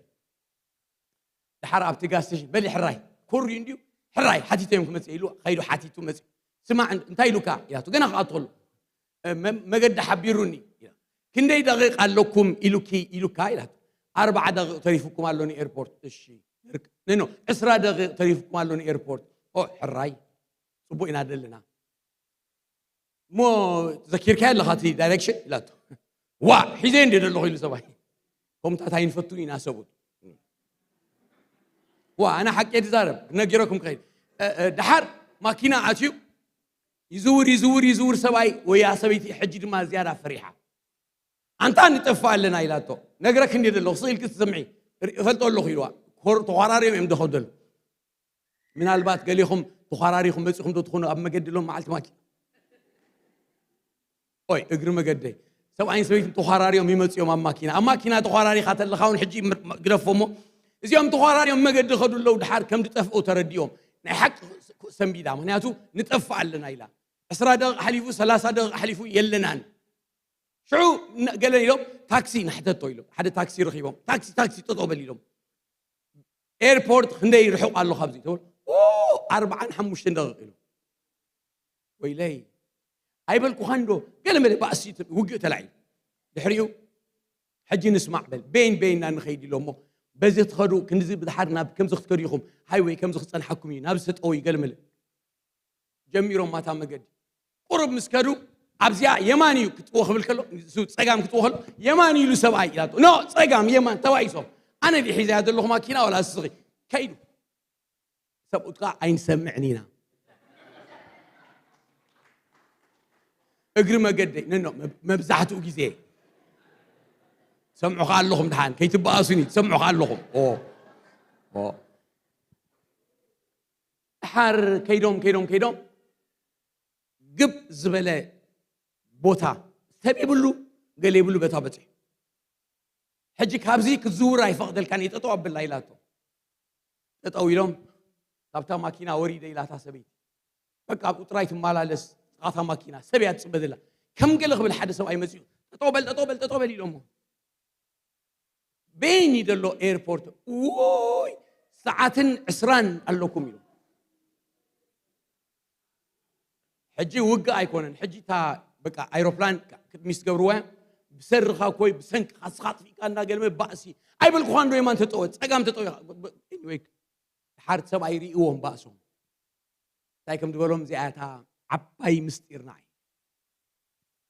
ደሓር ኣብቲ ጋዝ ስቴሽን በሊ ሕራይ ኮርዩ እንድዩ ሕራይ ሓቲተ እዮም ክመፅእ ኢሉ ከይዱ ሓቲቱ መፅኡ። ስማዕ እንታይ ኢሉካ ኢላቶ። ገና ክኣትወሉ መገዲ ሓቢሩኒ። ክንደይ ደቂቕ ኣለኩም ኢሉኪ ኢሉካ ኢላቶ። ኣርባዓ ደቂቕ ተሪፉኩም ኣሎ ንኤርፖርት። እሺ ኖ ዕስራ ደቂቕ ተሪፉኩም ኣሎ ንኤርፖርት። ኦ ሕራይ ፅቡቅ ኢና ዘለና። እሞ ዘኪርካዮ ኣለኻ እቲ ዳይሬክሽን ኢላቶ። ዋ ሒዘ እንደ ዘለኹ ኢሉ ሰብኣይ። ከምታት ኣይንፈቱን ኢና ሰብኡት። ዋ ኣነ ሓቂ ድዛረብ ክነጊረኩም ክኸይድ። ደሓር ማኪና ኣትዩ ይዝውር ይዝውር ይዝውር ሰብኣይ ወያ ሰበይቲ። ሕጂ ድማ ዝያዳ ፈሪሓ። ኣንታ ንጠፍእ ኣለና ኢላቶ። ነግረክ እንደ ዘለኹ ስኢልክ ትሰምዒ እፈልጦ ኣለኹ ኢልዋ። ተኳራርዮም እዮም ደኸደሉ። ምናልባት ገሊኹም ተዃራሪኹም መፂኹም ዶ ትኾኑ ኣብ መገዲ ሎም መዓልቲ ማኪና ኦይ እግሪ መገደይ ሰብኣይን ሰበይትን ተዃራሪዮም ይመፅኦም ኣብ ማኪና ኣብ ማኪና ተዃራሪኻ ተለኻ እውን ሕጂ ግደፎ እሞ እዚኦም ተዃራሪዮም መገዲ ከዱ ኣለዉ ድሓር ከም ዝጠፍኡ ተረዲኦም ናይ ሓቂ ሰንቢዳ ምክንያቱ ንጠፍእ ኣለና ኢላ ዕስራ ደቂቕ ሓሊፉ ሰላሳ ደቂቕ ሓሊፉ የለናን ሽዑ ገለ ኢሎም ታክሲ ንሕተቶ ኢሎም ሓደ ታክሲ ረኺቦም ታክሲ ታክሲ ጠጠው በል ኢሎም ኤርፖርት ክንደይ ርሑቕ ኣሎ ካብዚ ትብል ኣርባዓን ሓሙሽተን ደቂቕ ኢሉ ወይለይ ኣይበልኩኻን ዶ ገለ መለ ባእሲ ውግእ ተላዒሉ ድሕሪኡ ሕጂ ንስማዕ በል ቤን ቤን ኢና ንኸይድ ኢሎ እሞ በዚ ትኸዱ ክንዚ ብድሓር ናብ ከምዚ ክትከዱ ኢኹም ሃይወይ ከምዚ ክፀንሓኩም እዩ ናብዚ ተጠወዩ ገለ መለ ጀሚሮም ማታ መገዲ ቁሩብ ምስ ከዱ ኣብዚኣ የማን እዩ ክትዎ ክብል ከሎ ጸጋም ክትዎ ከሎ የማን ኢሉ ሰብኣይ ኢላቶ ኖ ጸጋም የማን ተባኢሶም ኣነ ዲ ሒዛያ ዘለኹ ማኪና ዋላ እስኺ ከይዱ ሰብኡት ከዓ ኣይንሰምዕን ኢና እግሪ መገደይ ነኖ መብዛሕትኡ ግዜ ሰምዑ ከዓ ኣለኹም ድሓን ከይትበኣሱኒ ትሰምዑ ከዓ ኣለኹም ድሓር ከይዶም ከይዶም ከይዶም ግብ ዝበለ ቦታ ሰብ ይብሉ ገለ ይብሉ በታ በፂሑ ሕጂ ካብዚ ክትዝውር ኣይፈቕደልካን እየ ጠጠው ኣብላ ኢላቶ ጠጠው ኢሎም ካብታ ማኪና ወሪደ ኢላታ ሰበይቲ በቃ ኣብኡ ጥራይ ትመላለስ ጥቓታ ማኪና ሰብ እያ ትፅበ ዘላ ከም ገለ ክብል ሓደ ሰብኣይ መፂኡ ጠጠው በል ጠጠው በል ጠጠው በል ኢሎሞ ቤኒ ዘሎ ኤርፖርት ውይ ሰዓትን ዕስራን ኣለኩም ኢሉ ሕጂ ውግእ ኣይኮነን ሕጂ ታ በቃ ኣይሮፕላን ቅድሚስ ገብርዋ ብሰርኻ ኮይ ብሰንክኻ ስኻ ጥፊእካ እንዳገለመ ባእሲ ኣይበልኩኻ እንዶ የማን ተጠወ ፀጋም ተጠወ ድሓር ሰብኣይ ርእዎም ባእሶም እንታይ ከም ዝበሎም እዚኣታ ዓባይ ምስጢርና እዩ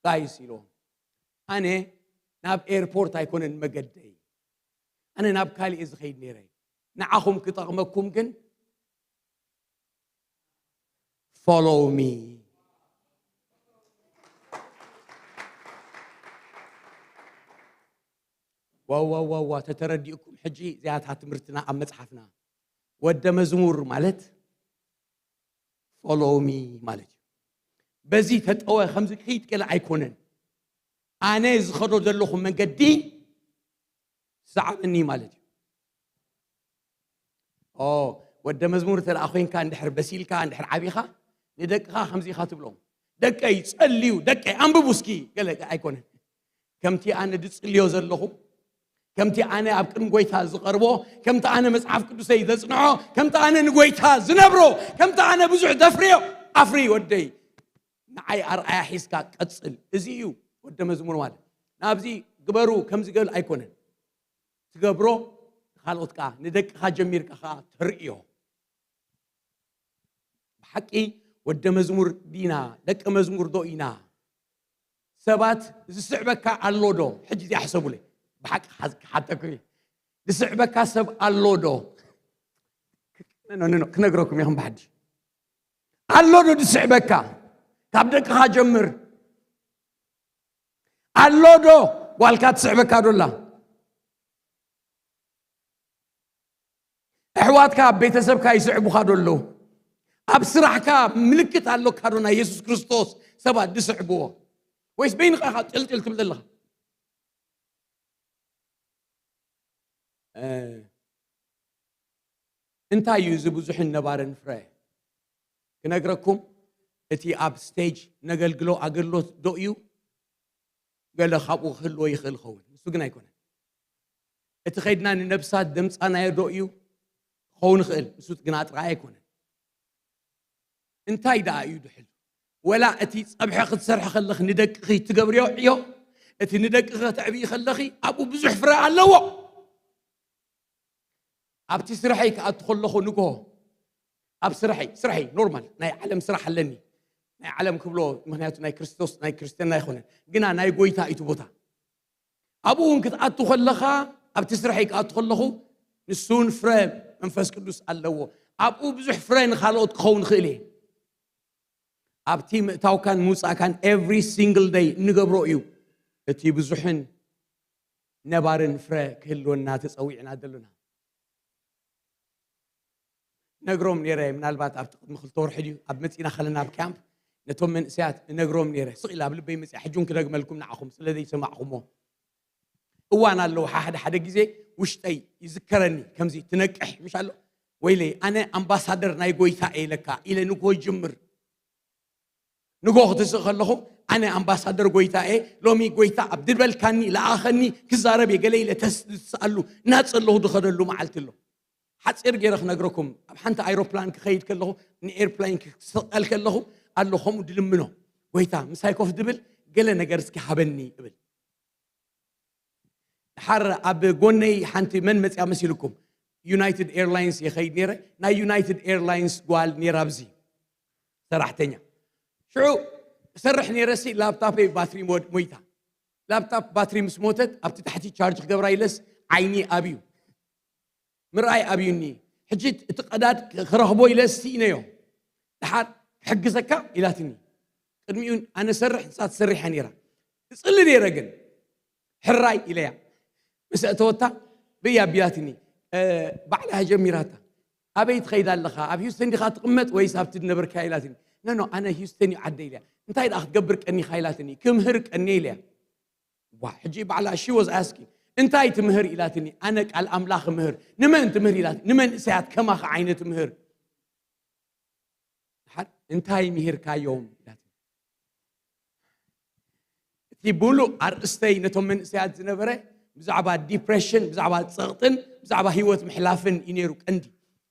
ጋይስ ኢልዎም ኣነ ናብ ኤርፖርት ኣይኮነን መገደይ ኣነ ናብ ካልእ ዝኸይድ ነይረ ንዓኹም ክጠቕመኩም ግን follow me ዋዋዋዋ ተተረዲእኩም ሕጂ እዚኣታ ትምህርትና ኣብ መፅሓፍና ወደ መዝሙር ማለት follow me ማለት እዩ በዚ ተጠወ ከምዚ ክይድ ገለ ኣይኮነን ኣነ ዝኸዶ ዘለኹ መገዲ ሰዓብኒ ማለት እዩ ወደ መዝሙር ተደኣ ኮይንካ እንድሕር በሲልካ እንድሕር ዓቢኻ ንደቅኻ ከምዚ ኢኻ ትብሎም ደቀይ ጸልዩ፣ ደቀይ ኣንብቡ እስኪ፣ ገለ ኣይኮነን። ከምቲ ኣነ ድጽልዮ ዘለኹ፣ ከምቲ ኣነ ኣብ ቅድሚ ጎይታ ዝቐርቦ፣ ከምቲ ኣነ መጽሓፍ ቅዱሰይ ዘጽንዖ፣ ከምቲ ኣነ ንጎይታ ዝነብሮ፣ ከምቲ ኣነ ብዙሕ ደፍርዮ፣ ኣፍሪ ወደይ፣ ንዓይ ኣርኣያ ሒዝካ ቀጽል። እዚ እዩ ወደ መዝሙር ማለት። ናብዚ ግበሩ ከምዚ ገል ኣይኮነን። ትገብሮ፣ ካልኦት ከኣ ንደቅኻ ጀሚርካ ከኣ ተርእዮ። ብሓቂ ወደ መዝሙር ዲና፣ ደቂ መዝሙር ዶ ኢና? ሰባት ዝስዕበካ ኣሎ ዶ? ሕጂ እዚኣ ሕሰቡለይ። ብሓቂ ሓዝ-፣ ክሓተኩም እየ። ዝስዕበካ ሰብ ኣሎ ዶ? ኖ፣ ኖ፣ ኖ፣ ክነግረኩም እየ ብሓድሽ። ኣሎ ዶ ዝስዕበካ? ካብ ደቅኻ ጀምር። ኣሎ ዶ ጓልካ ትስዕበካ ዶ ኣላ? ኣሕዋትካ ኣብ ቤተሰብካ ይስዕቡኻ ዶ ኣለዉ? ኣብ ስራሕካ ምልክት ኣሎካ ዶ ናይ የሱስ ክርስቶስ ሰባት ዝስዕብዎ? ወይስ በይንኻ ኢኻ ጥልጥል ትብል ዘለኻ? እ፣ እንታይ እዩ እዚ ብዙሕን ነባርን ፍረ? ክነግረኩም፣ እቲ ኣብ ስቴጅ ነገልግሎ ኣገልግሎት ዶ እዩ? ገለ ካብኡ ክህልዎ ይኽእል ይኸውን፣ ንሱ ግን ኣይኮነን። እቲ ኸይድና ንነብሳት ደምጻናዮ ዶ እዩ? ክኸውን ይኽእል፣ ንሱ ግና ጥራይ ኣይኮነን። እንታይ ደኣ እዩ ድሕል? ወላ እቲ ጸብሒ ክትሰርሒ ከለኺ ንደቅኺ ትገብርዮ ዕዮ፣ እቲ ንደቅኺ ከተዕብዪ ከለኺ ኣብኡ ብዙሕ ፍረ ኣለዎ። ኣብቲ ስርሐይ ክኣቱ ከለኹ ንግሆ፣ ኣብ ስርሐይ፣ ስርሐይ ኖርማል ናይ ዓለም ስራሕ ኣለኒ። ናይ ዓለም ክብሎ፣ ምኽንያቱ ናይ ክርስቶስ፣ ናይ ክርስትና ኣይኮነን። ግና ናይ ጎይታ እዩ እቲ ቦታ። ኣብኡ እውን ክትኣቱ ከለኻ፣ ኣብቲ ስርሐይ ክኣቱ ከለኹ፣ ንሱ እውን ፍረ መንፈስ ቅዱስ ኣለዎ። ኣብኡ ብዙሕ ፍረ ንኻልኦት ክኸውን ይኽእል እየ። ኣብቲ ምእታውካን ምውጻእካን every single day እንገብሮ እዩ። እቲ ብዙሕን ነባርን ፍረ ክህልወና ተጸዊዕና ዘሎና። ነግሮም ነይረ፣ ምናልባት ኣብቲ ቅድሚ ክልተ ወርሒ ድዩ፣ ኣብ መጺእና ከለና ኣብ ክያምፕ፣ ነቶም መንእሰያት እነግሮም ነይረ። ስቕ ኢላ ኣብ ልበይ መጺኣ፣ ሕጂ እውን ክደግመልኩም ንዓኹም፣ ስለ ዘይሰማዕኹሞ። እዋን ኣለዎ፣ ሓደ ሓደ ግዜ ውሽጠይ ይዝከረኒ፣ ከምዚ ትነቅሕ፣ ምሽ ኣሎ፣ "ወይለይ፣ ኣነ ኣምባሳደር ናይ ጎይታ እየ ለካ" ኢለ ንግሆ ይጅምር። ንግሆ ክትስእ ከለኹ፣ "ኣነ ኣምባሳደር ጎይታ እየ፣ ሎሚ ጎይታ ኣብ ድበልካኒ፣ ለኣኸኒ፣ ክዛረብ እየ" ገለ ኢለ ተስ-፣ ዝስኣሉ፣ ናጽ ኣለኹ ዝኸደሉ መዓልቲ ኣሎ። ሓጺር ገይረ ክነግረኩም፣ ኣብ ሓንቲ ኣይሮፕላን ክኸይድ ከለኹ፣ ንኤርፕላን ክስቐል ከለኹ፣ ኣሎ ከምኡ ድልምኖ፣ "ጎይታ፣ ምሳይ ኮፍ ድብል፣ ገለ ነገር እስኪ ሃበኒ" እብል። ድሓር ኣብ ጎነይ ሓንቲ መን መጽያ መሲልኩም? ዩናይትድ ኤርላይንስ ይኸይድ ነይረ። ናይ ዩናይትድ ኤርላይንስ ጓል ነይራ ኣብዚ ሰራሕተኛ። ሽዑ እሰርሕ ነይረሲ ላፕታፐይ ባትሪ ሞድ-፣ ሞይታ። ላፕታፕ ባትሪ ምስ ሞተት ኣብቲ ታሕቲ ቻርጅ ክገብራ ኢለስ ዓይኒ ኣብዩ። ምርኣይ ኣብዩኒ። ሕጂ እቲ ቀዳድ ክረኽቦ ኢለ ስኢነዮ። ድሓር ክሕግዘካ ኢላትኒ። ቅድሚኡ ኣነ ሰርሕ ንሳ ትሰርሕ እያ ነይራ። እጽሊ ነይረ ግን ሕራይ ኢለያ። ምስ ኣእተወታ ብይ ኣቢላትኒ። እ፣ ባዕላ ጀሚራታ። "ኣበይ ትኸይድ ኣለኻ? ኣብ ሂውስተን ዲኻ ትቕመጥ ወይስ ኣብቲ ዝነበርካ?" ኢላትኒ። "ኖ፣ ኖ፣ ኣነ ሂውስተን እዩ ዓደ" ኢለያ። "እንታይ ደኣ ክትገብር ቀኒኻ?" ኢላትኒ። "ክምህር ቀንየ" ኢለያ። ዋ፣ ሕጂ ባዕላ she was asking፣ "እንታይ ትምህር?" ኢላትኒ። "ኣነ ቃል ኣምላኽ እምህር።" "ንመን ትምህር?" ኢላት። "ንመንእሰያት ከማኻ ዓይነት እምህር።" ድሓር "እንታይ ምሂርካዮም?" ኢላትኒ። እቲ ብሉእ ኣርእስተይ ነቶም መንእሰያት ዝነበረ ብዛዕባ ዲፕሬሽን፣ ብዛዕባ ጸቕጥን ብዛዕባ ህይወት ምሕላፍን እዩ ነይሩ ቀንዲ።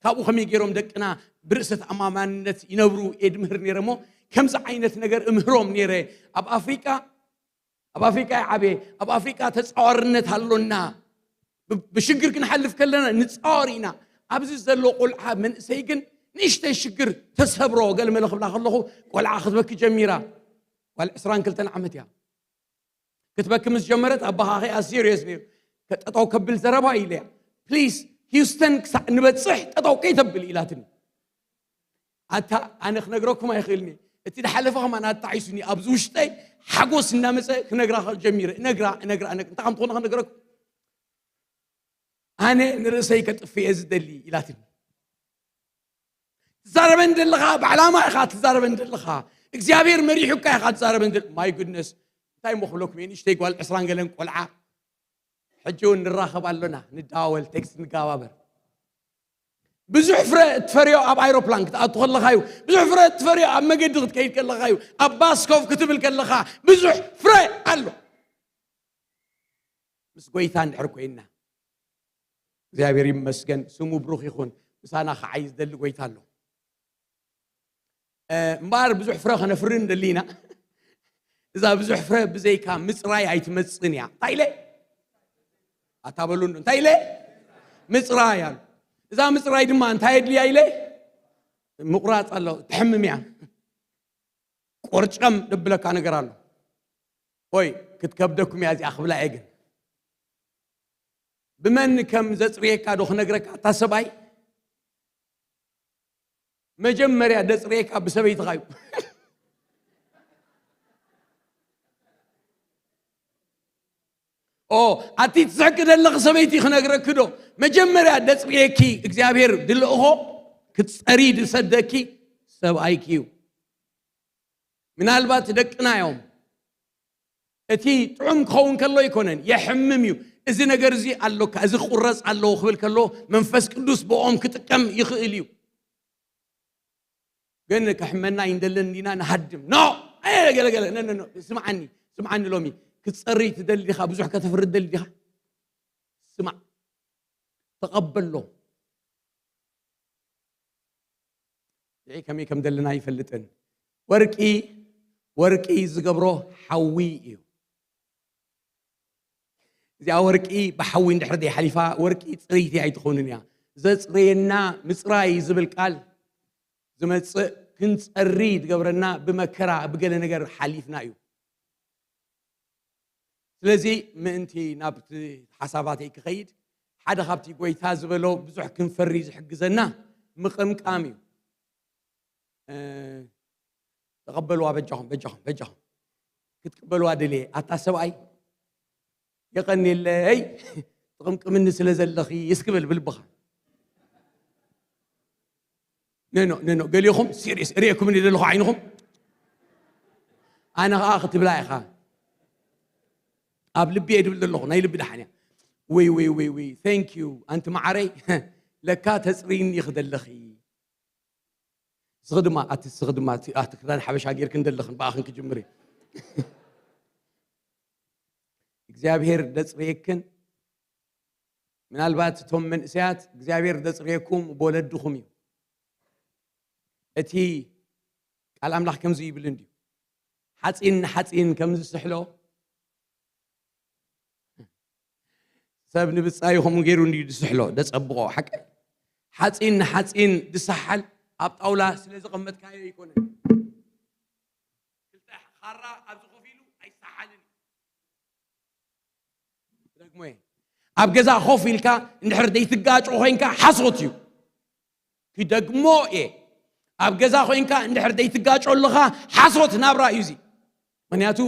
ካብኡ ከመይ ገይሮም ደቅና ብርእሰ ተኣማማንነት ይነብሩ እየ ድምህር ነይረ እሞ፣ ከምዚ ዓይነት ነገር እምህሮም ነይረ። ኣብ ኣፍሪቃ ኣብ ኣፍሪቃ ይዓበየ፣ ኣብ ኣፍሪቃ ተጻዋርነት ኣሎና። ብ-፣ ብሽግር ክንሓልፍ ከለና ንጻወር ኢና። ኣብዚ ዘሎ ቆልዓ መንእሰይ ግን ንእሽተይ ሽግር ተሰብሮ፣ ገለ መለ ክብላ ከለኹ ቆልዓ ክትበኪ ጀሚራ። ጓል ዕስራን ክልተን ዓመት እያ። ክትበኪ ምስ ጀመረት ኣባኻ ኸኣ ሲሪየስ ነይሩ። ከ-፣ ጠጠው ከብል ዘረባ ኢለያ። "ፕሊዝ ሂውስተን ክሳዕ ንበጽሕ ጠጠው ከይተብል" ኢላትኒ። ኣታ ኣነ ክነግረኩም ኣይኽእልኒ። እቲ ዝሓለፈ ከማን ኣጣዒሱኒ፣ ኣብዚ ውሽጠይ ሓጎስ እናመጸ ክነግራ ጀሚረ። እነግራ፣ እነግራ፣ እነግራ። እንታይ ከም ትኾነ ክነግረኩም። "ኣነ ንርእሰይ ከጥፍእ እየ ዝደሊ" ኢላትኒ። "ትዛረበን ዘለኻ፣ ብዕላማ ኢኻ ትዛረበን ዘለኻ። እግዚኣብሔር መሪሑካ ኢኻ ትዛረበን ዘለ-" ማይ ጉድነስ። እንታይ እሞ ክብለኩም እየ፣ ንእሽተይ ጓል ዕስራን ገለን ቆልዓ። ሕጂ እውን ንራኸብ ኣሎና፣ ንደዋወል፣ ቴክስት ንገባበር። ብዙሕ ፍረ እትፈርዮ ኣብ ኣይሮፕላን ክትኣቱ ከለኻ እዩ። ብዙሕ ፍረ እትፈርዮ ኣብ መገዲ ክትከይድ ከለኻ እዩ። ኣብ ባስኮፍ ክትብል ከለኻ ብዙሕ ፍረ ኣሎ። ምስ ጎይታ እንድሕር ኮይንና፣ እግዚኣብሔር ይመስገን፣ ስሙ ብሩኽ ይኹን። ምሳና ከዓይ ዝደሊ ጎይታ ኣሎ። እምበኣር ብዙሕ ፍረ ከነፍሪ እንደሊ ኢና። እዛ ብዙሕ ፍረ ብዘይካ ምፅራይ ኣይትመፅን እያ። እንታይ ኢለ ኣታበሉ እንታይ ኢለ ምፅራይ ኣሉ። እዛ ምፅራይ ድማ እንታይ የድልያ ኢለ ምቁራፅ ኣሎ። ትሕምም እያ። ቆርጨም ደብለካ ነገር ኣሎ። ወይ ክትከብደኩም እያ እዚኣ ክብላ እየ። ግን ብመን ከም ዘፅርየካ ዶ ክነግረካ? እታ ሰብኣይ መጀመርያ ደፅርየካ ብሰበይትኻ እዩ። ኦ ኣቲ ትስሕቂ ዘለኺ ሰበይቲ ክነግረኪ ዶ? መጀመርያ ደፅርየኪ እግዚኣብሔር ድልእኾ ክትፀሪ ድሰደኪ ሰብኣይኪ እዩ። ምናልባት ደቅና እዮም። እቲ ጥዑም ክኸውን ከሎ ኣይኮነን፣ የሕምም እዩ። እዚ ነገር እዚ ኣሎካ፣ እዚ ክቁረፅ ኣለዎ ክብል ከሎ መንፈስ ቅዱስ ብኦም ክጥቀም ይኽእል እዩ። ግን ከሕመና ይንደለን እንዲና ንሃድም ኖ ገለገለ ስምዓኒ፣ ስምዓኒ፣ ሎሚ ክትፀሪ ትደሊ ዲኻ? ብዙሕ ከተፍሪ ትደሊ ዲኻ? ስማዕ፣ ተቐበሎ። እዚ ከመይ ከም ዘለና ይፈልጥን። ወርቂ፣ ወርቂ ዝገብሮ ሓዊ እዩ። እዚኣ ወርቂ ብሓዊ እንድሕር ዘይሓሊፋ፣ ወርቂ ፅርይቲ ኣይትኾንን እያ። ዘፅረየና ምፅራይ ዝብል ቃል ዝመፅእ ክንፀሪ ዝገብረና ብመከራ ብገለ ነገር ሓሊፍና እዩ። ስለዚ ምእንቲ ናብቲ ሓሳባተይ ክኸይድ፣ ሓደ ካብቲ ጎይታ ዝበሎ ብዙሕ ክንፈሪ ዝሕግዘና ምቕምቃም እዩ። እ፣ ተቐበልዋ በጃኹም፣ በጃኹም፣ በጃኹም። ክትቅበልዋ ደልየ። ኣታ ሰብኣይ፣ የቐንየለይ፣ ትቕምቅምኒ ስለ ዘለኺ እስክበል ብልብኻ። ነኖ፣ ነኖ፣ ገሊኹም ሲሪየስ ርእየኩምኒ ዘለኹ ዓይንኹም። ኣነ ኸዓ ክትብላ ኢኻ። ኣብ ልቢ እየ ድብል ዘለኹ፣ ናይ ልቢ ደሓን እያ። ወይ፣ ወይ፣ ወይ፣ ወይ፣ thank you፣ ኣንቲ መዓረይ፣ ለካ ተጽርይኒ ኢኺ ዘለኺ። ስኺ ድማ፣ ኣቲ ስኺ ድማ፣ እቲ፣ ኣቲ ክዳን ሓበሻ ጌርክን ዘለኽን፣ ብኣኽን ክጅምር እየ። እግዚኣብሔር ደጽርየክን። ምናልባት እቶም መንእሰያት እግዚኣብሔር ደጽርየኩም ብወለድኹም እዩ። እቲ ቃል ኣምላኽ ከምዚ ይብል እንድዩ፣ ሓጺን ንሓጺን ከም ዝስሕሎ፣ ሰብ ንብጻዩ ከምኡ ገይሩ እንድዩ ዝስሕሎ፣ ደጸብቖ፣ ሓቂ። ሓጺን ንሓጺን ዝሰሓል ኣብ ጣውላ ስለ ዘቐመጥካዮ ኣይኮነን። ክልተ ኻራ ኣብዚ ኮፍ ኢሉ ኣይሰሓልን እዩ። ክደግሞ እየ። ኣብ ገዛ ኮፍ ኢልካ እንድሕር ዘይትጋጮ ኮይንካ ሓሶት እዩ። ክደግሞ እየ። ኣብ ገዛ ኮይንካ እንድሕር ዘይትጋጮ ኣለኻ ሓሶት ናብራ እዩ እዚ። ምኽንያቱ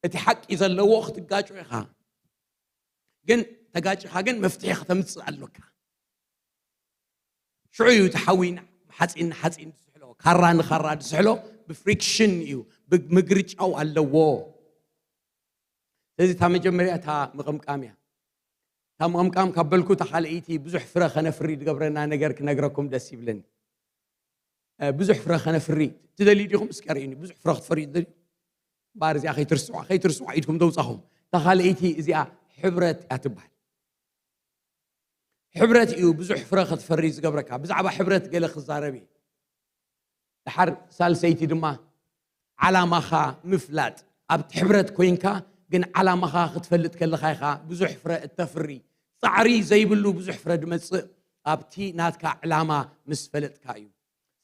እቲ ሓቂ ዘለዎ ክትጋጮ ኢኻ። ግን ተጋጭኻ ግን መፍትሒ ከተምጽእ ኣለካ። ሽዑ እዩ እቲ ሓዊ ሓጺን ንሓጺን ዝስሕሎ፣ ካራ ንኻራ ዝስሕሎ ብፍሪክሽን እዩ፣ ብምግርጫው ኣለዎ። ስለዚ እታ መጀመርያ እታ ምቕምቃም እያ። እታ ምቕምቃም ካብ በልኩ እታ ካልኣይቲ ብዙሕ ፍረ ከነፍሪ ዝገብረና ነገር ክነግረኩም ደስ ይብለኒ። እ፣ ብዙሕ ፍረ ከነፍሪ ትደልዩ ዲኹም? እስኪ ኣርእዩኒ። ብዙሕ ፍረ ክትፈርዩ ትደልዩ? እምበኣር እዚኣ ከይትርስዋ፣ ከይትርስዋ ኢድኩም ተውጻኹም። እታ ካልኣይቲ እዚኣ ሕብረት እያ ትበሃል። ሕብረት እዩ ብዙሕ ፍረ ክትፈሪ ዝገብረካ። ብዛዕባ ሕብረት ገለ ክዛረብ እየ። ድሓር ሳልሰይቲ ድማ ዓላማኻ ምፍላጥ። ኣብ ሕብረት ኮይንካ ግን ዓላማኻ ክትፈልጥ ከለኻ ኢኻ ብዙሕ ፍረ እተፍሪ። ጻዕሪ ዘይብሉ ብዙሕ ፍረ ዝመጽእ ኣብቲ ናትካ ዕላማ ምስ ፈለጥካ እዩ።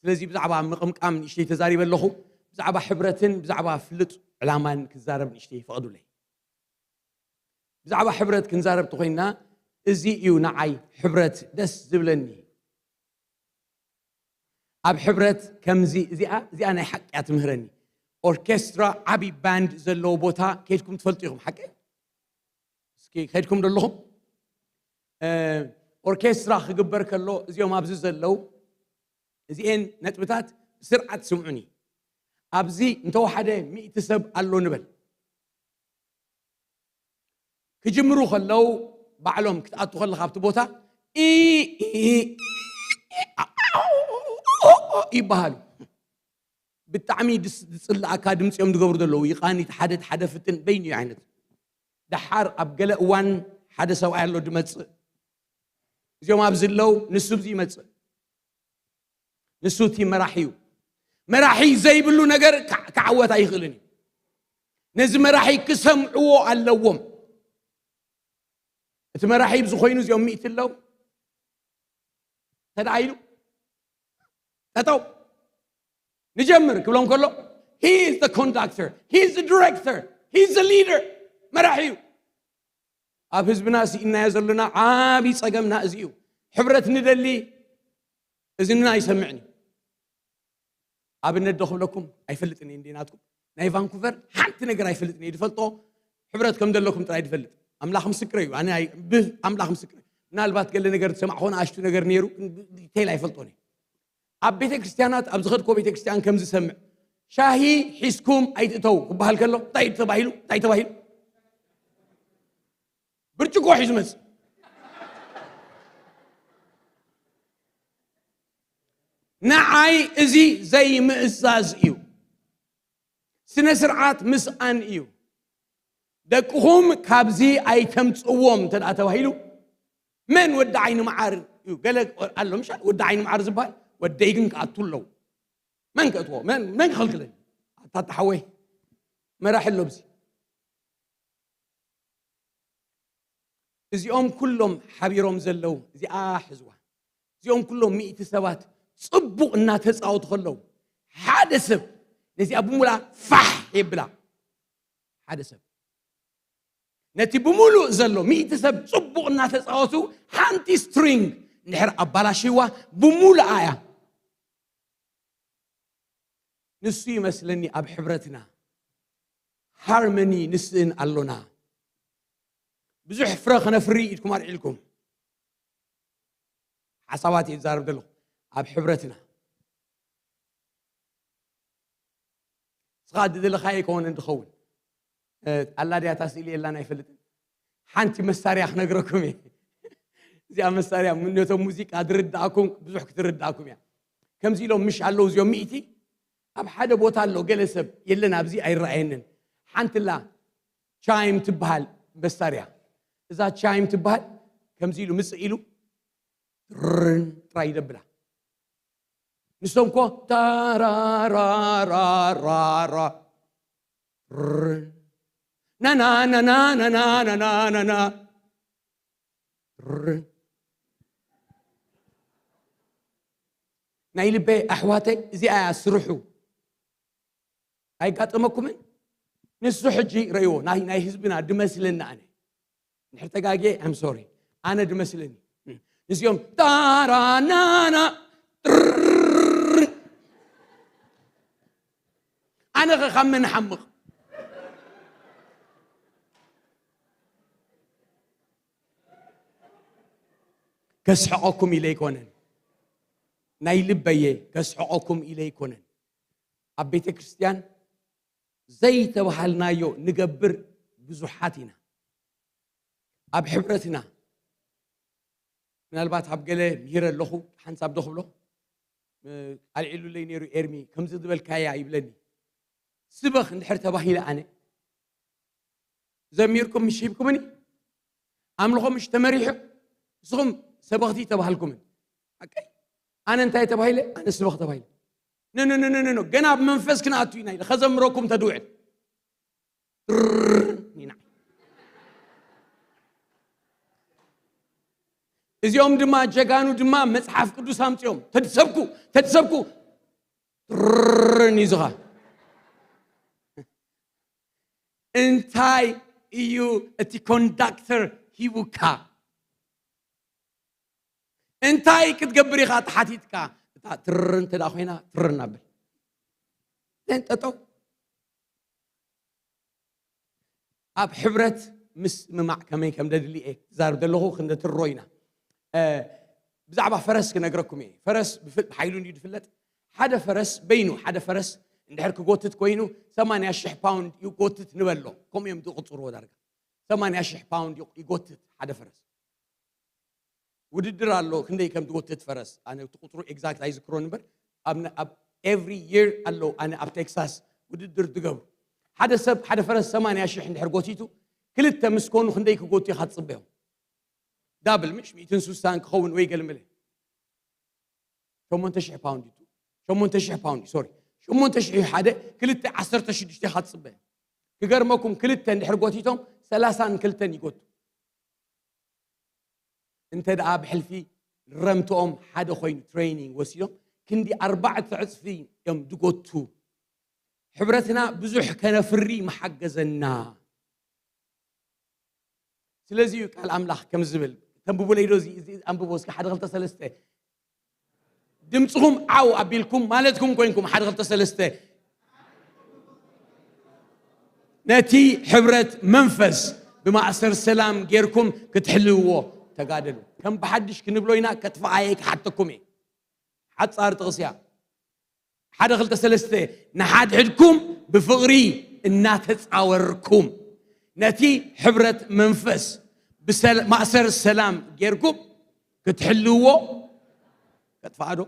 ስለዚ ብዛዕባ ምቕምቃም ንእሽተይ ተዛሪበ ኣለኹ። ብዛዕባ ሕብረትን ብዛዕባ ፍሉጥ ዕላማን ክዛረብ ንእሽተይ ይፈቕዱለይ። ብዛዕባ ሕብረት ክንዛረብ ተኾይንና፣ እዚ እዩ ንዓይ ሕብረት ደስ ዝብለኒ። ኣብ ሕብረት ከምዚ፣ እዚኣ፣ እዚኣ ናይ ሓቂ እያ ትምህረኒ። ኦርኬስትራ፣ ዓቢ ባንድ ዘለዎ ቦታ ከይድኩም ትፈልጡ ኢኹም፣ ሓቂ? እስኪ ከይድኩም ዶ ኣለኹም? እ፣ ኦርኬስትራ ክግበር ከሎ፣ እዚኦም ኣብዚ ዘለዉ፣ እዚኤን ነጥብታት ብስርዓት ስምዑኒ። ኣብዚ እንተወሓደ ሚእቲ ሰብ ኣሎ ንበል። ክጅምሩ ከለዉ ባዕሎም ክትኣቱ ከለኻ ኣብቲ ቦታ ኢ፣ ኢ፣ ኢ፣ ይበሃሉ። ብጣዕሚ ድስ- ዝፅላኣካ ድምፂ እዮም ዝገብሩ ዘለዉ። ይቃኒት ሓደ ሓደ ፍትን በይኑ እዩ ዓይነት። ደሓር ኣብ ገለ እዋን ሓደ ሰብኣይ ኣሎ ድመፅእ። እዚኦም ኣብዚ ኣለዉ፣ ንሱ ኣብዚ ይመፅእ። ንሱ እቲ መራሒ እዩ። መራሒ ዘይብሉ ነገር ክዓ- ክዓወት ኣይኽእልን እዩ። ነዚ መራሒ ክሰምዕዎ ኣለዎም። እቲ መራሒ ብዝኾይኑ እዚኦም ሚእቲ ኣለዉ። ተደኣ ኢሉ ጠጠው ንጀምር ክብሎም ከሎ, he is the conductor, he is the director, he is the leader. መራሒ እዩ። ኣብ ህዝብና ስኢናዮ ዘለና ዓቢ ጸገምና እዚ እዩ። ሕብረት ንደሊ፣ እዝንና ኣይሰምዕን እዩ። ኣብነት ዶ ክብለኩም? ኣይፈልጥን እየ እንዴ ናትኩም። ናይ ቫንኩቨር ሓንቲ ነገር ኣይፈልጥን እየ። ዝፈልጦ ሕብረት ከም ዘለኩም ጥራይ ዝፈልጥ። ኣምላኽ ምስክረይ እዩ። ኣነ ኣይ- ብ- ኣምላኽ ምስክረይ። ምናልባት ገለ ነገር ዝሰማዕ ኾነ ኣሽቱ ነገር ነይሩ፣ ግን ብ- ዲቴይል ኣይፈልጦን እየ። ኣብ ቤተ ክርስቲያናት፣ ኣብ ዝኸድኮ ቤተ ክርስቲያን ከም ዝሰምዕ፣ ሻሂ ሒዝኩም ኣይትእተው ክበሃል ከሎ፣ እንታይ እዩ ተባሂሉ? እንታይ ተባሂሉ? ብርጭቆ ሒዙ መጽእ። ንዓይ እዚ ዘይምእዛዝ እዩ። ስነ ስርዓት ምስኣን እዩ። ደቅኹም ካብዚ ኣይተምጽዎም እንተ ደኣ ተባሂሉ፣ መን ወዲ ዓይኒ መዓር እዩ? ገለ ኣሎ፣ ምሻል ወዲ ዓይኒ መዓር ዝበሃል። ወደይ ግን ክኣቱ ኣለዉ። መን ከእትዎ? መን፣ መን ክኸልክለኒ? ኣታ ተሓወይ፣ መራሒ ኣሎ ኣብዚ። እዚኦም ኩሎም ሓቢሮም ዘለዉ፣ እዚኣ ሕዝዋ። እዚኦም ኩሎም ሚእቲ ሰባት ጽቡቕ እናተጻወቱ ከለዉ፣ ሓደ ሰብ ነዚኣ ብሙላ ፋሕ የብላ። ሓደ ሰብ ነቲ ብምሉእ ዘሎ ሚእቲ ሰብ ጽቡቕ እናተጻወቱ፣ ሓንቲ ስትሪንግ እንድሕር ኣባላሽዋ፣ ብሙሉኣ እያ። ንሱ ይመስለኒ ኣብ ሕብረትና ሃርመኒ ንስእን ኣሎና። ብዙሕ ፍረ ከነፍሪ ኢድኩም ኣልዒልኩም። ሓሳባት እየ ዝዛረብ ዘለኹ። ኣብ ሕብረትና ስኻ ዝደለኻዮ ኣይኮነን ዝኸውን። ኣላ ድያ እታ ስእሊ? የላን፣ ኣይፈልጥን። ሓንቲ መሳርያ ክነግረኩም እየ። እዚኣ መሳርያ፣ ምነቶም ሙዚቃ ዝርድኣኩም ብዙሕ ክትርድኣኩም እያ። ከምዚ ኢሎም ምሽ ኣለዉ እዚኦም ሚእቲ፣ ኣብ ሓደ ቦታ ኣሎ ገለ ሰብ፣ የለን፣ ኣብዚ ኣይረኣየንን። ሓንቲ ኣላ ቻይም ትበሃል መሳርያ። እዛ ቻይም ትበሃል፣ ከምዚ ኢሉ ምጽእ ኢሉ ትርን ጥራይ ይደብላ። ንሶም ኮ ታራራራራራ፣ ትርን፣ ናና ናና ናና ናና ናና፣ ትርን። ናይ ልበይ ኣሕዋተይ፣ እዚኣ እያ ስርሑ። ኣይጋጠመኩምን? ንሱ ሕጂ ረእይዎ፣ ናይ፣ ናይ ህዝብና ድመስለኒ ኣነ። እንድሕር ተጋግየ፣ I'm sorry። ኣነ ድመስለኒ። ንዚኦም፣ ታራናና፣ ጥርር። ኣነ ኸ ካብ መን ሓምቕ? ከስሕቐኩም ኢለ ኣይኮነን። ናይ ልበየ ከስሕቐኩም ኢለ ኣይኮነን። ኣብ ቤተ ክርስቲያን ዘይተባሃልናዮ ንገብር ብዙሓት ኢና። ኣብ ሕብረትና፣ ምናልባት ኣብ ገለ ምሂረ ኣለኹ፣ ሓንሳብ ዶ ክብሎ፣ እ፣ ኣልዒሉለይ ነይሩ ኤርሚ፣ ከምዚ ዝበልካያ ይብለኒ። ስበኽ እንድሕር ተባሂለ ኣነ፣ ዘሚርኩም ምሽ ሂብኩምኒ፣ ኣምልኾ ምሽ ተመሪሑ፣ ንስኹም ሰበኽቲ ተባሃልኩምን። ሓቀይ? ኣነ እንታይ ተባሂለ? ኣነ ስበኽ ተባሂለ። ኖ፣ ኖ፣ ኖ፣ ኖ፣ ኖ፣ ኖ። ገና ኣብ መንፈስ ክንኣቱ ኢና ኢለ፣ ከዘምረኩም ተድውዕል። ትርር፣ ኒና። እዚኦም ድማ፣ ጀጋኑ ድማ መጽሓፍ ቅዱስ ኣምጺኦም፣ ተድሰብኩ፣ ተድሰብኩ፣ ትርር፣ ኒዝኻ። እንታይ እዩ እቲ ኮንዳክተር ሂቡካ? እንታይ ክትገብር ኢኻ ተሓቲትካ? እታ ትርር እንተ ደኣ ኮይና፣ ትርር እናብል። ዘን ጠጠው። ኣብ ሕብረት ምስምማዕ ከመይ ከም ደድሊ እየ ክዛረብ ዘለኹ፣ ክንደ ትሮ ኢና። እ፣ ብዛዕባ ፈረስ ክነግረኩም እየ። ፈረስ ብፍል-፣ ብሓይሉ እንድዩ ዝፍለጥ። ሓደ ፈረስ በይኑ፣ ሓደ ፈረስ እንድሕር ክጎትት ኮይኑ፣ ሰማንያ ሽሕ ፓውንድ ይጎትት ንበሎ። ከምኡ እዮም ዝቕጽርዎ ዳርጋ። ሰማንያ ሽሕ ፓውንድ ይጎትት ሓደ ፈረስ። ውድድር ኣሎ፣ ክንደይ ከም ትጎትት ፈረስ። ኣነ እቲ ቁፅሩ ኤግዛክት ኣይዝክሮን እምበር፣ ኣብ ነ-፣ ኣብ ኤቭሪ ይር ኣለዉ። ኣነ ኣብ ቴክሳስ ውድድር ዝገብሩ፣ ሓደ ሰብ፣ ሓደ ፈረስ ሰማንያ ሽሕ እንድሕር ጎቲቱ፣ ክልተ ምስ ኮኑ ክንደይ ክጎቱ ኢኻ ትፅበዮም? ዳብል፣ ምሽ ሚእትን ስሳን ክኸውን ወይ ገልመለ። ሸሞንተ ሽሕ ፓውንድ እዩ። ሸሞንተ ሽሕ ፓውንድ፣ ሶሪ። ሸሞንተ ሽሕ እዩ ሓደ፣ ክልተ ዓሰርተ ሽዱሽተ ኢኻ ትፅበ። ክገርመኩም፣ ክልተ እንድሕር ጎቲቶም፣ ሰላሳን ክልተን ይጎቱ። እንተ ደኣ ብሕልፊ ረምትኦም ሓደ ኮይኑ ትሬኒንግ ወሲዶም፣ ክንዲ ኣርባዕተ ዕጽፊ እዮም ድጎቱ። ሕብረትና ብዙሕ ከነፍሪ ምሓገዘና። ስለዚ እዩ ቃል ኣምላኽ ከም ዝብል፣ ተንብቡለይ ዶ? እዚ፣ እዚ ኣንብቦ እስኪ፣ ሓደ፣ ክልተ፣ ሰለስተ። ድምፅኹም ዓው ኣቢልኩም ማለትኩም ኮይንኩም፣ ሓደ፣ ክልተ፣ ሰለስተ። ነቲ ሕብረት መንፈስ ብማእሰር ሰላም ጌርኩም ክትሕልውዎ ተጋደሉ። ከም ብሓድሽ ክንብሎ ኢና፣ ከጥፍኣየ ክሓተኩም እየ። ሓጻር ጥቕስያ። ሓደ፣ ክልተ፣ ሰለስተ። ንሓድሕድኩም ብፍቕሪ እናተጻወርኩም ነቲ ሕብረት መንፈስ ብሰል-፣ ማእሰር ሰላም ጌርኩም ክትሕልውዎ። ከጥፍኣ ዶ?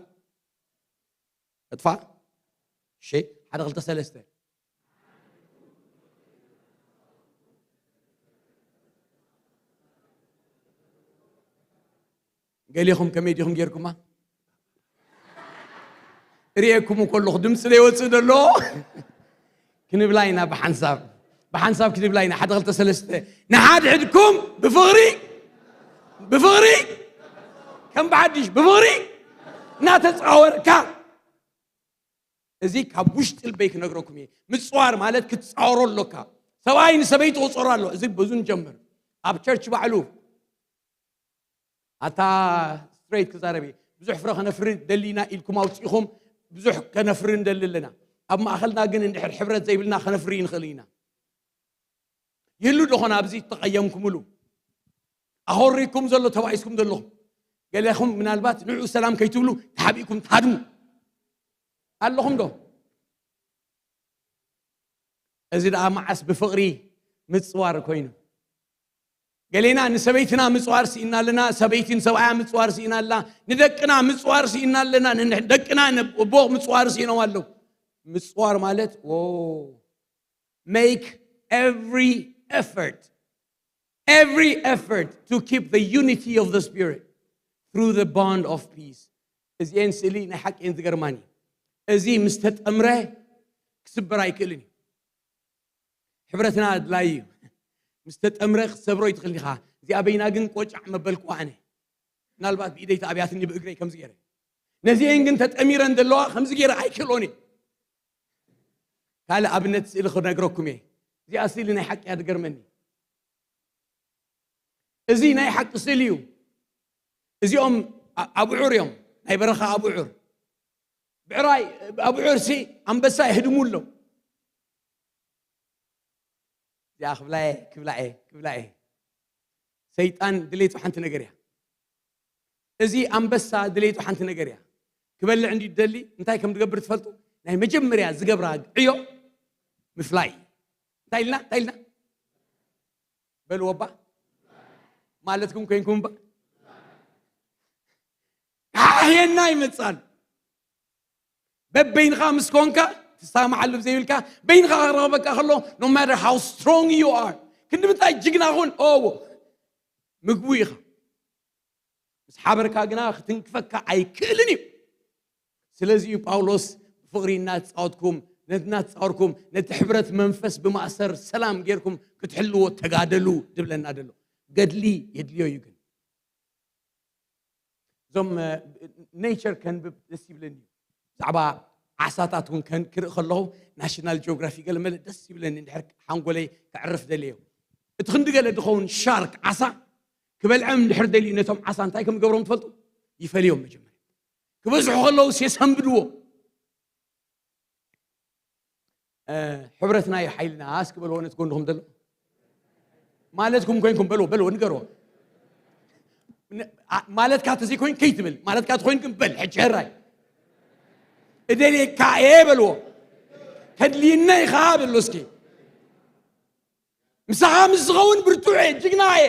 ከጥፍኣ? እሺ፣ ሓደ፣ ክልተ፣ ሰለስተ። ገሊኹም ከመይ ዲኹም ጌርኩማ? ርእየኩም ከለኹ ድምፂ ዘይወፅእ ደሎ። ክንብላ ኢና ብሓንሳብ፣ ብሓንሳብ ክንብላ ኢና። ሓደ፣ ክልተ፣ ሰለስተ። ንሓድሕድኩም ብፍቕሪ፣ ብፍቕሪ፣ ከም ብሓድሽ ብፍቕሪ እናተፃወርካ። እዚ ካብ ውሽጢ ልበይ ክነግረኩም እየ። ምፅዋር ማለት ክትፃወሮ ኣሎካ። ሰብኣይ ንሰበይቲ ክፅወሮ ኣሎ። እዚ በዙ ንጀምር። ኣብ ቸርች ባዕሉ፣ ኣታ፣ ስትሬት ክዛረብ እየ። ብዙሕ ፍረ ከነፍሪ ደሊና ኢልኩም ኣውፂእኹም፣ ብዙሕ ከነፍሪ ንደሊ ኣለና። ኣብ ማእኸልና ግን እንድሕር ሕብረት ዘይብልና ከነፍሪ ይንኽእል ኢና። ይህሉ ዶ ኾን ኣብዚ ተቐየምኩምሉ? ኣኾሪኩም ዘሎ ተባኢስኩም ዘለኹም። ገለኹም ምናልባት ንዑ ሰላም ከይትብሉ ተሓቢእኩም ትሃድሙ ኣለኹም ዶ? እዚ ደኣ መዓስ ብፍቕሪ ምጽዋር ኮይኑ? ገሌና ንሰበይትና ምጽዋር ስኢና ኣለና፣ ሰበይቲ ንሰብኣያ ምጽዋር ስኢና ኣላ፣ ንደቅና ምጽዋር ስኢና ኣለና፣ ንደቅና ንቦ ምጽዋር ስኢኖም ኣለዉ። ምጽዋር ማለት፣ ዎ፣ make every effort, every effort to keep the unity of the Spirit through the bond of peace. እዚኤን ስእሊ ናይ ሓቂ እየን ዝገርማኒ። እዚ ምስ ተጠምረ ክስበር ኣይክእልን እዩ። ሕብረትና ኣድላዪ እዩ። ምስ ተጠምረ ክትሰብሮ ይትኽእል ኢኻ። እዚኣ በይና ግን ቆጫዕ መበልኩዋ ኣነ። ምናልባት ብኢደይ ተኣብያትኒ ብእግረይ ከምዚ ገይረ። ነዚኤን ግን ተጠሚረን ዘለዋ ከምዚ ገይረ ኣይክእሎን እየ። ካልእ ኣብነት ስእሊ ክነግረኩም እየ። እዚኣ ስእሊ ናይ ሓቂ እያ ትገርመኒ። እዚ ናይ ሓቂ ስእሊ እዩ። እዚኦም ኣ-፣ ኣብዑር እዮም፣ ናይ በረኻ ኣብዑር። ብዕራይ፣ ኣብዑር ሲ ኣንበሳ የህድሙ ኣለዉ። እዚኣ ክብላ እየ፣ ክብላ እየ፣ ክብላ እየ። ሰይጣን ድሌቱ ሓንቲ ነገር እያ። እዚ ኣንበሳ ድሌቱ ሓንቲ ነገር እያ። ክበልዕ እንዲ ደሊ እንታይ ከም ዝገብር ትፈልጡ? ናይ መጀመርያ ዝገብራ ዕዮ ምፍላይ። እንታይ ኢልና? እንታይ ኢልና? በልዎ እባ። ማለትኩም ኮይንኩም እባ። ሓየና ይመጻሉ። በበይንኻ ምስ ኮንካ ትሰማማዓሉ ዘይብልካ፣ በይንኻ ክረኽበካ ከሎ፣ no matter how strong you are፣ ክንዲ ምንታይ ጅግና ኹን፣ ኦ፣ ምግቡ ኢኻ። ምስ ሓበርካ ግና ክትንክፈካ ኣይክእልን እዩ። ስለዚ እዩ ጳውሎስ ብፍቕሪ እናተጻወትኩም፣ ነቲ እናተጻወርኩም፣ ነቲ ሕብረት መንፈስ ብማእሰር ሰላም ጌርኩም ክትሕልዎ ተጋደሉ ድብለና ደሎ። ገድሊ የድልዮ እዩ ግን። እዞም፣ እ፣ ኔቸር ከንብብ ደስ ይብለኒ እዩ። ብዛዕባ ዓሳታት እውን ከን-፣ ክርኢ ከለኹ ናሽናል ጂኦግራፊ ገለ መለ ደስ ይብለኒ። እንድሕር ሓንጎለይ ከዕርፍ ደልየ። እቲ ክንዲ ገለ ዝኸውን ሻርክ ዓሳ ክበልዐም እንድሕር ደልዩ ነቶም ዓሳ እንታይ ከም ዝገብሮም ትፈልጡ? ይፈልዮም መጀመርያ። ክበዝሑ ከለዉ ሴሰንብድዎ። እ፣ ሕብረትና እዩ ሓይልና እስኪ በልዎ ነቲ ጎንኹም ዘሎ። ማለትኩም ኮይንኩም በልዎ፣ በልዎ፣ ንገርዎ። ን-፣ ኣ-፣ ማለትካ ተዘይኮይን ከይትብል፣ ማለትካ ተኮይን ግን በል፣ ሕጂ ሕራይ። እደልየካ እየ በልዎ። ከድልይና ኢኻ በሎ እስኪ። ምሳኻ ምስ ዝኸውን ብርቱዕ እየ፣ ጅግና እየ።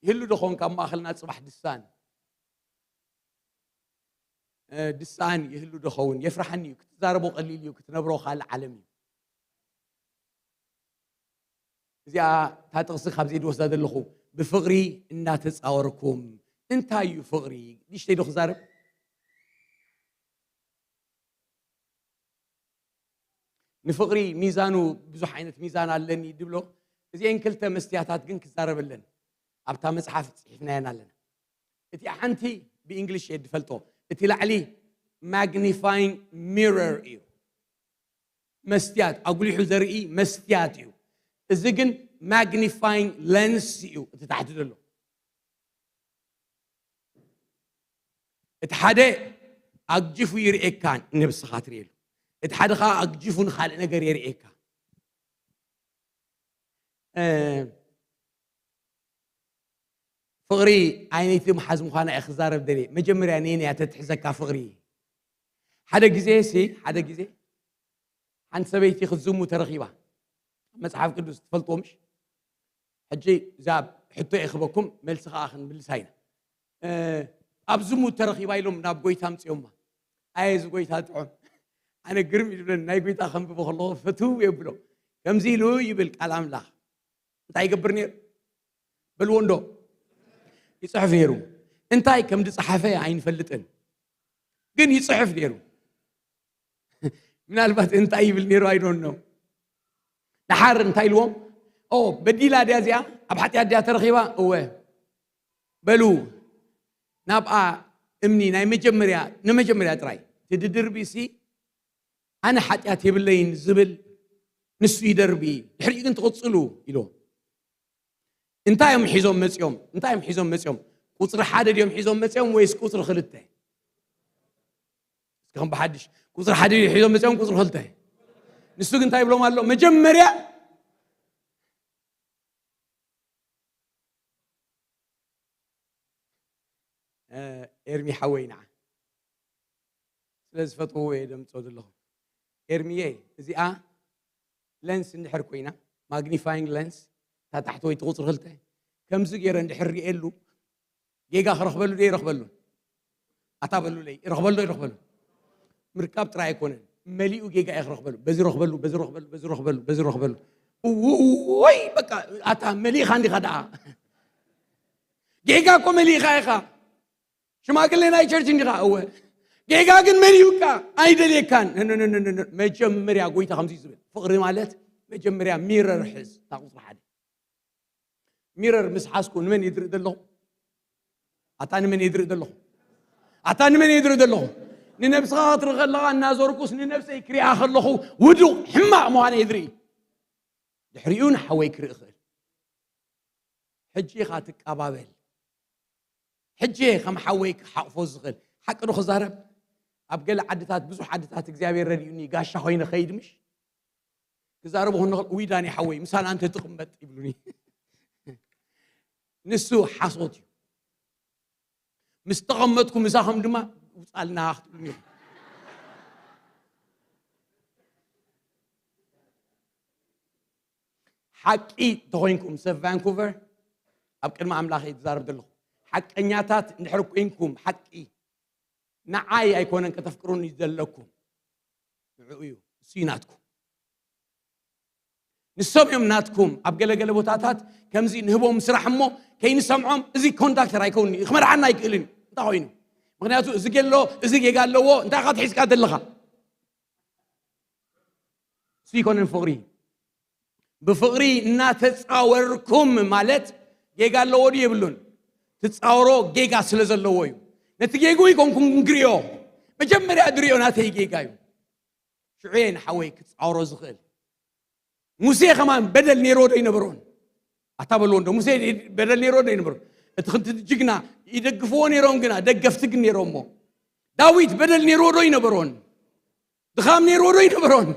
ይህሉ ዶ ኸውን ካብ ማእኸልና ጽባሕ ድሳን? እ፣ ድሳን ይህሉ ዶ ኸውን? የፍርሓኒ እዩ። ክትዛረቦ ቀሊል እዩ፣ ክትነብሮ ካልእ ዓለም እዩ። እዚኣ እታ ጥቕሲ ካብ ዘይድወስዳ ዘለኹ፣ ብፍቕሪ እናተጻወርኩም። እንታይ እዩ ፍቕሪ? ንእሽተይ ዶ ክዛረብ? ንፍቕሪ ሚዛኑ ብዙሕ ዓይነት ሚዛን ኣለኒ ድብሎ። እዚአን ክልተ መስትያታት ግን ክዛረበለን ኣብታ መጽሓፍ ጽሒፍናየን ኣለና። እቲ ሓንቲ ብእንግሊሽ እየ ዝፈልጦ። እቲ ላዕሊ ማግኒፋይንግ ሚረር እዩ። መስትያት፣ ኣጉሊሑ ዘርኢ መስትያት እዩ። እዚ ግን ማግኒፋይንግ ለንስ እዩ፣ እቲ ታሕቲ ዘሎ። እቲ ሓደ ኣግጂፉ ይርእየካ፣ ነብስኻ ትርእየሉ። እቲ ሓደ ኸዓ ኣግጂፉ ንኻልእ ነገር የርእየካ። እ፣ ፍቕሪ ዓይነይቲ መሓዝ ምዃና እየ ክዛረብ ደልየ። መጀመርያ ነየን እያ ተትሕዘካ ፍቕሪ? ሓደ ግዜ ሲ፣ ሓደ ግዜ ሓንቲ ሰበይቲ ክትዝሙ ተረኺባ። መጽሓፍ ቅዱስ ትፈልጥዎ ምሽ? ሕጂ እዛ ሕቶ እየ ክበኩም፣ መልሲ ኸዓ ክንምልሳ ኢና። እ፣ ኣብ ዝሙት ተረኺባ ኢሎም ናብ ጎይታ ኣምጺኦማ። ኣየ እዚ ጎይታ ጥዑም። ኣነ ግርም እዩ ዝብለኒ፣ ናይ ጎይታ ከንብቦ ከለኹ ፍትው የብሎ። ከምዚ ኢሉ ይብል ቃል ኣምላኽ። እንታይ ይገብር ነይሩ? በልዎ እንዶ። ይጽሕፍ ነይሩ። እንታይ ከም ዝጸሓፈ ኣይንፈልጥን። ግን ይጽሕፍ ነይሩ። ምናልባት እንታይ ይብል ነይሩ? I don't know። ደሓር እንታይ ኢልዎም? ኦ፣ በዲላ ድያ እዚኣ? ኣብ ሓጢኣት ድያ ተረኺባ? እወ። በሉ፣ ናብኣ እምኒ ናይ መጀመርያ፣ ንመጀመርያ ጥራይ። እቲ ድድርቢሲ፣ ኣነ ሓጢኣት የብለይን ዝብል ንሱ ይደርቢ፣ ድሕሪኡ ግን ትቕጽሉ ኢልዎም። እንታይ እዮም ሒዞም መጺኦም? እንታይ እዮም ሒዞም መጺኦም? ቁጽሪ ሓደ ድዮም ሒዞም መጺኦም ወይስ ቁጽሪ ክልተ? እስኪ ከም ብሓድሽ፣ ቁጽሪ ሓደ ድዮም ሒዞም መጺኦም፣ ቁጽሪ ክልተ? ንሱ ግን እንታይ ይብሎም ኣሎ? መጀመርያ፣ እ፣ ኤርሚ ሓወይ፣ ንዓ ስለ ዝፈትዎ እየ ደምጾ ዘለኹ። ኤርሚየ፣ እዚኣ ለንስ እንድሕር ኮይና፣ ማግኒፋይንግ ለንስ፣ እታ ታሕተወይቲ ቁጽሪ ክልተ፣ ከምዚ ገይረ እንድሕር ርእየሉ፣ ጌጋ ክረኽበሉ ዶ ይረኽበሉ? ኣታ በሉለይ፣ ይረኽበሉ ዶ ይረኽበሉ? ምርካብ ጥራይ ኣይኮነን፣ መሊኡ ጌጋ እየ ክረኽበሉ። በዚ ረኽበሉ፣ በዚ ረኽበሉ፣ በዚ ረኽበሉ፣ በዚ ረኽበሉ። እውይ፣ በቃ፣ ኣታ መሊእኻ እንዲኻ ደኣ። ጌጋ እኮ መሊእኻ ኢኻ። ሽማግሌ ናይ ቸርች እንዲኻ? እወ። ጌጋ ግን መሊኡካ፣ ኣይደልየካን። ነ፣ ነ፣ ነ፣ ነ፣ ነ። መጀመርያ ጎይታ ከምዚ እዩ ዝብል፣ ፍቕሪ ማለት መጀመርያ ሚረር ሕዝ፣ እታ ቁጽሪ ሓደ። ሚረር ምስ ሓዝኩ ንመን እየ ዝርኢ ዘለኹ? ኣታ ንመን እየ ዝርኢ ዘለኹ? ኣታ ንመን እየ ዝርኢ ዘለኹ? ንነብስኻ ክትርኢ ከለኻ እናዞርኩስ ንነብሰይ ክሪኣ ከለኹ ውዱቕ ሕማቕ ምዃነ እየ ዝርኢ። ድሕሪኡ ንሓወይ ክርኢ እኽእል። ሕጂ ኢኻ ትቀባበል። ሕጂ ከም ሓወይ ክሓቕፎ ዝኽእል። ሓቂ ዶ ክዛረብ? ኣብ ገለ ዓድታት፣ ብዙሕ ዓድታት እግዚኣብሔር ረዲኡኒ ጋሻ ኮይነ ኸይድ ምሽ? ክዛረቡ ከለኹ፣ "ውይ ዳኒ ሓወይ፣ ምሳና እንተ ትቕመጥ" ይብሉኒ። ንሱ ሓሶት እዩ። ምስ ተቐመጥኩ ምሳኹም ድማ ውጻልና ክትብሉኒ ኢኹም። ሓቂ እንተኾይንኩም፣ ሰብ ቫንኩቨር፣ ኣብ ቅድሚ ኣምላኽ እየ ዝዛረብ ዘለኹ። ሓቀኛታት እንድሕር ኮይንኩም፣ ሓቂ ንዓይ ኣይኮነን ከተፍቅሩኒ ዘለኩም፣ ንዕኡ እዩ። እሱ እዩ ናትኩም። ንሶም እዮም ናትኩም። ኣብ ገለገለ ቦታታት ከምዚ ንህቦም ስራሕ እሞ ከይንሰምዖም፣ "እዚ ኮንዳክተር ኣይከውን'ዩ፣ ክመርሓና ኣይክእልን እዩ" እንታይ ኮይኑ? ምኽንያቱ እዚ ገሎ፣ እዚ ጌጋ ኣለዎ፣ እንታይ ኢኻ ትሒዝካ ዘለኻ? እሱ ይኮነን ፍቕሪ። ብፍቕሪ እናተጻወርኩም ማለት ጌጋ ኣለዎ ድዩ የብሉን? ትጻወሮ ጌጋ ስለ ዘለዎ እዩ። ነቲ ጌግኡ ይኮንኩም ክንግርዮ፣ መጀመርያ ድርዮ ናተይ ጌጋ እዩ። ሽዑ እየ ንሓወይ ክጻወሮ ዝኽእል። ሙሴ ከማን በደል ነይርዎ ዶ ይነበሮን? ኣታ በልዎ እንዶ፣ ሙሴ በደል ነይርዎ ዶ ይነበሮን? እቲ ክንዲ ጅግና ይደግፍዎ ነይሮም፣ ግና ደገፍቲ ግን ነይሮሞ። ዳዊት በደል ነይርዎ ዶ ይነበሮን? ድኻም ነይርዎ ዶ ይነበሮን?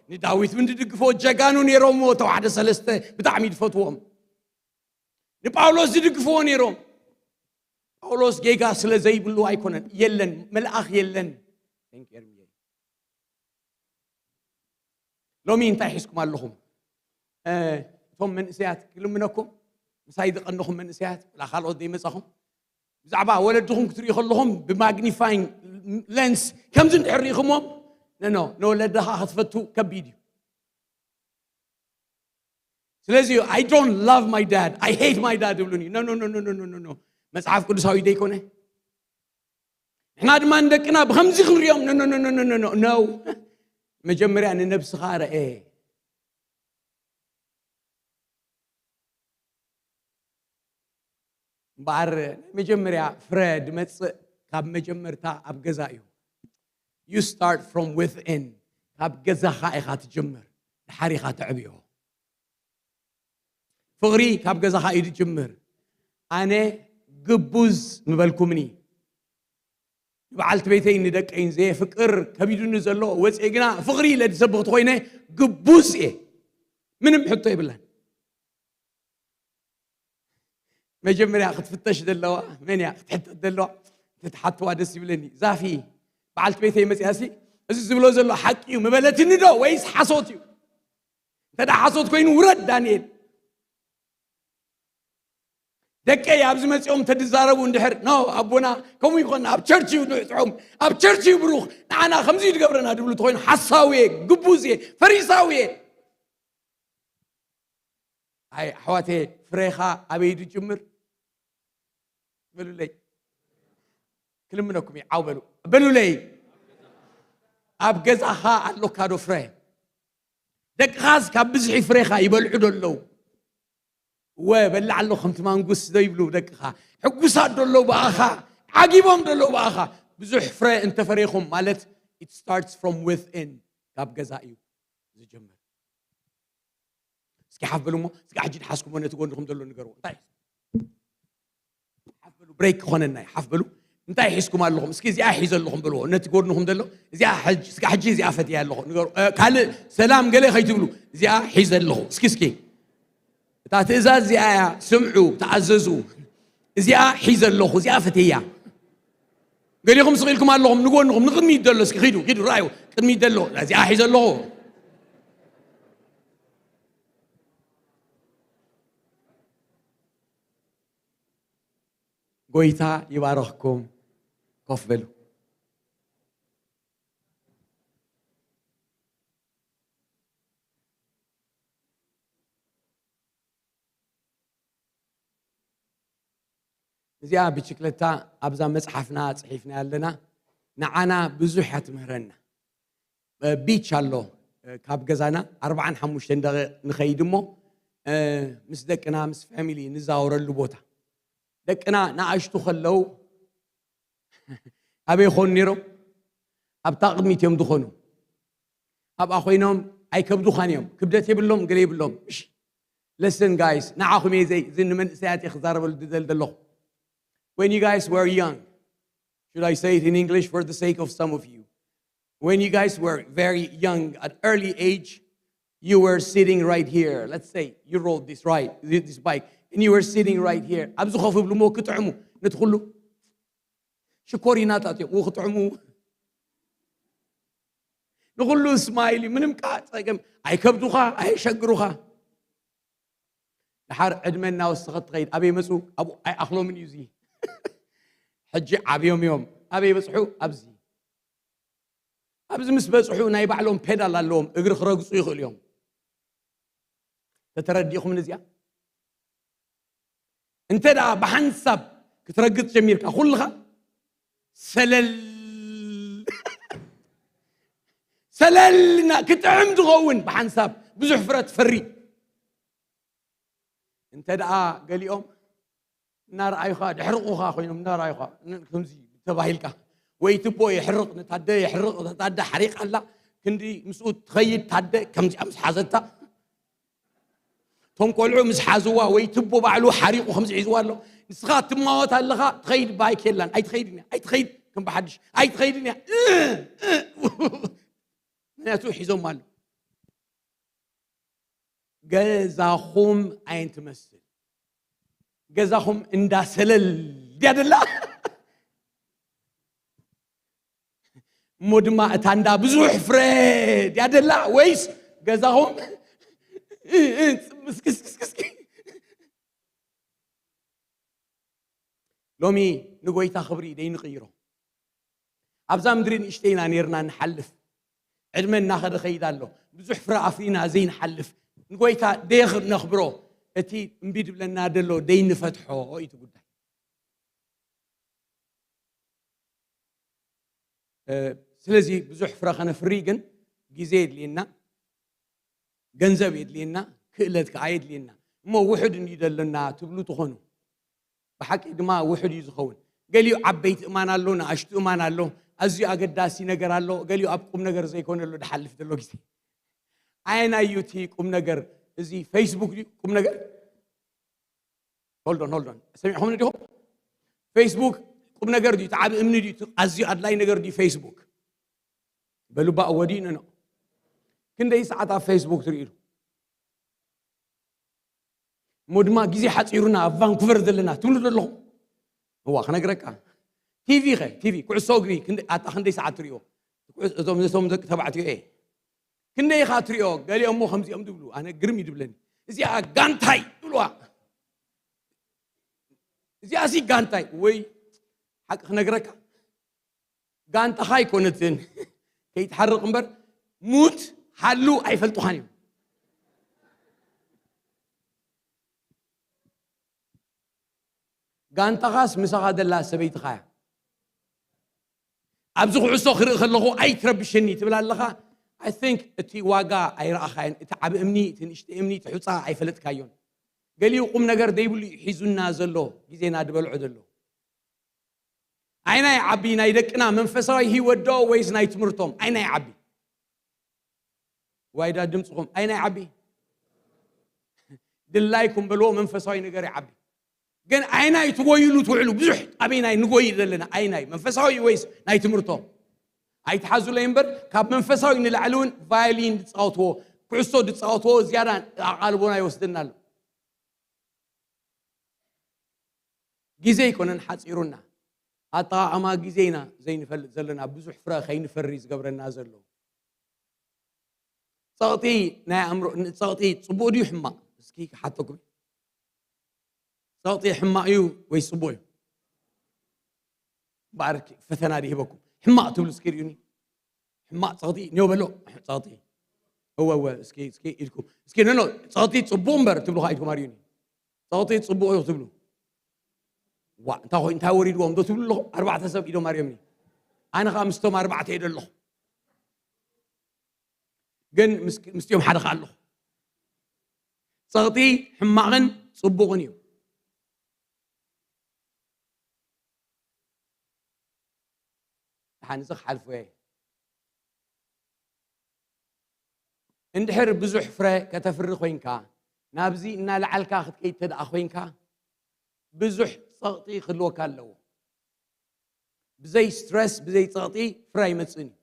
ንዳዊት እውን ዝድግፍዎ ጀጋኑ ነይሮሞ፣ ተዋሕደ ሰለስተ ብጣዕሚ ዝፈትዎም። ንጳውሎስ ዝድግፍዎ ነይሮም። ጳውሎስ ጌጋ ስለ ዘይብሉ ኣይኮነን፣ የለን፣ መልኣኽ የለን። Thank you፣ ኤርሚየ። ሎሚ እንታይ ሒዝኩም ኣለኹም? እ፣ እቶም መንእሰያት ክልምነኩም፣ ምሳይ ዝቐነኹም መንእሰያት፣ ወላ ካልኦት ዘይመጻኹም፣ ብዛዕባ ወለድኹም ክትርእዩ ከለኹም ብማግኒፋይንግ ሌንስ ከምዚ እንድሕር ርኢኹሞም፣ ኖ፣ ኖ፣ ንወለድኻ ክትፈቱ ከቢድ እዩ። ስለዚ እዩ፣ "I don't love my dad, I hate my dad" ይብሉኒ። ኖ፣ ኖ፣ ኖ፣ ኖ፣ ኖ፣ ኖ፣ ኖ። መጽሓፍ ቅዱሳዊ ዘይኮነ። ንሕና ድማ ንደቅና ብኸምዚ ክንሪኦም፣ ኖ፣ ኖ፣ ኖ፣ ኖ፣ ኖ፣ ኖ፣ ኖ። መጀመርያ ንነብስኻ ረአ። እምበኣር ናይ መጀመርያ ፍረ ድመጽእ ካብ መጀመርታ ኣብ ገዛ እዩ። You start from within። ካብ ገዛኻ ኢኻ ትጅምር፣ ድሓር ኢኻ ተዕብዮ። ፍቕሪ ካብ ገዛኻ እዩ ዝጅምር። ኣነ ግቡዝ ምበልኩምኒ። ንበዓልቲ ቤተይ ንደቀይን ዘየፍቅር ከቢዱኒ ዘሎ ወፅኤ ግና ፍቕሪ ኢለ ዝሰብኽ ተኾይነ ግቡዝ እየ። ምንም ሕቶ የብላን። መጀመርያ ክትፍተሽ ዘለዋ መን እያ ክትሕተት ዘለዋ? እንተትሓትዋ ደስ ይብለኒ። ዛፊ በዓልቲ ቤተይ መፅያሲ እዚ ዝብሎ ዘሎ ሓቂ እዩ ምበለትኒ ዶ ወይስ ሓሶት እዩ? እንተ ደኣ ሓሶት ኮይኑ ውረድ ዳንኤል። ደቀይ ኣብዚ መፂኦም ተድዛረቡ እንድሕር፣ "ኖ ኣቦና ከምኡ ይኮን፣ ኣብ ቸርች እዩ ንጥዑም፣ ኣብ ቸርች እዩ ብሩኽ፣ ንዓና ከምዚ እዩ ዝገብረና" ድብሉ ተኮይኑ ሓሳዊ እየ፣ ግቡዝ እየ፣ ፈሪሳዊ እየ። ኣይ ኣሕዋተየ፣ ፍሬኻ ኣበይ ድጅምር? በሉለይ። ክልምነኩም እዩ፣ ዓው በሉ። በሉለይ። ኣብ ገዛኻ ኣሎካ ዶ ፍረ? ደቅኻስ ካብ ብዝሒ ፍሬኻ ይበልዑ ዶ ኣለዉ? እወ፣ በልዕ ኣሎ ከምቲ ማንጉስ ዶ ይብሉ ደቅኻ? ሕጉሳት ዶ ኣለዉ ብኣኻ? ዓጊቦም ዶ ኣለዉ ብኣኻ? ብዙሕ ፍረ እንተፈሬኹም ማለት፣ it starts from within፣ ካብ ገዛ እዩ ዝጅምር። እስኪ ሓፍ በሉ እሞ፣ እስኪ ሕጂ ድሓዝኩሞ ነቲ ጎንኹም ዘሎ ንገርዎ። እንታይ ሓፍ በሉ፣ ብሬክ ክኾነና እዩ። ሓፍ በሉ። እንታይ ሒዝኩም ኣለኹም? እስኪ እዚኣ ሒዘ ኣለኹም በልዎ። ነቲ ጎድንኹም ዘሎ፣ እዚኣ ሕጂ፣ እስኪ ሕጂ እዚኣ ፈትያ ኣለኹ። ንገሩ። እ፣ ካልእ ሰላም ገለ ከይትብሉ፣ እዚኣ ሒዘ ኣለኹ። እስኪ፣ እስኪ። እታ ትእዛዝ እዚኣ እያ። ስምዑ፣ ተኣዘዙ። እዚኣ ሒዘ ኣለኹ፣ እዚኣ ፈትያ። ገሊኹም ስቕ ኢልኩም ኣለኹም፣ ንጎንኹም፣ ንቕድሚት ዘሎ፣ እስኪ ኺዱ፣ ኺዱ፣ ረኣዩ። ቅድሚት ዘሎ፣ እዚኣ ሒዘ ኣለኹ። ጎይታ ይባረኽኩም። ኮፍ በሉ። እዚኣ ብችክለታ ኣብዛ መጽሓፍና ጽሒፍና ኣለና። ንዓና ብዙሕ እያ ትምህረና። እ፣ ቢች ኣሎ፣ እ፣ ካብ ገዛና ኣርባዓን ሓሙሽተን ደቂቕ ንኸይድ እሞ፣ እ፣ ምስ ደቅና፣ ምስ ፋሚሊ ንዛወረሉ ቦታ። ደቅና ንኣሽቱ ከለዉ ኣበይ ይኾኑ ነይሮም? ኣብታ ቅድሚት እዮም ዝኾኑ። ኣብኣ ኮይኖም ኣይከብዱኻን እዮም። ክብደት የብሎም፣ ገለ የብሎም። እሺ። Listen, guys, ንዓኹም እየ ዘይ-፣ እዚ ንመንእሰያት እየ ክዛረበሉ ዝደሊ ዘለኹ። When you guys were young, should I say it in English for the sake of some of you? When you guys were very young, at early age, you were sitting right here. Let's say you rode this ride, this bike, and you were sitting right here. ኣብዚ ኮፍ ብሉ እሞ ክጥዕሙ ነቲ ኩሉ ሽኮሪናታት እዮም። ው ክጥዕሙ ንኩሉ ስማይል እዩ። ምንም ቃ ጸገም ኣይከብዱኻ፣ ኣይሸግሩኻ። ድሓር ዕድመ እናወሰኸት ትኸይድ። ኣበይ መጹ? ኣብኡ ኣይኣኽሎምን እዩ እዚ። ሕጂ ዓብዮም እዮም። ኣበይ በጽሑ? ኣብዚ። ኣብዚ ምስ በጽሑ ናይ ባዕሎም ፔዳል ኣለዎም። እግሪ ክረግጹ ይኽእሉ እዮም። ተተረዲእኹም ነዚኣ? እንተ ደኣ ብሓንሳብ ክትረግጽ ጀሚርካ፣ ኩልኻ ሰለል፣ ሰለል እና ክጥዕም ትኸውን፣ ብሓንሳብ ብዙሕ ፍረ ትፈሪ። እንተ ደኣ ገሊኦም እናረኣዩኻ፣ ድሕርቑኻ ኮይኖም እናረኣዩኻ፣ ን-፣ ከምዚ ተባሂልካ፣ ወይ ትቦ የሕርቕ፣ ንታደ የሕርቕ፣ እታ ታደ ሓሪቓ ኣላ፣ ክንዲ ምስኡ ትኸይድ ታደ፣ ከምዚኣ ምስ ሓዘታ፣ እቶም ቆልዑ ምስ ሓዝዋ፣ ወይ ትቦ ባዕሉ ሓሪቑ ከምዚ ሒዝዋ ኣሎ፣ ንስኻ ትማወት ኣለኻ፣ ትኸይድ ባይክ የላን፣ ኣይትኸይድን እያ፣ ኣይትኸይድ፣ ከም ብሓድሽ፣ ኣይትኸይድን እያ፣ እ፣ እ፣ ምኽንያቱ ሒዞም ኣሎ። ገዛኹም ኣየን ትመስል? ገዛኹም እንዳ ሰለል ድያ ደላ? እሞ ድማ እታ እንዳ ብዙሕ ፍረ ድያ ደላ? ወይስ ገዛኹም እስኪ፣ እስኪ፣ እስኪ፣ እስኪ። ሎሚ ንጎይታ ክብሪ ደይንቕይሮ። ኣብዛ ምድሪ ንእሽተይና ነርና ንሓልፍ። ዕድመ እናኸደ ኸይድ ኣሎ። ብዙሕ ፍረ ኣፍሪና ዘይንሓልፍ፣ ንጎይታ ደየኽብ ነኽብሮ፣ እቲ እምቢ ድብለና ደሎ ደይንፈትሖ እዩ እቲ ጉዳይ። ስለዚ ብዙሕ ፍረ ኸነፍሪ ግን ግዜ የድልየና፣ ገንዘብ የድልየና፣ ክእለት ከኣ የድልየና። እሞ ውሑድ እንዲ ደለና ትብሉ ትኾኑ። ብሓቂ ድማ ውሑድ እዩ ዝኸውን። ገሊኡ ዓበይቲ እማን ኣሎ፣ ንኣሽቱ እማን ኣሎ፣ ኣዝዩ ኣገዳሲ ነገር ኣሎ፣ ገሊኡ ኣብ ቁም ነገር ዘይኮነ ኣሎ ድሓልፍ ዘሎ ግዜ። ኣየናይ እዩ እቲ ቁም ነገር? እዚ ፌስቡክ ድዩ ቁም ነገር? ሆልዶን ሆልዶን ሰሚዕኹም ዲኹም? ፌስቡክ ቁም ነገር ድዩ? እቲ ዓብ እምኒ ድዩ? ኣዝዩ ኣድላይ ነገር ድዩ ፌስቡክ? በሉባ ወዲእንኖ። ክንደይ ሰዓት ኣብ ፌስቡክ ትርእሉ? እሞ ድማ ግዜ ሓፂሩና ኣብ ቫንኩቨር ዘለና ትብሉ ዘለኹም? እዋ ክነግረካ። ቲቪ ኸ? ቲቪ ኩዕሶ እግሪ ኣታ ክንደይ ሰዓት ትሪኦ? እዞም ነቶም ደቂ ተባዕትዮ እየ። ክንደይ ኢኻ ትሪኦ? ገሊኦም እሞ ከምዚኦም ትብሉ፣ ኣነ ግርም ይድብለኒ። እዚኣ ጋንታይ ትብልዋ። እዚኣ ሲ ጋንታይ ወይ ሓቂ ክነግረካ፣ ጋንታኻ ኣይኮነትን። ከይትሓርቕ እምበር፣ ሙት ሃሉ ኣይፈልጡኻን እዮም። ጋንታኻስ ምሳኻ ደላ ሰበይትኻ እያ። ኣብዚ ኩዕሶ ክርኢ ከለኹ ኣይትረብሸኒ ትብል ኣለኻ። I think እቲ ዋጋ ኣይረኣኻዮን። እቲ ዓብ እምኒ፣ እቲ ንእሽተ እምኒ፣ እቲ ሑፃ ኣይፈለጥካዮን። ገሊኡ ቁም ነገር ዘይብሉ እዩ ሒዙና ዘሎ፣ ግዜና ዝበልዖ ዘሎ። ኣይናይ ዓቢ ናይ ደቅና መንፈሳዊ ህይወት ዶ ወይስ ናይ ትምህርቶም? ኣይናይ ዓቢ? ዋይዳ ድምፅኹም ኣይናይ ዓቢ? ድላይኩም በልዎ፣ መንፈሳዊ ነገር ይዓቢ። ግን ኣይናይ ትጎይሉ ትውዕሉ ብዙሕ ኣበይናይ ንጎይ ዘለና? ኣይናይ መንፈሳዊ ወይስ ናይ ትምህርቶም? ኣይትሓዙለይ እምበር፣ ካብ መንፈሳዊ ንላዕሊ እውን ቫዮሊን ዝፃወትዎ፣ ኩዕሶ ዝፃወትዎ ዝያዳ ኣቓልቦና ይወስደና ኣሎ። ግዜ ኣይኮነን ሓፂሩና፣ ኣጠቓቕማ ግዜ ኢና ዘይንፈልጥ ዘለና፣ ብዙሕ ፍረ ከይንፈሪ ዝገብረና ዘሎ። ፀቕጢ ናይ ኣእምሮ፣ ፀቕጢ ፅቡቕ ድዩ ሕማቕ? እስኪ ክሓተኩም። ፀቕጢ ሕማቕ እዩ ወይ ፅቡቕ እዩ? እምበኣር ፈተና ድሂበኩም። ሕማቕ ትብሉ እስኪ ርእዩኒ። ሕማቕ ፀቕጢ ኒዮ በሎ። ፀቕጢ። እወ፣ እወ፣ እስኪ፣ እስኪ ኢልኩም። እስኪ፣ ኖ፣ ኖ፣ ፀቕጢ ፅቡቕ እምበር ትብሉ ኸዓ ኢድኩም ኣርእዩኒ። ፀቕጢ ፅቡቕ እዩ ትብሉ። ዋ፣ እንታይ ኾይ-፣ እንታይ ወሪድዎም ዶ ትብሉ ኣለኹም? ኣርባዕተ ሰብ ኢዶም ኣርእዮምኒ። ኣነ ኸዓ ምስቶም ኣርባዕተ እየ ዘለኹ። ግን ምስ-፣ ምስቲኦም ሓደ ኸዓ ኣለኹ። ፀቕጢ ሕማቕን ፅቡቕን እዩ። ደሓን እዚ ክሓልፎ እየ። እንድሕር ብዙሕ ፍረ ከተፍሪ ኮይንካ፣ ናብዚ እናለዓልካ ክትከይድ ተደኣ ኮይንካ፣ ብዙሕ ጸቕጢ ክህልወካ ኣለዎ። ብዘይ ስትረስ፣ ብዘይ ጸቕጢ ፍረ ኣይመጽእን እዩ።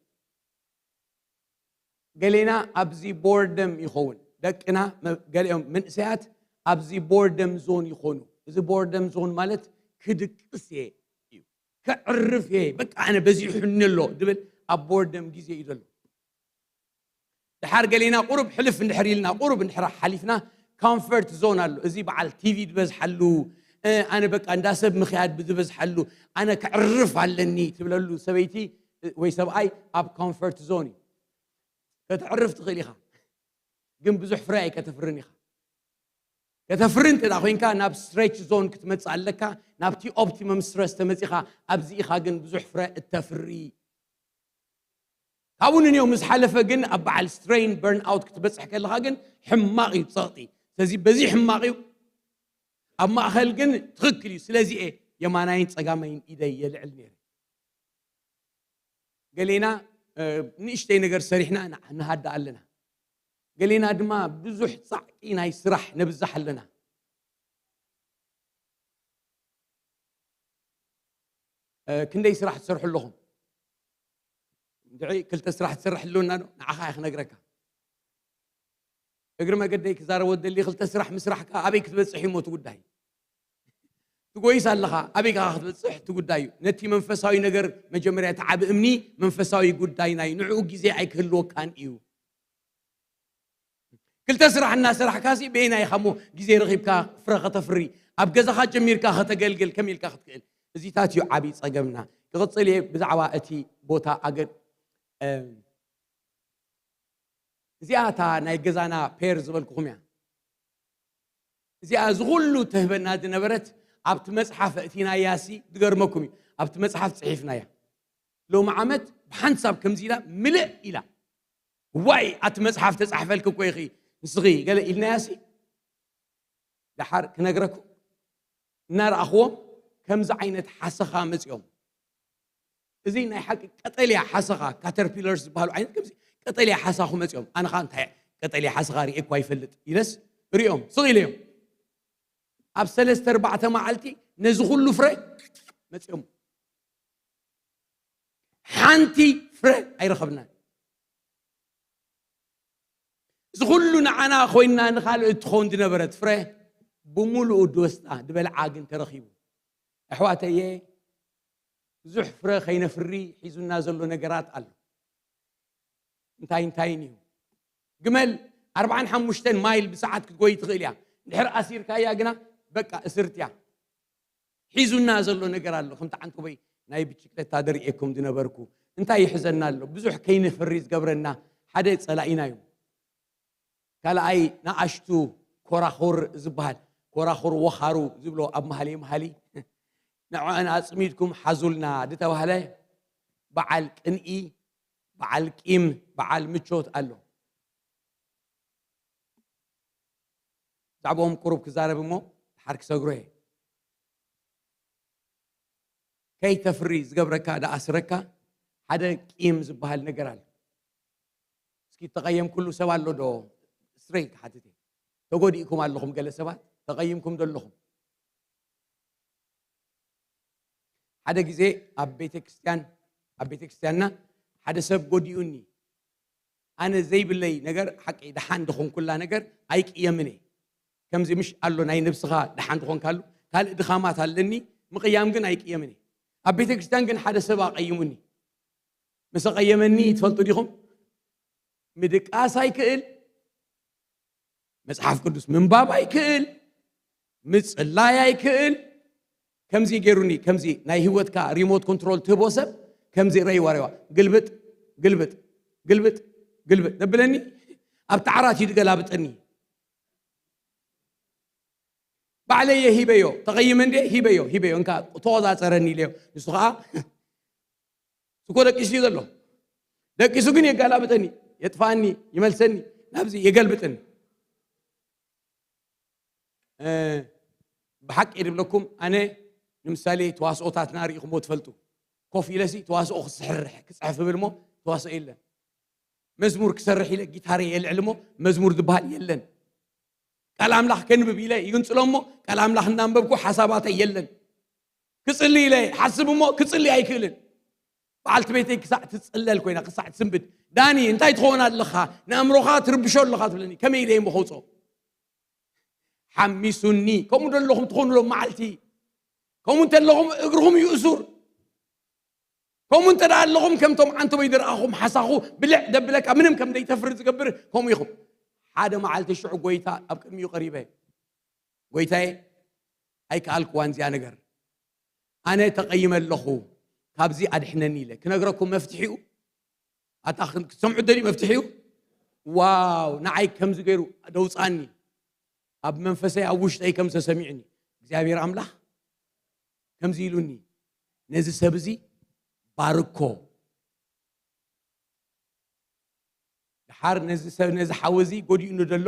ገሌና ኣብዚ ቦርደም ይኸውን። ደቅና፣ መ-፣ ገሊኦም መንእሰያት ኣብዚ ቦርደም ዞን ይኾኑ። እዚ ቦርደም ዞን ማለት ክድቅስ እየ እዩ። ከዕርፍ እየ፣ በቃ ኣነ በዚሑኒ ኣሎ ድብል ኣብ ቦርደም ግዜ እዩ ዘሎ። ድሓር ገሌና ቁሩብ ሕልፍ እንድሕር ኢልና፣ ቁሩብ እንድሕር ሓሊፍና፣ ኮምፈርት ዞን ኣሎ። እዚ በዓል ቲቪ ዝበዝሓሉ፣ እ፣ ኣነ በቃ እንዳ ሰብ ምኽያድ ብዝበዝሓሉ፣ ኣነ ከዕርፍ ኣለኒ ትብለሉ ሰበይቲ፣ እ፣ ወይ ሰብኣይ ኣብ ኮምፈርት ዞን እዩ። ከተዕርፍ ትኽእል ኢኻ፣ ግን ብዙሕ ፍረ ኣይከተፍርን ኢኻ። ከተፍሪ እንተ ደኣ ኮይንካ፣ ናብ ስትሬች ዞን ክትመጽእ ኣለካ። ናብቲ ኦፕቲመም ስትረስ ተመጺኻ፣ ኣብዚ ኢኻ ግን ብዙሕ ፍረ እተፍሪ። ካብኡ ንንየው ምስ ሓለፈ ግን፣ ኣብ በዓል ስትሬን በርን ኣውት ክትበጽሕ ከለኻ ግን፣ ሕማቕ እዩ ጸቕጢ። ስለዚ በዚ ሕማቕ እዩ። ኣብ ማእከል ግን ትኽክል እዩ። ስለዚ እየ የማናይን ጸጋማይን ኢደይ የልዕል ነይረ። ገሌና፣ እ፣ ንእሽተይ ነገር ሰሪሕና ን-፣ ንሃድእ ኣለና። ገሌና ድማ ብዙሕ ጻዕቂ ናይ ስራሕ ነብዝሕ ኣለና። እ፣ ክንደይ ስራሕ ትሰርሑ ኣለኹም? እንድዒ ክልተ ስራሕ ትሰርሕ ኣለና ዶ? ንዓኻ እየ ክነግረካ። እግሪ መገደይ ክዛረቦ ደሊ፣ ክልተ ስራሕ ምስራሕ ከኣ ኣበይ ክትበጽሕ እዩ እሞ እቲ ጉዳይ? ትጎይስ ኣለኻ፣ ኣበይ ከኣ ክትበጽሕ እቲ ጉዳይ እዩ። ነቲ መንፈሳዊ ነገር መጀመርያ፣ እቲ ዓቢ እምኒ መንፈሳዊ ጉዳይ ናይ ንዕኡ ግዜ ኣይክህልወካን እዩ። ክልተ ስራሕ እናሰራሕካሲ በየናይ ኢኻ እሞ ግዜ ረኺብካ ፍረ ከተፍሪ? ኣብ ገዛኻ ጀሚርካ ከተገልግል ከመይ ኢልካ ክትክእል? እዚታት እዩ ዓብዪ ጸገምና። ክቕጽል እየ ብዛዕባ እቲ ቦታ ኣገድ እዚኣ እታ ናይ ገዛና ፔር ዝበልኩኹም እያ። እዚኣ እዚ ኩሉ ተህበና ዝነበረት ኣብቲ መጽሓፍ እቲናያ ሲ ዝገርመኩም እዩ። ኣብቲ መጽሓፍ ጽሒፍናያ። ሎሚ ዓመት ብሓንሳብ ከምዚ ኢላ ምልእ ኢላ። ዋይ ኣቲ መጽሓፍ ተጻሕፈልክ እኮ ኢኺ ንስኺ ገለ ኢልናያ ሲ። ደሓር ክነግረኩም እናረኣኽዎም ከምዚ ዓይነት ሓሰኻ መጺኦም። እዚ ናይ ሓቂ ቀጠልያ ሓሰኻ ካተርፒለርስ ዝበሃሉ ዓይነት ከምዚ ቀጠልያ ሓሳኹ መጺኦም። ኣነ ኸዓ እንታይ ቀጠልያ ሓሰኻ ርእየ እኳ ይፈልጥ ኢለስ ርእዮም ስቕ ኢለዮም። ኣብ ሰለስተ ኣርባዕተ መዓልቲ ነዚ ኩሉ ፍረ መጺኦም። ሓንቲ ፍረ ኣይረኸብናን። እዚ ኩሉ ንዓና ኮይና ንኻልእ እትኸውን ዝነበረት ፍረ ብምሉኡ ድወስዳ ድበልዓ ግን ተረኺቡ። ኣሕዋተየ ብዙሕ ፍረ ከይነፍሪ ሒዙና ዘሎ ነገራት ኣሎ። እንታይ እንታይን እዩ? ግመል ኣርባዓን ሓሙሽተን ማይል ብሰዓት ክትጎይ ትኽእል እያ። እንድሕር ኣሲርካያ ግና በቃ እስርት እያ። ሒዙና ዘሎ ነገር ኣሎ። ከምቲ ዓንተቦይ ናይ ብችክለታ ደርእየኩም ዝነበርኩ እንታይ ይሕዘና ኣሎ? ብዙሕ ከይንፍሪ ዝገብረና ሓደ ጸላኢና እዩ። ካልኣይ ንኣሽቱ ኮራኹር ዝበሃል፣ ኮራኹር ወኻሩ ዝብሎ ኣብ መሃሊ መሃሊ ንዕን ኣጽሚድኩም ሓዙልና ዝተባህለ በዓል ቅንኢ፣ በዓል ቂም፣ በዓል ምቾት ኣሎ። ብዛዕባኦም ቁሩብ ክዛረብ እሞ ድሓር ክሰግሮ እየ። ከይተፍሪ ዝገብረካ ደኣስረካ ሓደ ቂም ዝበሃል ነገር ኣሎ። እስኪ ተቐየምኩሉ ሰብ ኣሎ ዶ? ስትሬት ክሓትት እየ። ተጎዲእኩም ኣለኹም ገለ ሰባት ተቐይምኩም ዶ ኣለኹም? ሓደ ግዜ ኣብ ቤተክርስትያን ኣብ ቤተክርስትያንና ሓደ ሰብ ጎዲኡኒ። ኣነ ዘይብለይ ነገር ሓቂ ደሓን ድኾንኩላ ነገር ኣይቅየምን እየ። ከምዚ ምሽ ኣሎ ናይ ነብስኻ ደሓን ድኾንካሉ ካልእ ድኻማት ኣለኒ ምቕያም ግን ኣይቅየምን እየ። ኣብ ቤተክርስትያን ግን ሓደ ሰብ ኣቐይሙኒ። ምስ ኣቐየመኒ ትፈልጡ ዲኹም? ምድቃስ ኣይክእል፣ መጽሓፍ ቅዱስ ምንባብ ኣይክእል፣ ምጽላይ ኣይክእል። ከምዚ ገይሩኒ። ከምዚ ናይ ህይወትካ ሪሞት ኮንትሮል ትህቦ ሰብ ከምዚ ረይዋ ረይዋ ግልብጥ ግልብጥ ግልብጥ ግልብጥ ዘብለኒ ኣብቲ ዓራት እዩ ዝገላብጠኒ። ባዕለየ ሂበዮ ተቐይመ እንደ ሂበዮ ሂበዮ እንካ ተቆጻጸረኒ ኢለዮ። ንሱ ከዓ እኮ ደቂሱ እዩ ዘሎ። ደቂሱ ግን የጋላብጠኒ፣ የጥፋኒ፣ ይመልሰኒ፣ ናብዚ የገልብጠኒ። ብሓቂ ድብለኩም ኣነ ንምሳሌ ተዋስኦታትና ርኢኹሞ ትፈልጡ። ኮፍ ኢለሲ ተዋስኦ ክስሕርሕ ክፅሕፍ ብል ሞ ተዋስኦ የለን። መዝሙር ክሰርሕ ኢለ ጊታረ የልዕል ሞ መዝሙር ዝበሃል የለን። ቃል ኣምላኽ ከንብብ ኢለ ይግንፅሎ ሞ ቃል ኣምላኽ እናንበብኩ ሓሳባተይ የለን። ክጽሊ ኢለ ሓስብ እሞ ክጽሊ ኣይክእልን። በዓልቲ ቤተይ ክሳዕ ትጽለል ኮይና ክሳዕ ትስንብድ፣ ዳኒ እንታይ ትኸውን ኣለኻ? ንኣእምሮኻ ትርብሾ ኣለኻ ትብለኒ። ከመይ ኢለ እሞ ከውፅኦ? ሓሚሱኒ። ከምኡ ዶ ኣለኹም ትኾኑ ሎም መዓልቲ? ከምኡ እንተለኹም እግርኹም ይእሱር። ከምኡ እንተ ደኣ ኣለኹም ከምቶም ዓንተቦይ ዝረኣኹም ሓሳኹ ብልዕ ደብለካ ምንም ከም ዘይተፍሪ ዝገብር ከምኡ ኢኹም። ሓደ መዓልቲ ሽዑ ጎይታ ኣብ ቅድሚኡ ቀሪበ። ጎይታየ ኣይከኣልክዋን እዚኣ ነገር ኣነ ተቐይመ ኣለኹ፣ ካብዚ ኣድሕነኒ ኢለ ክነግረኩም መፍትሒኡ ኣታ ክን- ክትሰምዑ ደልዩ መፍትሒኡ። ዋው ንዓይ ከምዚ ገይሩ ደውፃኒ፣ ኣብ መንፈሰይ ኣብ ውሽጠይ ከም ተሰሚዑኒ እግዚኣብሔር ኣምላኽ ከምዚ ኢሉኒ፣ ነዚ ሰብ እዚ ባርኮ። ድሓር ነዚ ሰብ ነዚ ሓዊ እዚ ጎዲኡኒ ደሎ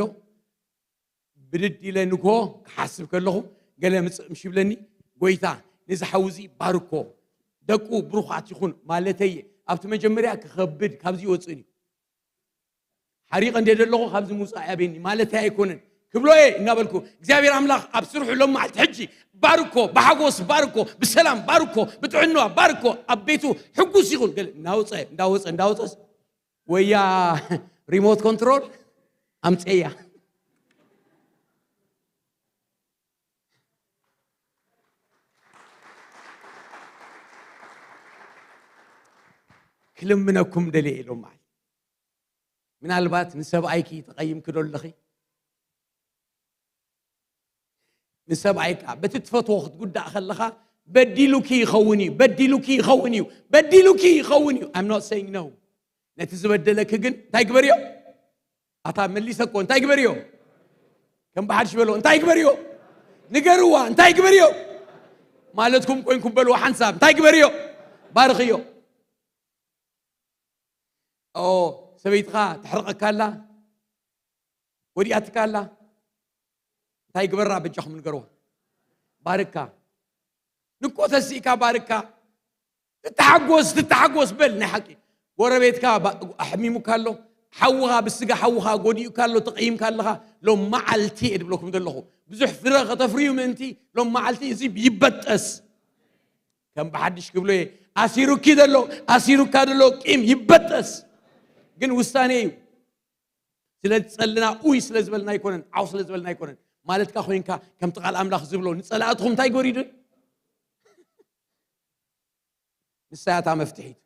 ብድድ ኢለ ንግሆ ክሓስብ ከለኹ ገለ ምፅእ ምሽ ይብለኒ፣ ጎይታ ነዚ ሓዊ እዚ ባርኮ፣ ደቁ ብሩኻት ይኹን ማለተይ እየ። ኣብቲ መጀመርያ ክኸብድ ካብዚ ይወፅእን እዩ። ሓሪቐ እንደ ደለኹ ካብዚ ምውፃእ ያበኒ ማለተይ ኣይኮነን ክብሎ እየ እናበልኩ እግዚኣብሔር ኣምላኽ ኣብ ስርሑ ሎም መዓልቲ ሕጂ ባርኮ፣ ብሓጎስ ባርኮ፣ ብሰላም ባርኮ፣ ብጥዕና ባርኮ፣ ኣብ ቤቱ ሕጉስ ይኹን። ገለ እናወፀ እንዳወፀ እንዳወፀስ ወያ ሪሞት ኮንትሮል ኣምፀያ። ክልምነኩም ደልየ ኢሎም ማለት ምናልባት ንሰብኣይኪ ተቐይምኪ ዶ ኣለኺ? ንሰብኣይካ በቲ ትፈትዎ ክትጉዳእ ከለኻ በዲሉኪ ይኸውን እዩ፣ በዲሉኪ ይኸውን እዩ፣ በዲሉኪ ይኸውን እዩ። I'm not saying no። ነቲ ዝበደለኪ ግን እንታይ ግበርዮ? ኣታ መሊሰ እኮ እንታይ ግበርዮ? ከም ብሓድሽ በሎ እንታይ ግበርዮ? ንገርዋ እንታይ ግበርዮ? ማለትኩም ኮይንኩም በልዋ ሓንሳብ እንታይ ግበርዮ? ባርኽዮ። ኦ፣ ሰበይትኻ ተሕርቐካ ኣላ፣ ወዲኣትካ ኣላ። እንታይ ግበራ በጃኹም ንገርዋ። ባርካ። ንኮ ተሲእካ ባርካ። ትተሓጎስ ትተሓጎስ በል። ናይ ሓቂ ጎረቤትካ ባ- ኣሕሚሙካ ኣሎ። ሓውኻ ብስጋ ሓውኻ ጎዲኡካ ኣሎ። ተቐይምካ ኣለኻ። ሎም መዓልቲ እየ ድብለኩም ዘለኹ። ብዙሕ ፍረ ከተፍርዩ ምእንቲ ሎም መዓልቲ እዚ ይበጠስ። ከም ብሓድሽ ክብሎ እየ። ኣሲሩኪ ዘሎ ኣሲሩካ ዘሎ ቂም ይበጠስ። ግን ውሳኔ እዩ። ስለ ዝጸልና ኡይ ስለ ዝበልና ኣይኮነን፣ ዓው ስለ ዝበልና ኣይኮነን። ማለትካ ኮይንካ ከምቲ ቃል ኣምላኽ ዝብሎ ንጸላእትኹም እንታይ ግበሩ ይብል? ንሳ እያ እታ መፍትሒት።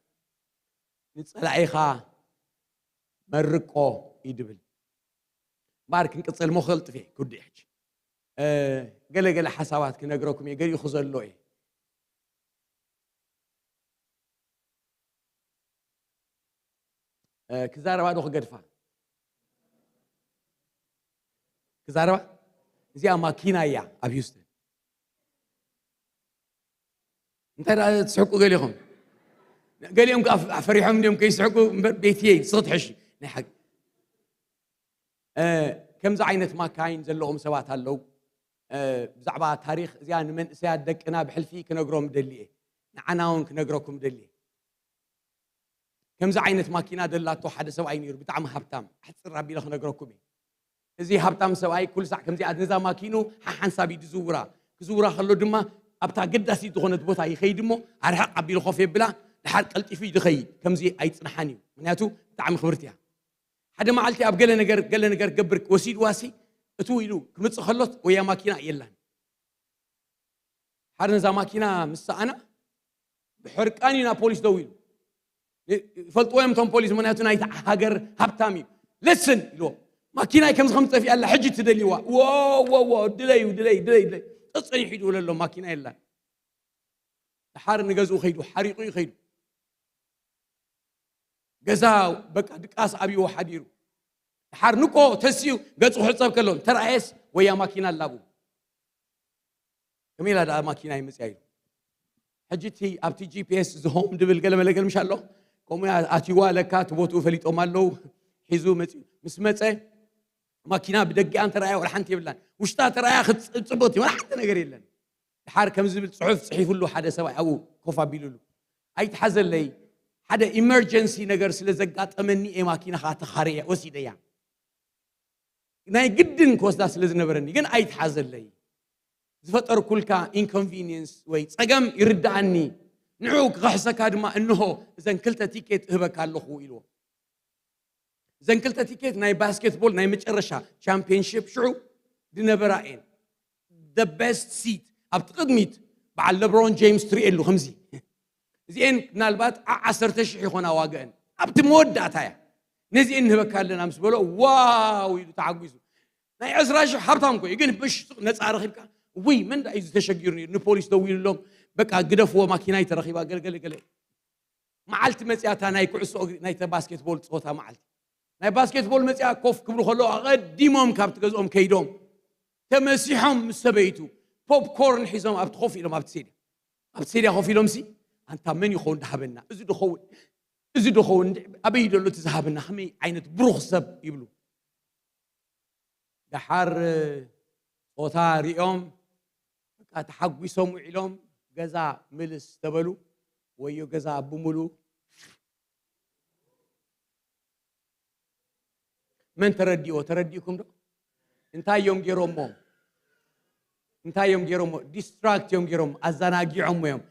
ንጸላኢኻ መርቆ እዩ ድብል። እምበኣር ክንቅጽል እሞ ክቕልጥፍ እየ ክውድእ ሕጂ። እ፣ ገለ ገለ ሓሳባት ክነግረኩም እየ፣ ገሊኡ ክዘሎ እየ። እ፣ ክዛረባ ዶ ክገድፋ? ክዛረባ? እዚኣ ማኪና እያ ኣብ ሂውስተን። እንታይ ደኣ ትስሕቁ ገሊኹም? ገሊኦም ከኣ ፈሪሖም እንዲዮም ከይስሕቁ እምበር ቤትየይ ንስኺ ትሕሺ። ናይ ሓቂ። እ፣ ከምዚ ዓይነት ማካይን ዘለዎም ሰባት ኣለዉ። እ፣ ብዛዕባ ታሪኽ እዚኣ ንመንእሰያት ደቅና ብሕልፊ ክነግሮም ደሊ እየ። ንዓና እውን ክነግረኩም ደሊ እየ። ከምዚ ዓይነት ማኪና ደላቶ ሓደ ሰብኣይ ነይሩ፣ ብጣዕሚ ሃብታም። ኣሕጽር ኣቢለ ክነግረኩም እየ። እዚ ሃብታም ሰብኣይ ኩሉ ሳዕ ከምዚኣ ነዛ ማኪኑ ሓሓንሳብ እዩ ዝዝውራ። ክዝውራ ከሎ ድማ ኣብታ ኣገዳሲት ዝኾነት ቦታ ይኸይድ እሞ ኣርሕቕ ኣቢሉ ኮፍ የብላ፣ ድሓር ቀልጢፉ እዩ ዝኸይድ። ከምዚ ኣይጽንሓን እዩ፣ ምኽንያቱ ብጣዕሚ ክብርቲ እያ። ሓደ መዓልቲ ኣብ ገለ ነገር ገለ ነገር ክገብር ወሲድዋሲ እትው ኢሉ ክምጽእ ከሎት ወያ ማኪና የላን። ሓደ ነዛ ማኪና ምስ ሰኣና ብሕርቃን እዩ ናብ ፖሊስ ደው ኢሉ። ይፈልጥዎ እዮም እቶም ፖሊስ፣ ምክንያቱ ናይቲ ሃገር ሃብታም እዩ። ልስን ኢልዎ፣ ማኪናይ ከምዚ ከም ዝጠፊኣ ኣላ ሕጂ ትደልይዋ። ዎ ዎ ዎ ድለዩ ድለይ ድለይ ድለይ። ጸጸኒሑ ይድውለሎም ማኪና የላን። ድሓር ንገዝኡ ከይዱ ሓሪቑ እዩ ከይዱ። ገዛ በቃ ድቃስ ኣብይዎ ሓዲሩ። ድሓር ንኮ ተሲኡ ገጹ ክሕጸብ ከሎ እንተረኣየስ ወያ ማኪና ኣላቡ። ከመይ ኢላ ደኣ ማኪና ይመጽያ ኢሉ። ሕጂ እቲ ኣብቲ ጂ ፒ ኤስ እዚ ሆም ድብል ገለ መለ ገለ ምሽ ኣሎ። ከምኡ እያ ኣትይዋ ለካ እቲ ቦትኡ ፈሊጦም ኣለዉ። ሒዙ መጺኡ። ምስ መጸ ማኪና ብደጊኣ እንተረኣያ ወላ ሓንቲ የብላን። ውሽጣ ተረኣያ ክትጽ- ጽቡቕቲ ወላ ሓንቲ ነገር የለን። ድሓር ከም ዝብል ጽሑፍ ጽሒፉሉ ሓደ ሰብኣይ ኣብኡ ኮፍ ኣቢሉሉ። ኣይትሓዘለይ፣ ሓደ ኢመርጀንሲ ነገር ስለ ዘጋጠመኒ እየ ማኪናኻ ተኻርየ ወሲደያ። ናይ ግድን ክወስዳ ስለ ዝነበረኒ ግን ኣይትሓዘለይ። ዝፈጠርኩልካ ኢንኮንቪኒየንስ ወይ ጸገም ይርድኣኒ። ንዑ ክኸሕሰካ ድማ እንሆ እዘን ክልተ ቲኬት እህበካ ኣለኹ ኢልዎ። እዘን ክልተ ቲኬት ናይ ባስኬትቦል ናይ መጨረሻ ቻምፒየንሺፕ ሽዑ ዝነበራ እየን። The best seat ኣብቲ ቅድሚት በዓል ለብሮን ጄምስ ትርእየሉ ከምዚ። እዚኤን ምናልባት ዓ ዓሰርተ ሽሕ ይኾና ዋግአን። ኣብቲ መወዳእታ እያ። ነዚኤን ንህበካ ኣለና ምስ በሎ ዋው ኢሉ ተሓጒሱ። ናይ ዕስራ ሽሕ ሃብታም ኮዩ ግን ብሽ ነፃ ረኺብካ። ውይ መን ዳ እዩ ዝተሸጊሩ ነይሩ ንፖሊስ ደዊሉሎም በቃ ግደፍዎ ማኪናይ ተረኺባ ገለገለ ገለ። መዓልቲ መፅያታ ናይ ኩዕሶ እግሪ ናይ ባስኬትቦል ፀወታ መዓልቲ ናይ ባስኬትቦል መፅያ ኮፍ ክብሉ ከለዉ ኣቐዲሞም ካብቲ ገዝኦም ከይዶም ተመሲሖም ምስ ሰበይቱ ፖፕኮርን ሒዞም ኣብቲ ኮፍ ኢሎም ኣብቲ ሴድያ ኣብቲ ሴድያ ኮፍ ኢሎም ሲ ኣንታ መን ይኸውን ድሃበና እዚ ድኸውን እዚ ድኸውን ኣበይ ደሎ እቲ ዝሃበና ከመይ ዓይነት ብሩኽ ሰብ ይብሉ። ደሓር ጾታ ሪኦም በቃ ተሓጒሶም ውዒሎም ገዛ ምልስ ተበሉ። ወዮ ገዛ ብምሉ መን ተረዲኦ ተረዲእኩም ዶ? እንታይ እዮም ገይሮሞ? እንታይ እዮም ገይሮሞ? ዲስትራክት እዮም ገይሮም ኣዘናጊዖሞ እዮም።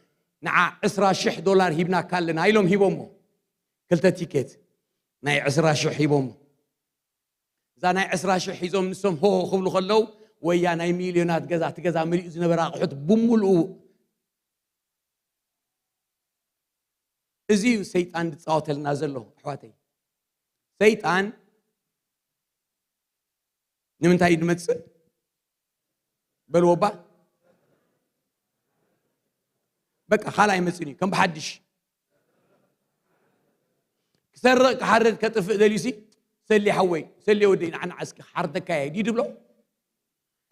ንዓ ዕስራ ሽሕ ዶላር ሂብናካ ኣለና ኢሎም ሂቦሞ። ክልተ ቲኬት ናይ ዕስራ ሽሕ ሂቦሞ። እዛ ናይ ዕስራ ሽሕ ሒዞም ንሶም ሆ ክብሉ ከለዉ ወያ ናይ ሚልዮናት ገዛ እቲ ገዛ መሊኡ ዝነበረ ኣቑሑት ብምሉኡ እዚ እዩ ሰይጣን ዝፃወተልና ዘሎ ኣሕዋተይ። ሰይጣን ንምንታይ እዩ ዝመፅእ በልዎ እባ። በቃ ካልእ ኣይመጽእን እዩ። ከም ብሓድሽ ክሰርቕ ክሓርድ ከጥፍእ ደልዩሲ፣ ሰሊ ሓወይ፣ ሰሊ ወደይ፣ ንዓና እስኪ ክሓርደካ እየ ድዩ ድብሎ?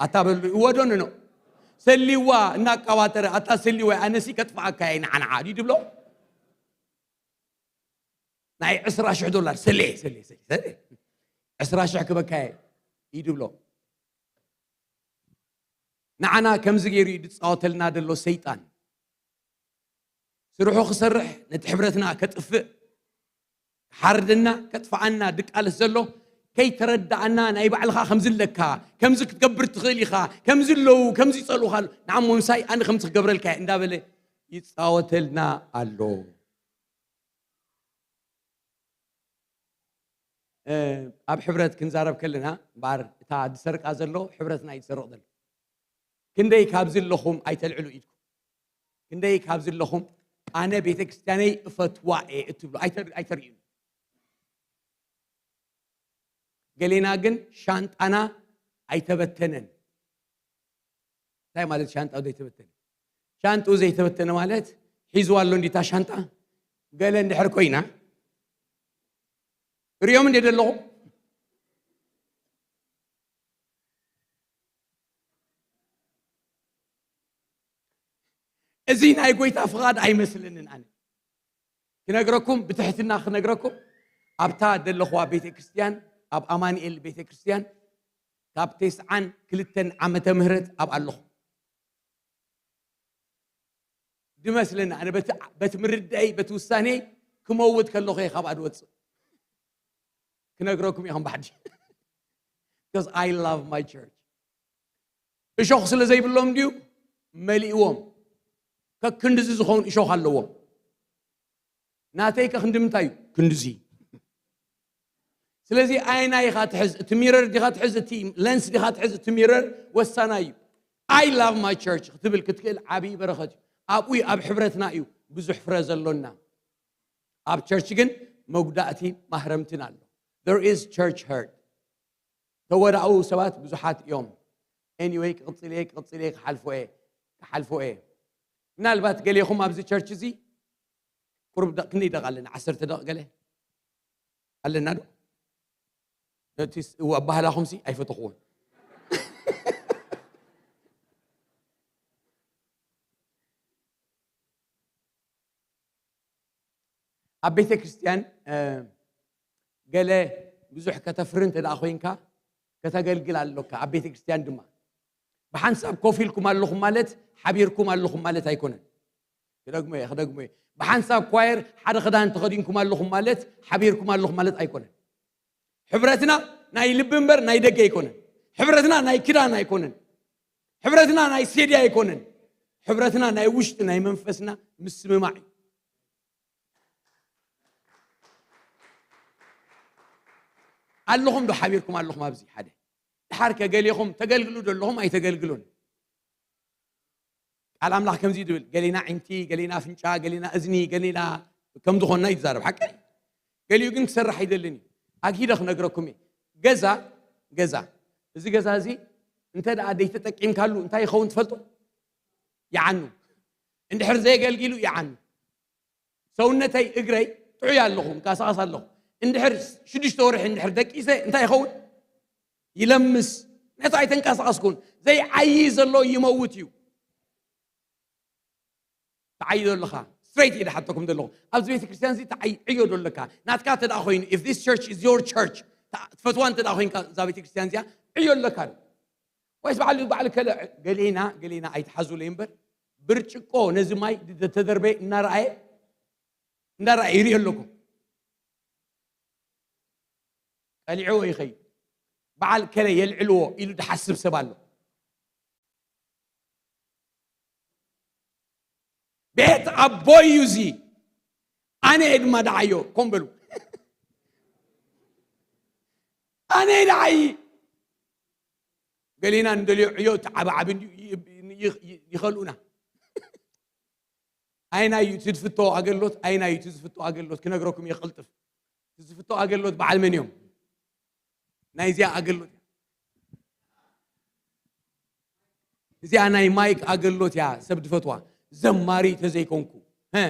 ኣታ በሉ፣ እወ ዶ ኖ? ሰሊዋ እናቀባጠረ፣ ኣታ ሰሊዋ፣ ኣነሲ ከጥፍኣካ እየ ንዓንዓ ድዩ ድብሎ? ናይ ዕስራ ሽሕ ዶላር፣ ሰሊ፣ ሰሊ፣ ሰሊ፣ ሰሊ። ዕስራ ሽሕ ክበካ እየ ድዩ ድብሎ? ንዓና ከምዚ ገይሩ እዩ ዝጻወተልና ዘሎ ሰይጣን። ስርሑ ክሰርሕ፣ ነቲ ሕብረትና ከጥፍእ፣ ክሓርደና፣ ከጥፍኣና ድቃለስ ዘሎ፣ ከይተረዳኣና፣ ናይ ባዕልኻ ከምዚ ኣለካ፣ ከምዚ ክትገብር ትኽእል ኢኻ፣ ከምዚ ኣለዉ፣ ከምዚ ይጸልኡኻ ኣለዉ፣ ንዓሞ ምሳይ ኣነ ከምዚ ክገብረልካ እየ እንዳበለ ይጻወተልና ኣሎ። እ፣ ኣብ ሕብረት ክንዛረብ ከለና እምበኣር እታ ዝሰርቃ ዘሎ ሕብረትና እዩ ዝሰርቕ ዘሎ። ክንደይ ካብዚ ኣለኹም ኣይተልዕሉ ኢድኩም። ክንደይ ካብዚ ኣለኹም ኣነ ቤተ ክርስቲያነይ እፈትዋ እየ እትብሉ ኣይተ-፣ ኣይተርእዩን። ገሌና ግን ሻንጣና ኣይተበተነን። እንታይ ማለት ሻንጣኡ ዘይተበተነ? ሻንጣኡ ዘይተበተነ ማለት ሒዝዋ ኣሎ እንዲታ ሻንጣ ገለ እንድሕር ኮይና ሪኦም እንደ ዘለኹ እዚ ናይ ጎይታ ፍቓድ ኣይመስለንን። ኣነ ክነግረኩም፣ ብትሕትና ክነግረኩም፣ ኣብታ ዘለኹዋ ቤተ ክርስቲያን፣ ኣብ ኣማኑኤል ቤተ ክርስቲያን ካብ ተስዓን ክልተን ዓመተ ምህረት ኣብ ኣለኹ። ድመስለኒ ኣነ በቲ፣ በቲ ምርዳይ፣ በቲ ውሳኔ ክመውት ከለኹ እየ ካብኣ ድወፅእ። ክነግረኩም እየ ከም ባሕዲ። Because I love my church። እሾኽ ስለ ዘይብሎም ድዩ? መሊእዎም። ከክንድዚ ዝኸውን እሾኽ ኣለዎም። ናተይ ከ ክንዲ ምንታይ እዩ? ክንድዚ። ስለዚ ኣየናይ ኢኻ ትሕዝ? እቲ ሚረር ዲኻ ትሕዝ? እቲ ለንስ ዲኻ ትሕዝ? እቲ ሚረር ወሳናይ እዩ። I love my church ክትብል ክትክእል ዓብዪ በረኸት እዩ። ኣብኡ እዩ፣ ኣብ ሕብረትና እዩ ብዙሕ ፍረ ዘሎና። ኣብ ቸርች ግን መጉዳእቲ ማህረምትን ኣሎ። There is church hurt። ተወዳኡ ሰባት ብዙሓት እዮም። Anyway ክቕጽል እየ፣ ክቕጽል እየ፣ ክሓልፎ እየ፣ ክሓልፎ እየ። ምናልባት ገሌኹም ኣብዚ ቸርች እዚ ቁሩብ ደቕ፣ ክንደይ ደቕ ኣለና? ዓሰርተ ደቕ ገለ ኣለና ዶ? እቲ ስ-፣ እዋ ኣባህላኹምሲ ኣይፈተኽዎን። ኣብ ቤተ ክርስቲያን፣ እ፣ ገለ ብዙሕ ከተፍሪ እንተ ደኣ ኮይንካ፣ ከተገልግል ኣሎካ። ኣብ ቤተ ክርስቲያን ድማ ብሓንሳብ ኮፍ ኢልኩም ኣለኹም ማለት ሓቢርኩም ኣለኹም ማለት ኣይኮነን። ክደግሞ እየ፣ ክደግሞ እየ። ብሓንሳብ ኳየር ሓደ ክዳን ተኸዲንኩም ኣለኹም ማለት ሓቢርኩም ኣለኹም ማለት ኣይኮነን። ሕብረትና ናይ ልቢ እምበር ናይ ደገ ኣይኮነን። ሕብረትና ናይ ክዳን ኣይኮነን። ሕብረትና ናይ ሴዲ ኣይኮነን። ሕብረትና ናይ ውሽጢ ናይ መንፈስና ምስምማዕ እዩ። ኣለኹም ዶ ሓቢርኩም ኣለኹም ኣብዚ ሓደ? ድሓር ከ ገሌኹም ተገልግሉ ዶ ኣለኹም ኣይተገልግሉን? ቃል ኣምላኽ ከምዚ እዩ ዝብል፣ ገሌና ዕንቲ፣ ገሌና ኣፍንጫ፣ ገሌና እዝኒ፣ ገሌና ከም ዝኾንና እዩ ዝዛረብ። ሓቂ? ገሊኡ ግን ክሰርሕ ኣይደልን እዩ። ኣግሂደ ክነግረኩም እየ። ገዛ፣ ገዛ፣ እዚ ገዛ እዚ እንተ ደኣ ዘይተጠቂምካሉ እንታይ ይኸውን ትፈልጡ? ይዓኑ። እንድሕር ዘየገልጊሉ ይዓኑ። ሰውነተይ፣ እግረይ ጥዑይ ኣለኹ፣ እንቀሳቐስ ኣለኹ። እንድሕር ሽዱሽተ ወርሒ እንድሕር ደቂሰ እንታይ ይኸውን? ይለምስ። ነቲ ኣይተንቀሳቐስኩን። ዘይዓዪ ዘሎ ይመውት እዩ። ትዓዪ ዶ ኣለኻ? ስትሬት እየ ዝሓተኩም ዘለኹ። ኣብዚ ቤተ ክርስቲያን እዚ ትዓዪ፣ ዕዮ ዶ ኣለካ? ናትካ እንተ ደኣ ኮይኑ፣ if this church is your church፣ ታ-፣ ትፈትዋ እንተ ደኣ ኮይንካ እዛ ቤተ ክርስቲያን እዚኣ፣ ዕዮ ኣለካ ዶ? ወይስ በዓል፣ በዓል ከለ፣ ገሌና፣ ገሌና ኣይትሓዙለይ እምበር፣ ብርጭቆ ነዚ ማይ ድ-፣ ተደርበየ እናረኣየ፣ እናረኣየ ይርኢ ኣለኩ። ቀሊዕዎ ይኸይድ። በዓል ከለ የልዕልዎ ኢሉ ድሓስብ ሰብ ኣሎ። ቤት ኣቦይ እዩ እዚ። ኣነ እየ ድማ ደዓዮ። ኮም በሉ። ኣነ እየ ደዓዪ። ገሊና እንደልዮ ዕዮ ተዓባዓቢ እንድዩ ይ-፣ ይ-፣ ይ-፣ ይኸልኡና። ኣይናዩ እቲ ዝፍቶ ኣገልግሎት፣ ኣይናዩ እቲ ዝፍቶ ኣገልግሎት ክነግረኩም እየ ቅልጥፍ። እቲ ዝፍቶ ኣገልግሎት በዓል መን እዮም? ናይ እዚኣ ኣገልግሎት እያ። እዚኣ ናይ ማይክ ኣገልግሎት እያ፣ ሰብ ድፈትዋ። ዘማሪ ተዘይኮንኩ፣ እ፣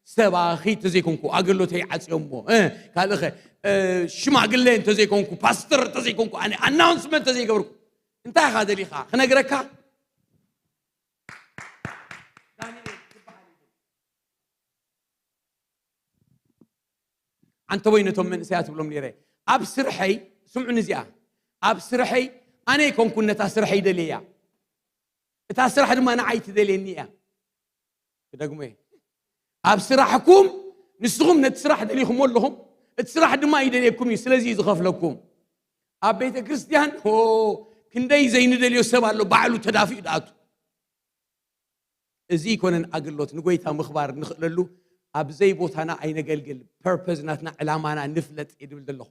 ሰባኺ ተዘይኮንኩ፣ ኣገልግሎተይ ዓጽዮሞ፣ እ፣ ካልእኸ፣ እ፣ ሽማግለ እንተዘይኮንኩ፣ ፓስተር እንተዘይኮንኩ፣ ኣነ ኣናውንስመንት እንተዘይገበርኩ፣ እንታይ ኢኻ ደሊኻ? ክነግረካ? ዳንኤል ዝበሃል እዩ። ኣንተ ወይ ነቶም መንእሰያት ትብሎም ነይረ፣ ኣብ ስርሐይ፣ ስምዑኒ እዚኣ፣ ኣብ ስርሐይ ኣነ ኣይኮንኩን ነታ ስርሐይ ደልየያ፣ እታ ስራሕ ድማ ንዓይ ትደልየኒ እያ። ክደግሞ እየ። ኣብ ስራሕኩም ንስኹም ነቲ ስራሕ ደሊኹሞ ኣለኹም፣ እቲ ስራሕ ድማ ይደልየኩም እዩ፣ ስለዚ እዩ ዝኸፍለኩም። ኣብ ቤተ ክርስቲያን ሆ፣ ክንደይ ዘይንደልዮ ሰብ ኣሎ፣ ባዕሉ ተዳፊኡ ድኣቱ። እዚ ይኮነን ኣገልግሎት ንጎይታ ምኽባር ንኽእለሉ፣ ኣብ ዘይ ቦታና ኣይነገልግል። ፐርፐዝ ናትና፣ ዕላማና ንፍለጥ እየ ድብል ዘለኹ።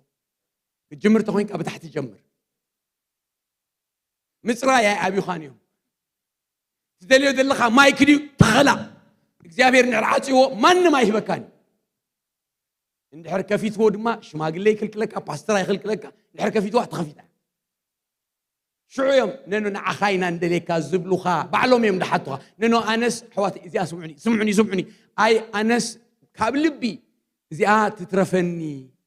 ክትጅምር ተኾይንካ ብታሕቲ ጀምር። ምፅራይ ኣይኣብዩኻን እዮም። ትደልዮ ዘለኻ ማይክ ድዩ? ተኸላ። እግዚኣብሔር እንድሕር ዓፅዎ ማንም ኣይህበካን እዩ። እንድሕር ከፊትዎ ድማ ሽማግለ ይክልክለካ፣ ፓስተር ኣይክልክለካ። እንድሕር ከፊትዋ ተኸፊታ። ሽዑ እዮም ነኖ ንዓኻ ኢና እንደልየካ ዝብሉኻ፣ ባዕሎም እዮም ድሓቱኻ። ነኖ ኣነስ፣ ኣሕዋት እዚኣ ስምዑኒ፣ ስምዑኒ፣ ስምዑኒ። ኣይ ኣነስ ካብ ልቢ እዚኣ ትትረፈኒ፣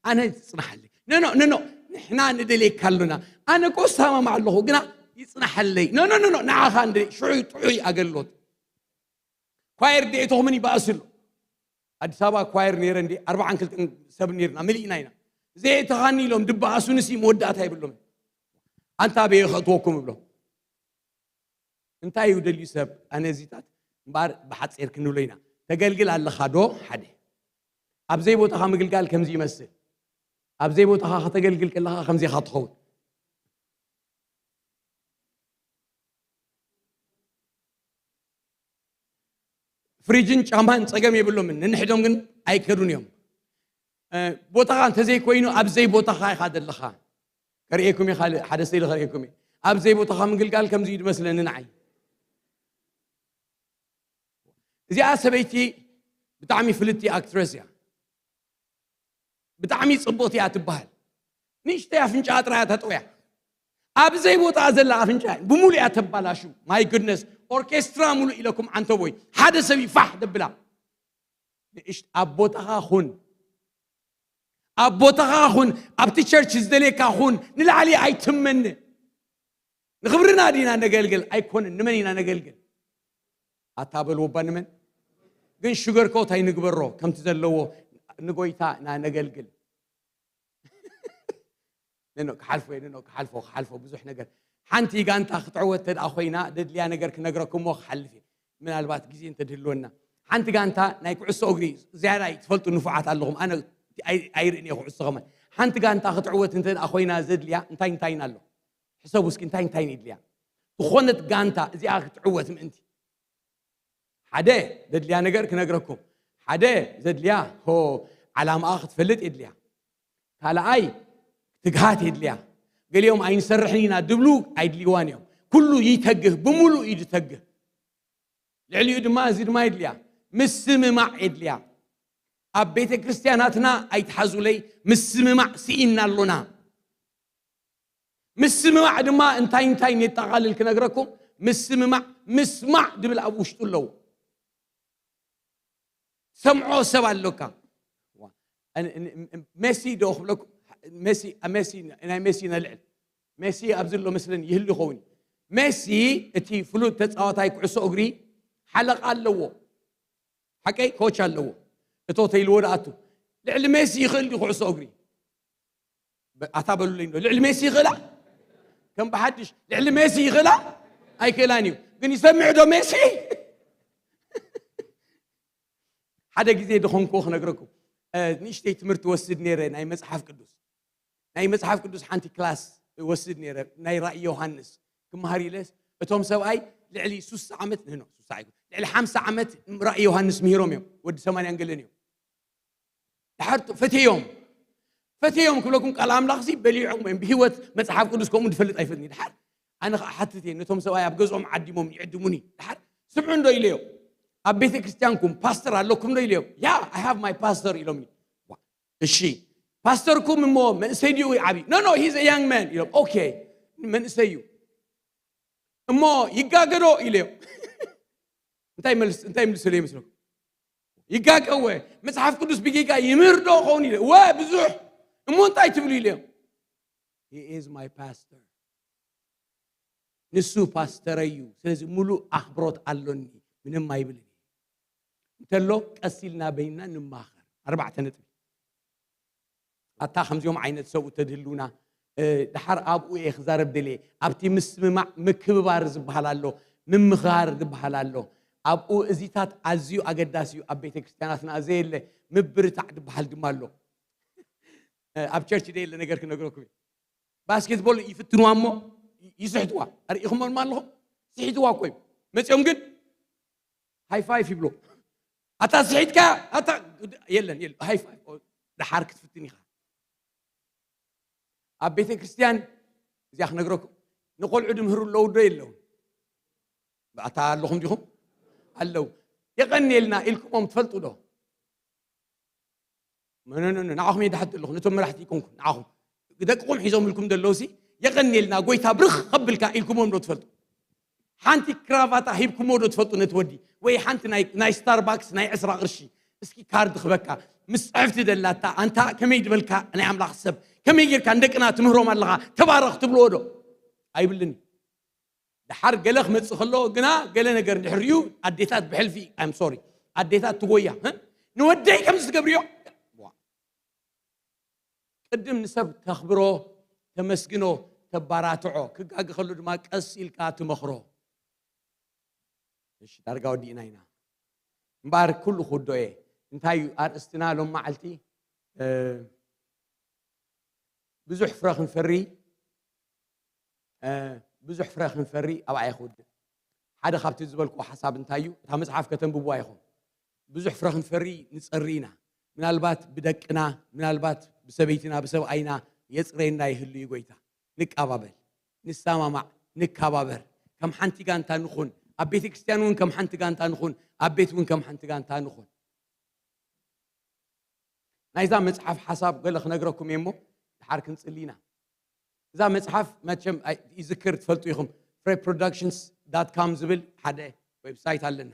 ኣነ ትጽናሓለይ። ነኖ፣ ነኖ፣ ንሕና ንደልየካ ኣሎና። ኣነ እኮ እሰማማዕ ኣለኹ፣ ግና ይጽናሓለይ። ነኖ፣ ነኖ፣ ንዓኻ እንደ ሽዑ ጥዑይ ኣገልግሎት። ኳየር ደኤተኹምን ይበኣስ ኣሎ። ኣዲስ ኣበባ ኳየር ነይረ እንዲ ኣርባዓን ክልተን ሰብ ነይርና፣ ምልእና ኢና። ዘየእተኻኒ ኢሎም ድበኣሱ ንሲ መወዳእታ የብሎም። ኣንታ በየ ከእትወኩም እብሎም። እንታይ እዩ ደልዩ ሰብ? ኣነ እዚታት እምበኣር ብሓፂር ክንብሎ ኢና። ተገልግል ኣለኻ ዶ? ሓደ። ኣብ ዘይቦታኻ ምግልጋል ከምዚ ይመስል። ኣብ ዘይቦታኻ ከተገልግል ከለኻ ከምዚ ኢኻ ትኸውን። ፍሪጅን ጫማን ጸገም የብሎምን፣ ንንሕዶም ግን ኣይከዱን እዮም። እ፣ ቦታኻ እንተዘይኮይኑ ኣብ ዘይቦታኻ ኢኻ ዘለኻ። ከርእየኩም እየ፣ ካልእ ሓደ ስእሊ ከርእየኩም እየ። ኣብ ዘይቦታኻ ምግልጋል ከምዚ እዩ ዝመስለኒ ንዓይ። እዚኣ ሰበይቲ ብጣዕሚ ፍልጥቲ ኣክትረስ እያ። ብጣዕሚ ጽብቕቲ እያ ትበሃል። ንእሽተይ ኣፍንጫ ጥራይ እያ ተጠውያ። ኣብ ዘይቦታ ዘላ ኣፍንጫ ብምሉእ እያ ተባላሹ። ማይ ጉድነስ፣ ኦርኬስትራ ሙሉእ ኢለኩም ዓንተቦይ፣ ሓደ ሰብ ይፋሕ ደብላ። ንእሽ-፣ ኣብ ቦታኻ ኹን፣ ኣብ ቦታኻ ኹን፣ ኣብቲ ቸርች ዝደልየካ ኹን፣ ንላዕሊ ኣይትመነ። ንኽብርና ዲና ነገልግል? ኣይኮንን። ንመን ኢና ነገልግል? ኣታ በልዎ እባ ንመን? ግን ሹገር ኮት ኣይንግበሮ፣ ከምቲ ዘለዎ ንጎይታ ኢና ነገልግል። ነኖ ክሓልፎ እየ፣ ነኖ ክሓልፎ፣ ክሓልፎ ብዙሕ ነገር። ሓንቲ ጋንታ ክትዕወት እንተ ደኣ ኮይና፣ ደድልያ ነገር ክነግረኩም እሞ ክሓልፍ እየ። ምናልባት ግዜ እንተ ድህልወና። ሓንቲ ጋንታ ናይ ኩዕሶ እግሪ ዝያዳ ትፈልጡ ንፉዓት ኣለኹም። ኣነ ኣይ-፣ ኣይርእን እየ ኩዕሶ ከማን። ሓንቲ ጋንታ ክትዕወት እንተ ደኣ ኮይና ዘድልያ እንታይ እንታይን ኣሎ? ሕሰቡ እስኪ እንታይ እንታይን የድልያ? ዝኾነት ጋንታ እዚኣ ክትዕወት ምእንቲ። ሓደ ዘድልያ ነገር ክነግረኩም። ሓደ ዘድልያ ሆ ዓላማኣ ክትፈልጥ የድልያ። ካልኣይ ትግሃት የድልያ። ገሊኦም ኣይንሰርሕን ኢና ድብሉ ኣይድልይዋን እዮም። ኩሉ ይተግህ፣ ብምሉእ እዩ ዝተግህ። ልዕሊኡ ድማ እዚ ድማ የድልያ፣ ምስምማዕ የድልያ። ኣብ ቤተ ክርስቲያናትና ኣይትሓዙለይ፣ ምስምማዕ ስኢንና ኣሎና። ምስምማዕ ድማ እንታይ እንታይ የጠቓልል ክነግረኩም፣ ምስምማዕ ምስማዕ ድብል ኣብ ውሽጡ ኣለዎ። ሰምዖ ሰብ ኣሎካ። ዋ፣ ን-፣ ን-፣ ን-፣ ሜሲ ዶ ክብለኩም? ሜሲ፣ ሜሲ፣ ናይ ሜሲ ነልዕል። ሜሲ ኣብዚ ኣሎ መስለኒ፣ ይህሉ ይኸውን። ሜሲ እቲ ፍሉጥ ተጻዋታይ ኩዕሶ እግሪ ሓለቓ ኣለዎ። ሓቀይ ኮች ኣለዎ። እቶ ተይልዎ ደኣቱ። ልዕሊ ሜሲ ይኽእል ድዩ ኩዕሶ እግሪ? በ-፣ ኣታ በሉለይ እንዶ። ልዕሊ ሜሲ ይኽእላ? ከም ብሓድሽ፣ ልዕሊ ሜሲ ይኽእላ? ኣይክእላን እዩ። ግን ይሰምዕ ዶ ሜሲ? ሓደ ግዜ ድኾንክዎ ክነግረኩም። እ፣ ንእሽተይ ትምህርቲ ወስድ ነይረ ናይ መጽሓፍ ቅዱስ። ናይ መጽሓፍ ቅዱስ ሓንቲ ክላስ ወስድ ነይረ፣ ናይ ራእይ ዮሃንስ ክመሃር ኢለስ፣ እቶም ሰብኣይ ልዕሊ ሱሳ ዓመት፣ ኖ፣ ኖ፣ ሱሳ ኣይኮን፣ ልዕሊ ሓምሳ ዓመት ራእይ ዮሃንስ ምሂሮም እዮም፣ ወዲ ሰማንያን ገለን እዮም። ድሓር ቱ-፣ ፈትዮም፣ ፈትዮም ክብለኩም፣ ቃል ኣምላኽ ሲ በሊዖም እዮም፣ ብህይወት መጽሓፍ ቅዱስ ከምኡ ዝፈልጥ ኣይፈልጥን እዩ። ድሓር ኣነ ኸዓ ሓትት እየ፣ ነቶም ሰብኣይ ኣብ ገዝኦም ዓዲሞም ይዕድሙኒ። ድሓር ስምዑ እንዶ ኢለዮ፣ ኣብ ቤተ ክርስቲያንኩም ፓስተር ኣለኩም ዶ ኢለዮ፣ ያ፣ I have my pastor ኢሎምኒ። ዋ፣ እሺ፣ ፓስተርኩም እሞ መንእሰይ ድዩ ወይ ዓብዪ? No, no, he's a young man ኢሎም። ኦኬ፣ መንእሰይ እዩ። እሞ ይጋገዶ ኢለዮ። እንታይ መልስ እንታይ መልስሉ ይመስለኩም? ይጋገወ መጽሓፍ ቅዱስ ብጌጋ ይምህር ዶ ኸውን ኢለ ወ ብዙሕ እሞ እንታይ ትብሉ ኢለ? He is my pastor። ንሱ ፓስተረይ እዩ። ስለዚ ሙሉእ ኣኽብሮት ኣሎኒ። ምንም ኣይብልን። እንተሎ ቀስ ኢልና በይንና ንማኸር። ኣርባዕተ ነጥቢ። ኣታ ከምዚኦም ዓይነት ሰብኡ ተድህልውና፣ እ፣ ድሓር ኣብኡ እየ ክዛረብ ደልየ። ኣብቲ ምስምማዕ ምክብባር ዝበሃል ኣሎ፣ ምምኻር ዝበሃል ኣሎ። ኣብኡ እዚታት ኣዝዩ ኣገዳሲ እዩ። ኣብ ቤተ ክርስቲያናትና ዘየለ ምብርታዕ ዝበሃል ድማ ኣሎ። እ፣ ኣብ ቸርች ደየለ ነገር ክነግረኩም እየ። ባስኬትቦል ይፍትንዋ እሞ ይስሕትዋ። ኣርኢኹሞም ኣለኹም? ስሒትዋ እኮ እዩ። መጺኦም ግን ሃይ ፋይፍ ይብሎ። ኣታ ስሒትካ፣ ኣታ የለን፣ የለን። ሃይ ፋይፍ። ኦ፣ ድሓር ክትፍትን ኢኻ። ኣብ ቤተ ክርስቲያን፣ እዚኣ ክነግረኩም፣ ንቆልዑ ድምህሩ ኣለዉ ዶ የለዉ? ኣታ ኣለኹም ዲኹም? ኣለዉ። የቐንየልና ኢልኩሞም ትፈልጡ ዶ? መነነነ፣ ንዓኹም እየ ድሓት ዘለኹ፣ ነቶም መራሕቲ ይኮንኩ፣ ንዓኹም። ደቅኹም ሒዞም ኢልኩም ዘለዉ ሲ፣ የቐንየልና፣ ጎይታ ብርኽ ከብልካ ኢልኩሞም ዶ ትፈልጡ? ሓንቲ ክራቫታ ሂብኩሞ ዶ ትፈልጡ ነቲ ወዲ? ወይ ሓንቲ ናይ፣ ናይ ስታርባክስ ናይ ዕስራ ቅርሺ፣ እስኪ ካርድ ክበካ፣ ምስ ጽሕፍቲ ደላታ፣ ኣንታ ከመይ ድበልካ ናይ ኣምላኽ ሰብ፣ ከመይ ጌርካ ንደቅና ትምህሮም ኣለኻ፣ ተባረኽ ትብልዎ ዶ? ኣይብልን። ድሓር ገለ ክመጽእ ከሎ ግና ገለ ነገር እንድሕር ሪኡ ኣዴታት ብሕልፊ፣ I'm sorry፣ ኣዴታት ትጎያ፣ እ? ንወደይ ከምዚ ትገብርዮ? ዋ። ቅድም ንሰብ ተኽብሮ፣ ተመስግኖ፣ ተባራትዖ፣ ክጋገ ከሎ ድማ ቀስ ኢልካ ትመኽሮ። እሺ፣ ዳርጋ ወዲእና ኢና። እምበኣር ኩሉ ክውዶ እየ። እንታይ እዩ ኣርእስትና ሎም መዓልቲ? እ፣ ብዙሕ ፍረ ክንፈሪ፣ እ፣ ብዙሕ ፍረ ክንፈሪ ኣብኣ እየ ክውድእ። ሓደ ካብቲ ዝበልኩዎ ሓሳብ እንታይ እዩ? እታ መጽሓፍ ከተንብብዋ ኢኹም። ብዙሕ ፍረ ክንፈሪ ንጸሪ ኢና። ምናልባት ብደቅና፣ ምናልባት ብሰበይትና፣ ብሰብኣይና የጽረየና ይህሉ እዩ ጎይታ። ንቃባበል፣ ንሰማማዕ፣ ንከባበር። ከም ሓንቲ ጋንታ ንኹን። ኣብ ቤተ ክርስቲያን እውን ከም ሓንቲ ጋንታ ንኹን። ኣብ ቤት እውን ከም ሓንቲ ጋንታ ንኹን። ናይዛ መጽሓፍ ሓሳብ ገለ ክነግረኩም እየ እሞ፣ ድሓር ክንጽሊ ኢና። እዛ መጽሓፍ መቸም ኣይ-፣ ይዝክር ትፈልጡ ኢኹም። ፍሬ ፕሮዳክሽንስ ዳት ካም ዝብል ሓደ ዌብሳይት ኣለና።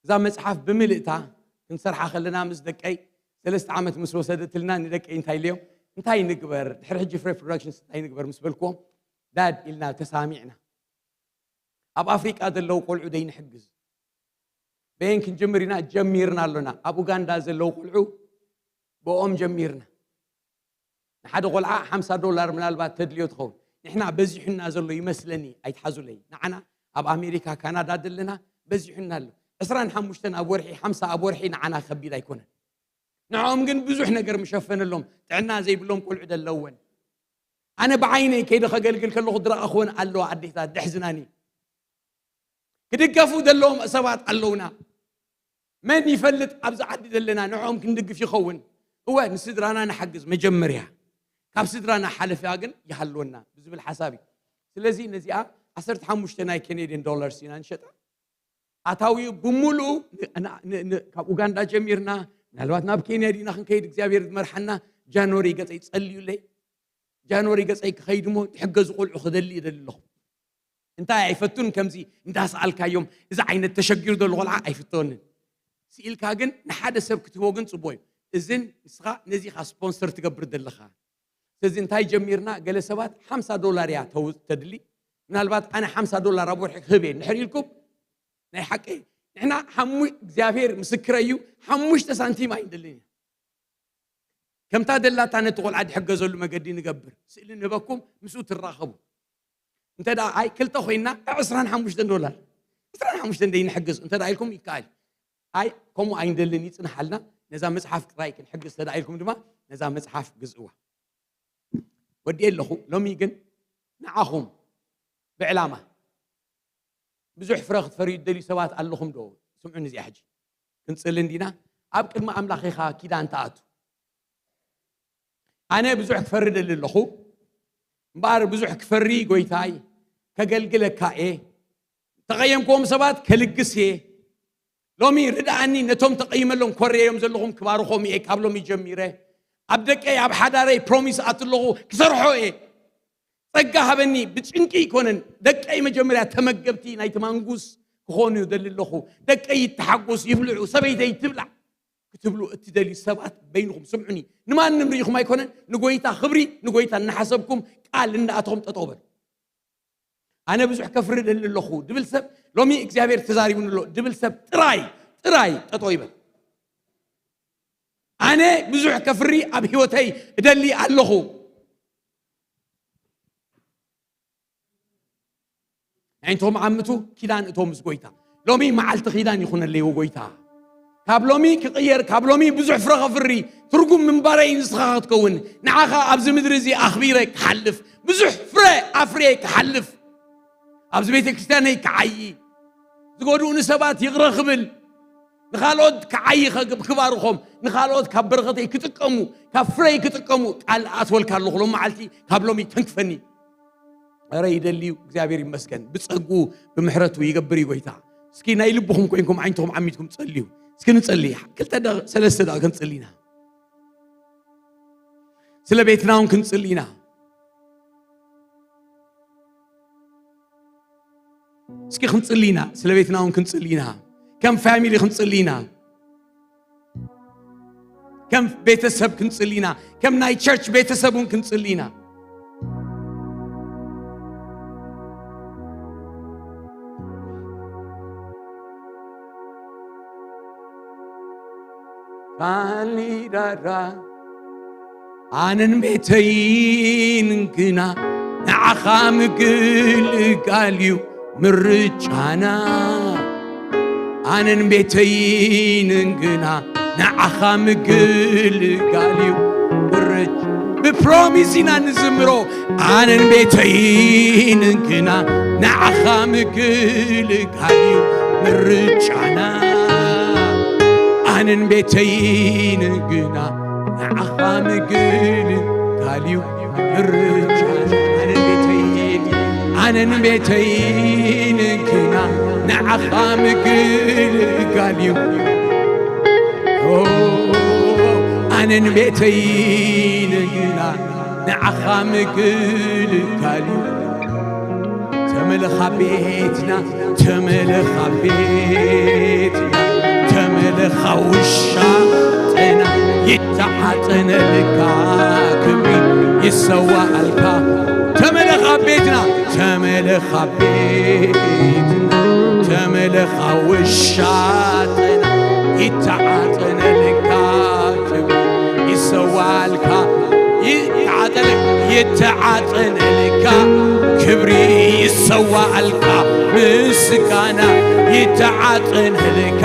እዛ መጽሓፍ ብምልእታ ክንሰርሓ ከለና ምስ ደቀይ ሰለስተ ዓመት ምስ ወሰደትልና ንደቀይ እንታይ ኢለዮም፣ "እንታይ ንግበር? ድሕሪ ሕጂ ፍሬ ፕሮዳክሽንስ እንታይ ንግበር?" ምስ በልክዎም፣ "ዳድ" ኢልና ተሳሚዕና። ኣብ ኣፍሪቃ ዘለዉ ቆልዑ ደይ ንሕግዝ። በየን ክንጅምር ኢና? ጀሚርና ኣሎና። ኣብ ኡጋንዳ ዘለዉ ቆልዑ ብኦም ጀሚርና። ንሓደ ቆልዓ ሓምሳ ዶላር ምናልባት ተድልዮ ትኸውን። ንሕና በዚሑና ዘሎ ይመስለኒ፣ ኣይትሓዙለይ። ንዓና ኣብ ኣሜሪካ፣ ካናዳ ዘለና በዚሑና ኣሎ። ዕስራን ሓሙሽተን ኣብ ወርሒ፣ ሓምሳ ኣብ ወርሒ ንዓና ከቢድ ኣይኮነን። ንዕኦም ግን ብዙሕ ነገር ምሸፈነሎም፣ ጥዕና ዘይብሎም ቆልዑ ደለወን። ኣነ ብዓይነይ ከይደ ከገልግል ከለኹ ዝረኣኽወን ኣለዋ ኣዴታት ደሕዝናኒ። ክድገፉ ዘለዎም ሰባት ኣለውና። መን ይፈልጥ ኣብዚ ዓዲ ዘለና ንዕኦም ክንድግፍ ይኸውን። እወ ንስድራና ንሓግዝ መጀመርያ። ካብ ስድራና ሓለፊያ ግን ይሃልወና ብዝብል ሓሳብ እዩ። ስለዚ ነዚኣ ዓሰርተ ሓሙሽተ ናይ ኬኔድን ዶላርስ ኢና ንሸጣ። ኣታዊኡ ብምሉኡ ን-፣ ን-፣ ን-፣ ን-፣ ካብ ኡጋንዳ ጀሚርና ምናልባት ናብ ኬንያ ዲና ክንከይድ እግዚኣብሔር ዝመርሓና ጃንዋሪ ገጸይ ጸልዩለይ። ጃንዋሪ ገጸይ ክኸይድ እሞ ዝሕገዙ ቆልዑ ክደሊ ይደሊ ኣለኹ። እንታይ ኣይፈቱን ከምዚ እንዳሰኣልካዮም እዚ ዓይነት ተሸጊሩ ዘሎ ቆልዓ ኣይፍተወንን። ስኢልካ ግን ንሓደ ሰብ ክትህቦ ግን ጽቡቅ እዩ። እዝን ንስኻ ነዚኻ ስፖንሰር ትገብር ዘለኻ። ስለዚ እንታይ ጀሚርና? ገለ ሰባት ሓምሳ ዶላር እያ ተው-፣ ተድሊ። ምናልባት ኣነ ሓምሳ ዶላር ኣብ ወርሒ ክህብ እየ እንድሕር ኢልኩም ናይ ሓቂ ንሕና ሓሙ-፣ እግዚኣብሔር ምስክረ እዩ፣ ሓሙሽተ ሳንቲም ኣይንደልን ኢና። ከምታ ደላታ ነቲ ቆልዓ ድሕገዘሉ መገዲ ንገብር። ስእሊ ንህበኩም፣ ምስኡ ትራኸቡ። እንተ ደኣ ኣይ ክልተ ኮይንና ዕስራን ሓሙሽተን ዶላር፣ ዕስራን ሓሙሽተን ደይ ንሕግዝ እንተ ደኣ ኢልኩም ይከኣል። ኣይ ከምኡ ኣይንደልን ይጽንሓልና፣ ነዛ መጽሓፍ ጥራይ ክንሕግዝ እንተ ደኣ ኢልኩም ድማ ነዛ መጽሓፍ ግዝእዋ። ወዲኤ ኣለኹ። ሎሚ ግን ንዓኹም ብዕላማ ብዙሕ ፍረ ክትፈርዩ ትደልዩ ሰባት ኣለኹም ዶ? ስምዑኒ እዚኣ ሕጂ። ክንጽሊ እንዲና። ኣብ ቅድሚ ኣምላኽ ኢኻ ኪዳን ትኣቱ። ኣነ ብዙሕ ክፈሪ ደሊ ኣለኹ። እምበኣር ብዙሕ ክፈሪ ጎይታይ ከገልግለካ እየ። ተቐየምክዎም ሰባት ከልግስ እየ። ሎሚ ርድኣኒ ነቶም ተቐይመሎም ኮረዮም ዘለኹም ክባርኾም እየ ካብ ሎሚ ጀሚረ። ኣብ ደቀይ ኣብ ሓዳረይ ፕሮሚስ ኣትለኹ ክሰርሖ እየ። ጸጋ ሃበኒ ብጭንቂ ኣይኮነን። ደቀይ መጀመርያ ተመገብቲ ናይቲ ማንጉስ ክኾኑ ይደሊ ኣለኹ። ደቀይ ይተሓጎሱ፣ ይብልዑ፣ ሰበይተይ ትብላዕ ክትብሉ እትደልዩ ሰባት በይንኹም ስምዑኒ። ንማንም ርኢኹም ኣይኮነን፣ ንጎይታ ክብሪ፣ ንጎይታ እናሓሰብኩም ቃል እናኣተኹም ጠጠው በሉ። ኣነ ብዙሕ ከፍሪ እደሊ ኣለኹ ድብል ሰብ፣ ሎሚ እግዚኣብሔር ተዛሪቡኒ ኣሎ ድብል ሰብ ጥራይ፣ ጥራይ ጠጠው ይበል። ኣነ ብዙሕ ከፍሪ ኣብ ህይወተይ እደሊ ኣለኹ። ኣዒንቶም ዓምቱ ኪዳን እቶም ምስ ጎይታ። ሎሚ መዓልቲ ኪዳን ይኹነለይ ጎይታ። ካብ ሎሚ ክቕየር፣ ካብ ሎሚ ብዙሕ ፍረ ከፍሪ፣ ትርጉም ምንባረይ ንስኻ ክትከውን፣ ንዓኻ ኣብዚ ምድሪ እዚ ኣኽቢረ ክሓልፍ፣ ብዙሕ ፍረ ኣፍርየ ክሓልፍ፣ ኣብዚ ቤተ ክርስቲያነይ ክዓዪ፣ ዝጎድኡኒ ሰባት ይቕረ ክብል፣ ንኻልኦት ክዓዪ ከ-፣ ክባርኾም፣ ንኻልኦት ካብ በረኸተይ ክጥቀሙ፣ ካብ ፍረይ ክጥቀሙ ቃል ኣትወልካ ኣለኹ። ሎም መዓልቲ ካብ ሎሚ ተንክፈኒ። ኧረ ይደልዩ፣ እግዚኣብሔር ይመስገን። ብጸግኡ ብምሕረቱ ይገብር እዩ ጎይታ። እስኪ ናይ ልብኹም ኮይንኩም ዓይንትኹም ዓሚትኩም ጸልዩ። እስኪ ንጸሊ። ክልተ ደቕ-፣ ሰለስተ ደቕ ክንጽሊ ኢና። ስለ ቤትና እውን ክንጽሊ ኢና። እስኪ ክንጽሊ ኢና። ስለ ቤትና እውን ክንጽሊ ኢና። ከም ፋሚሊ ክንጽሊ ኢና። ከም ቤተሰብ ክንጽሊ ኢና። ከም ናይ ቸርች ቤተሰብ እውን ክንጽሊ ኢና። ፋሊዳራ ኣነን ቤተይን ግና ንዓኻ ምግልጋል እዩ ምርጫና። ኣነን ቤተይን ግና ንዓኻ ምግልጋል እዩ ምርጭ-፣ ብፕሮሚስ ኢና ንዝምሮ። ኣነን ቤተይን ግና ንዓኻ ምግልጋል እዩ ምርጫና። ኣነን ቤተይን ግና ንዓኻ ምግልጋል እዩ ምርጫና። ኣነን ቤተይን፣ ኣነን ቤተይን ግና ንዓኻ ምግልጋል እዩ። ኦ፣ ኣነን ቤተይን ግና ንዓኻ ምግልጋል እዩ። ተመለኻ ቤትና፣ ተመለኻ ቤትና፣ ተመለኻ ውሻ ጤና ይተዓጠነልካ፣ ክብሪ ይሰዋኣልካ። ተመለኻ ቤትና፣ ተመለኻ ቤትና፣ ተመለኻ ውሻ ጤና ይተዓጠነልካ፣ ክብሪ ይሰዋልካ። ይተዓጠነ-፣ ይተዓጠነልካ፣ ክብሪ ይሰዋልካ፣ ምስጋና ይተዓጠነልካ፣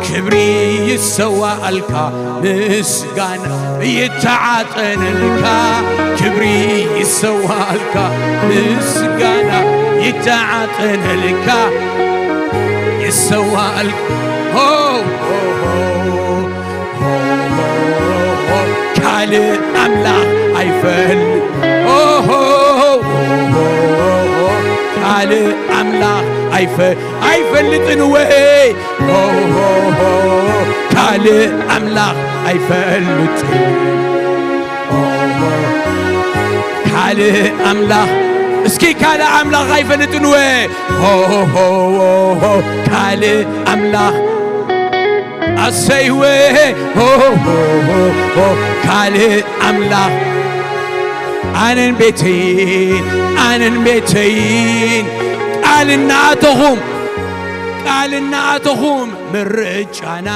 ክብሪ ይሰዋልካ፣ ምስጋና ይተዓጠነልካ፣ ክብሪ ይሰዋልካ፣ ምስጋና ይተዓጠነልካ፣ ይሰዋልካ። ሆ፣ ሆ፣ ሆ። ካልእ ኣምላኽ ኣይፈል-፣ ኦሆ፣ ካልእ ኣምላኽ ኣይፈ-፣ ኣይፈልጥን ወይ? ኦሆ፣ ካልእ ኣምላኽ ኣይፈልጥን። ኦሆ፣ ካልእ ኣምላኽ፣ እስኪ ካልእ ኣምላኽ ኣይፈልጥን ወይ? ኦሆ፣ ካልእ ኣምላኽ ኣሰይወ፣ ሆ፣ ሆ፣ ሆ፣ ሆ፣ ካልእ ኣምላኽ። ኣነን ቤተይን፣ ኣነን ቤተይን፣ ቃል እናኣተኹም፣ ቃል እናኣተኹም ምርጫና።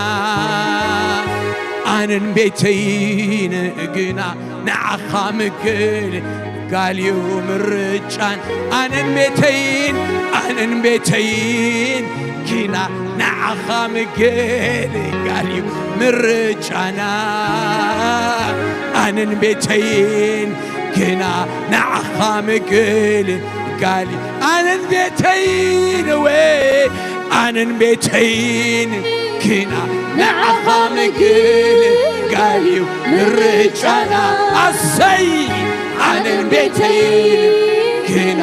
ኣነን ቤተይን ግና ንዓኻ ምግልጋል እዩ ምርጫን። ኣነን ቤተይን፣ ኣነን ቤተይን ግና ንዓኻ ምግልጋል እዩ ምርጫና። ኣነን ቤተይን ግና ንዓኻ ምግልጋል እዩ። ኣነን ቤተይን ወ-፣ ኣነን ቤተይን ግና ንዓኻ ምግልጋል እዩ ምርጫና። ኣሰይ! ኣነን ቤተይን ግና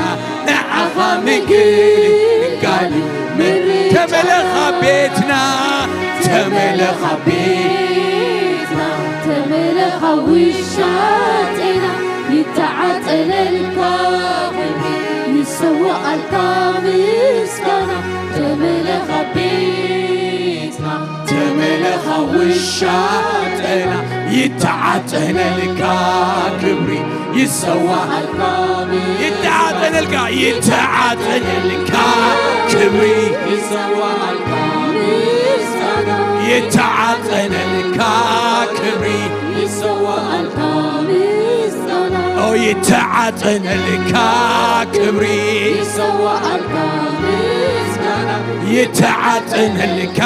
ንዓኻ ምግልጋል እዩ ምርጫና። ተመለኻ ቤትና፣ ተመለኻ ቤትና፣ ተመለኻ ውሻ ጤና ይተዓጠነልካ፣ ይሰ- ይሰዋኣልካ ምስጋና፣ ተመለኻ ቤትና፣ ተመለኻ ውሻጠና፣ ይተዓጠነልካ ክብሪ፣ ይሰዋኣልካ ይተዓጠነልካ፣ ይተዓጠነልካ ክብሪ፣ ይሰዋኣልካ ምስጋና፣ ይተዓጠነልካ ክብሪ፣ ይሰዋኣልካ ምስጋና፣ ኦ ይተዓጠነልካ ክብሪ፣ ይሰዋኣልካ ምስጋና፣ ይተዓጠነልካ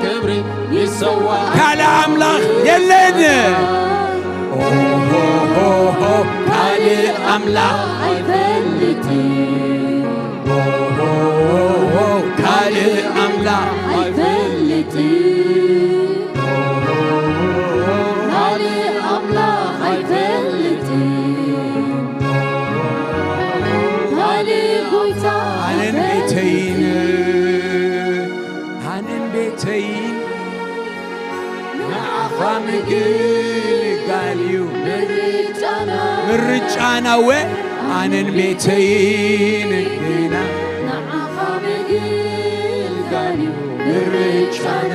ክብሪ፣ ይሰዋኣልካ ካልእ ኣምላኽ የለን። ኦሆሆሆ፣ ካልእ ኣምላኽ ኣይፈልጥን። ኦሆሆሆ፣ ካልእ ኣምላኽ ኣይፈልጥን። ካልእ ኣምላኽ ኣይፈልጥን። ካልእ ጎይታ ኣነን ቤተይን፣ ኣነን ቤተይን ንዓኻ ምግልጋል እዩ ምርጫና። ምርጫና እወ ኣነን ቤተይን ግና ንዓኻ ምግልጋል እዩ ምርጫና።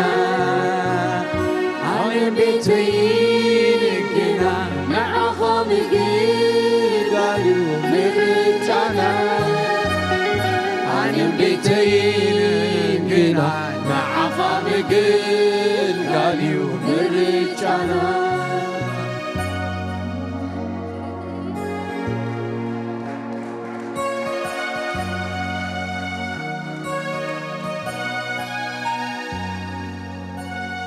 ኣነን ቤተይን ግና ንዓኻ ምግልጋል እዩ ምርጫና። ኣነን ቤተይን ግና ንዓኻ ምግልጋል እዩ ምርጫና።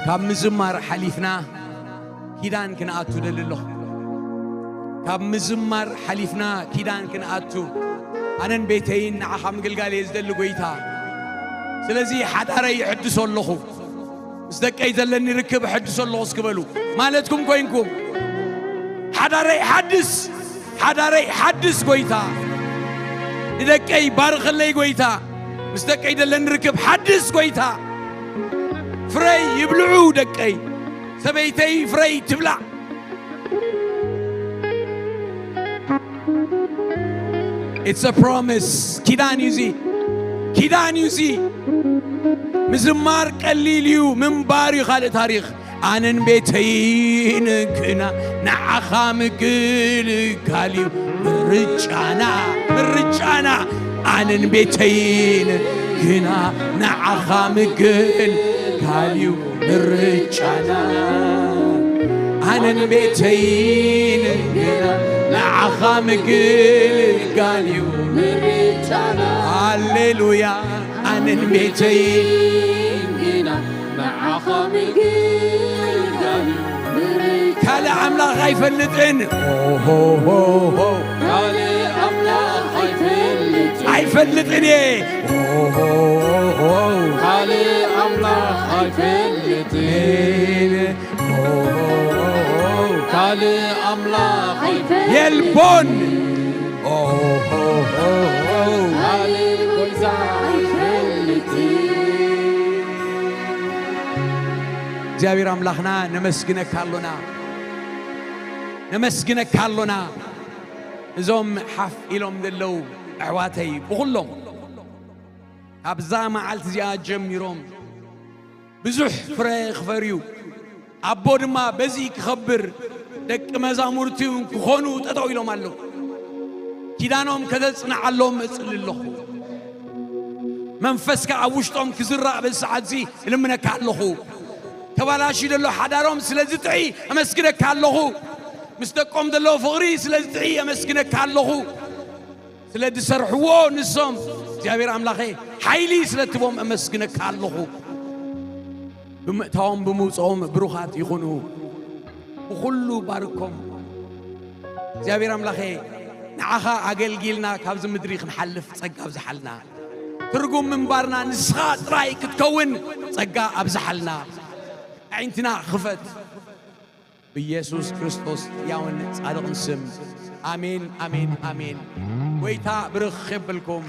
ካብ ምዝማር ሓሊፍና ኪዳን ክንኣቱ ደሊ ኣለኹ። ካብ ምዝማር ሓሊፍና ኪዳን ክንኣቱ፣ ኣነን ቤተይን ንዓኻ ምግልጋል እየ ዝደሊ ጎይታ። ስለዚ ሓዳረይ ይሕድሶ ኣለኹ፣ ምስ ደቀይ ዘለኒ ርክብ እሕድሶ ኣለኹ እስኪ በሉ። ማለትኩም ኮይንኩም ሓዳረይ ሓድስ፣ ሓዳረይ ሓድስ ጎይታ። ንደቀይ ባርኸለይ ጎይታ። ምስ ደቀይ ዘለኒ ርክብ ሓድስ ጎይታ። ፍረይ ይብልዑ ደቀይ። ሰበይተይ ፍረይ ትብላዕ። It's a promise። ኪዳን እዩ እዚ። ኪዳን እዩ እዚ። ምዝማር ቀሊል እዩ፣ ምንባር እዩ ካልእ ታሪኽ። ኣነን ቤተይን ግና ንዓኻ ምግልጋል እዩ ምርጫና፣ ምርጫና። ኣነን ቤተይን ግና ንዓኻ ምግልጋል እዩ ምርጫና። ኣነን ቤተይን ግና ንዓኻ ምግልጋል እዩ ምርጫና። ሃሌሉያ። ኣነን ቤተይን ግና ንዓኻ ምግልጋል እዩ ምርጫና። ካልእ ኣምላኽ ኣይፈልጥን። ኦሆሆሆ። ካልእ ኣምላኽ ኣይፈልጥን። ኣይፈልጥን እየ። ኦሆሆሆ። ካልእ ኣምላኽ ኣይፈልጥን። ኦሆሆሆ። ካልእ ኣምላኽ ኣይፈልጥን። የልቦን። ኦሆሆሆ። ካልእ ጎይታ ኣይፈልጥን። እግዚኣብሔር ኣምላኽና ነመስግነካ ኣሎና፣ ነመስግነካ ኣሎና። እዞም ሓፍ ኢሎም ዘለዉ ኣሕዋተይ ብኹሎም ካብዛ መዓልቲ እዚኣ ጀሚሮም ብዙሕ ፍረ ክፈርዩ፣ ኣቦ ድማ በዚ ክኸብር፣ ደቂ መዛሙርቲ እውን ክኾኑ ጠጠው ኢሎም ኣለዉ። ኪዳኖም ከተጽንዓሎም እጽሊ ኣለኹ። መንፈስካ ኣብ ውሽጦም ክዝራእ በዚ ሰዓት እዚ እልምነካ ኣለኹ። ተባላሽዩ ዘሎ ሓዳሮም ስለ ዝጥዒ እመስግነካ ኣለኹ። ምስ ደቆም ዘለዎ ፍቕሪ ስለ ዝጥዒ እመስግነካ ኣለኹ። ስለ ዝሰርሕዎ ንሶም እግዚኣብሔር ኣምላኸ ሓይሊ ስለ ትቦም እመስግነካ ኣለኹ። ብምእታዎም ብምውፅኦም ብሩኻት ይኹኑ። ብኹሉ ባርኮም። እግዚኣብሔር ኣምላኸ ንዓኻ ኣገልጊልና ካብዚ ምድሪ ክንሓልፍ ጸጋ ኣብዝሓልና። ትርጉም ምንባርና ንስኻ ጥራይ ክትከውን ጸጋ ኣብዝሓልና። ኣዒንትና ክፈት። ብኢየሱስ ክርስቶስ ሕያውን ጻድቕን ስም። ኣሜን፣ ኣሜን፣ ኣሜን። ጎይታ ብርኽ የብልኩም።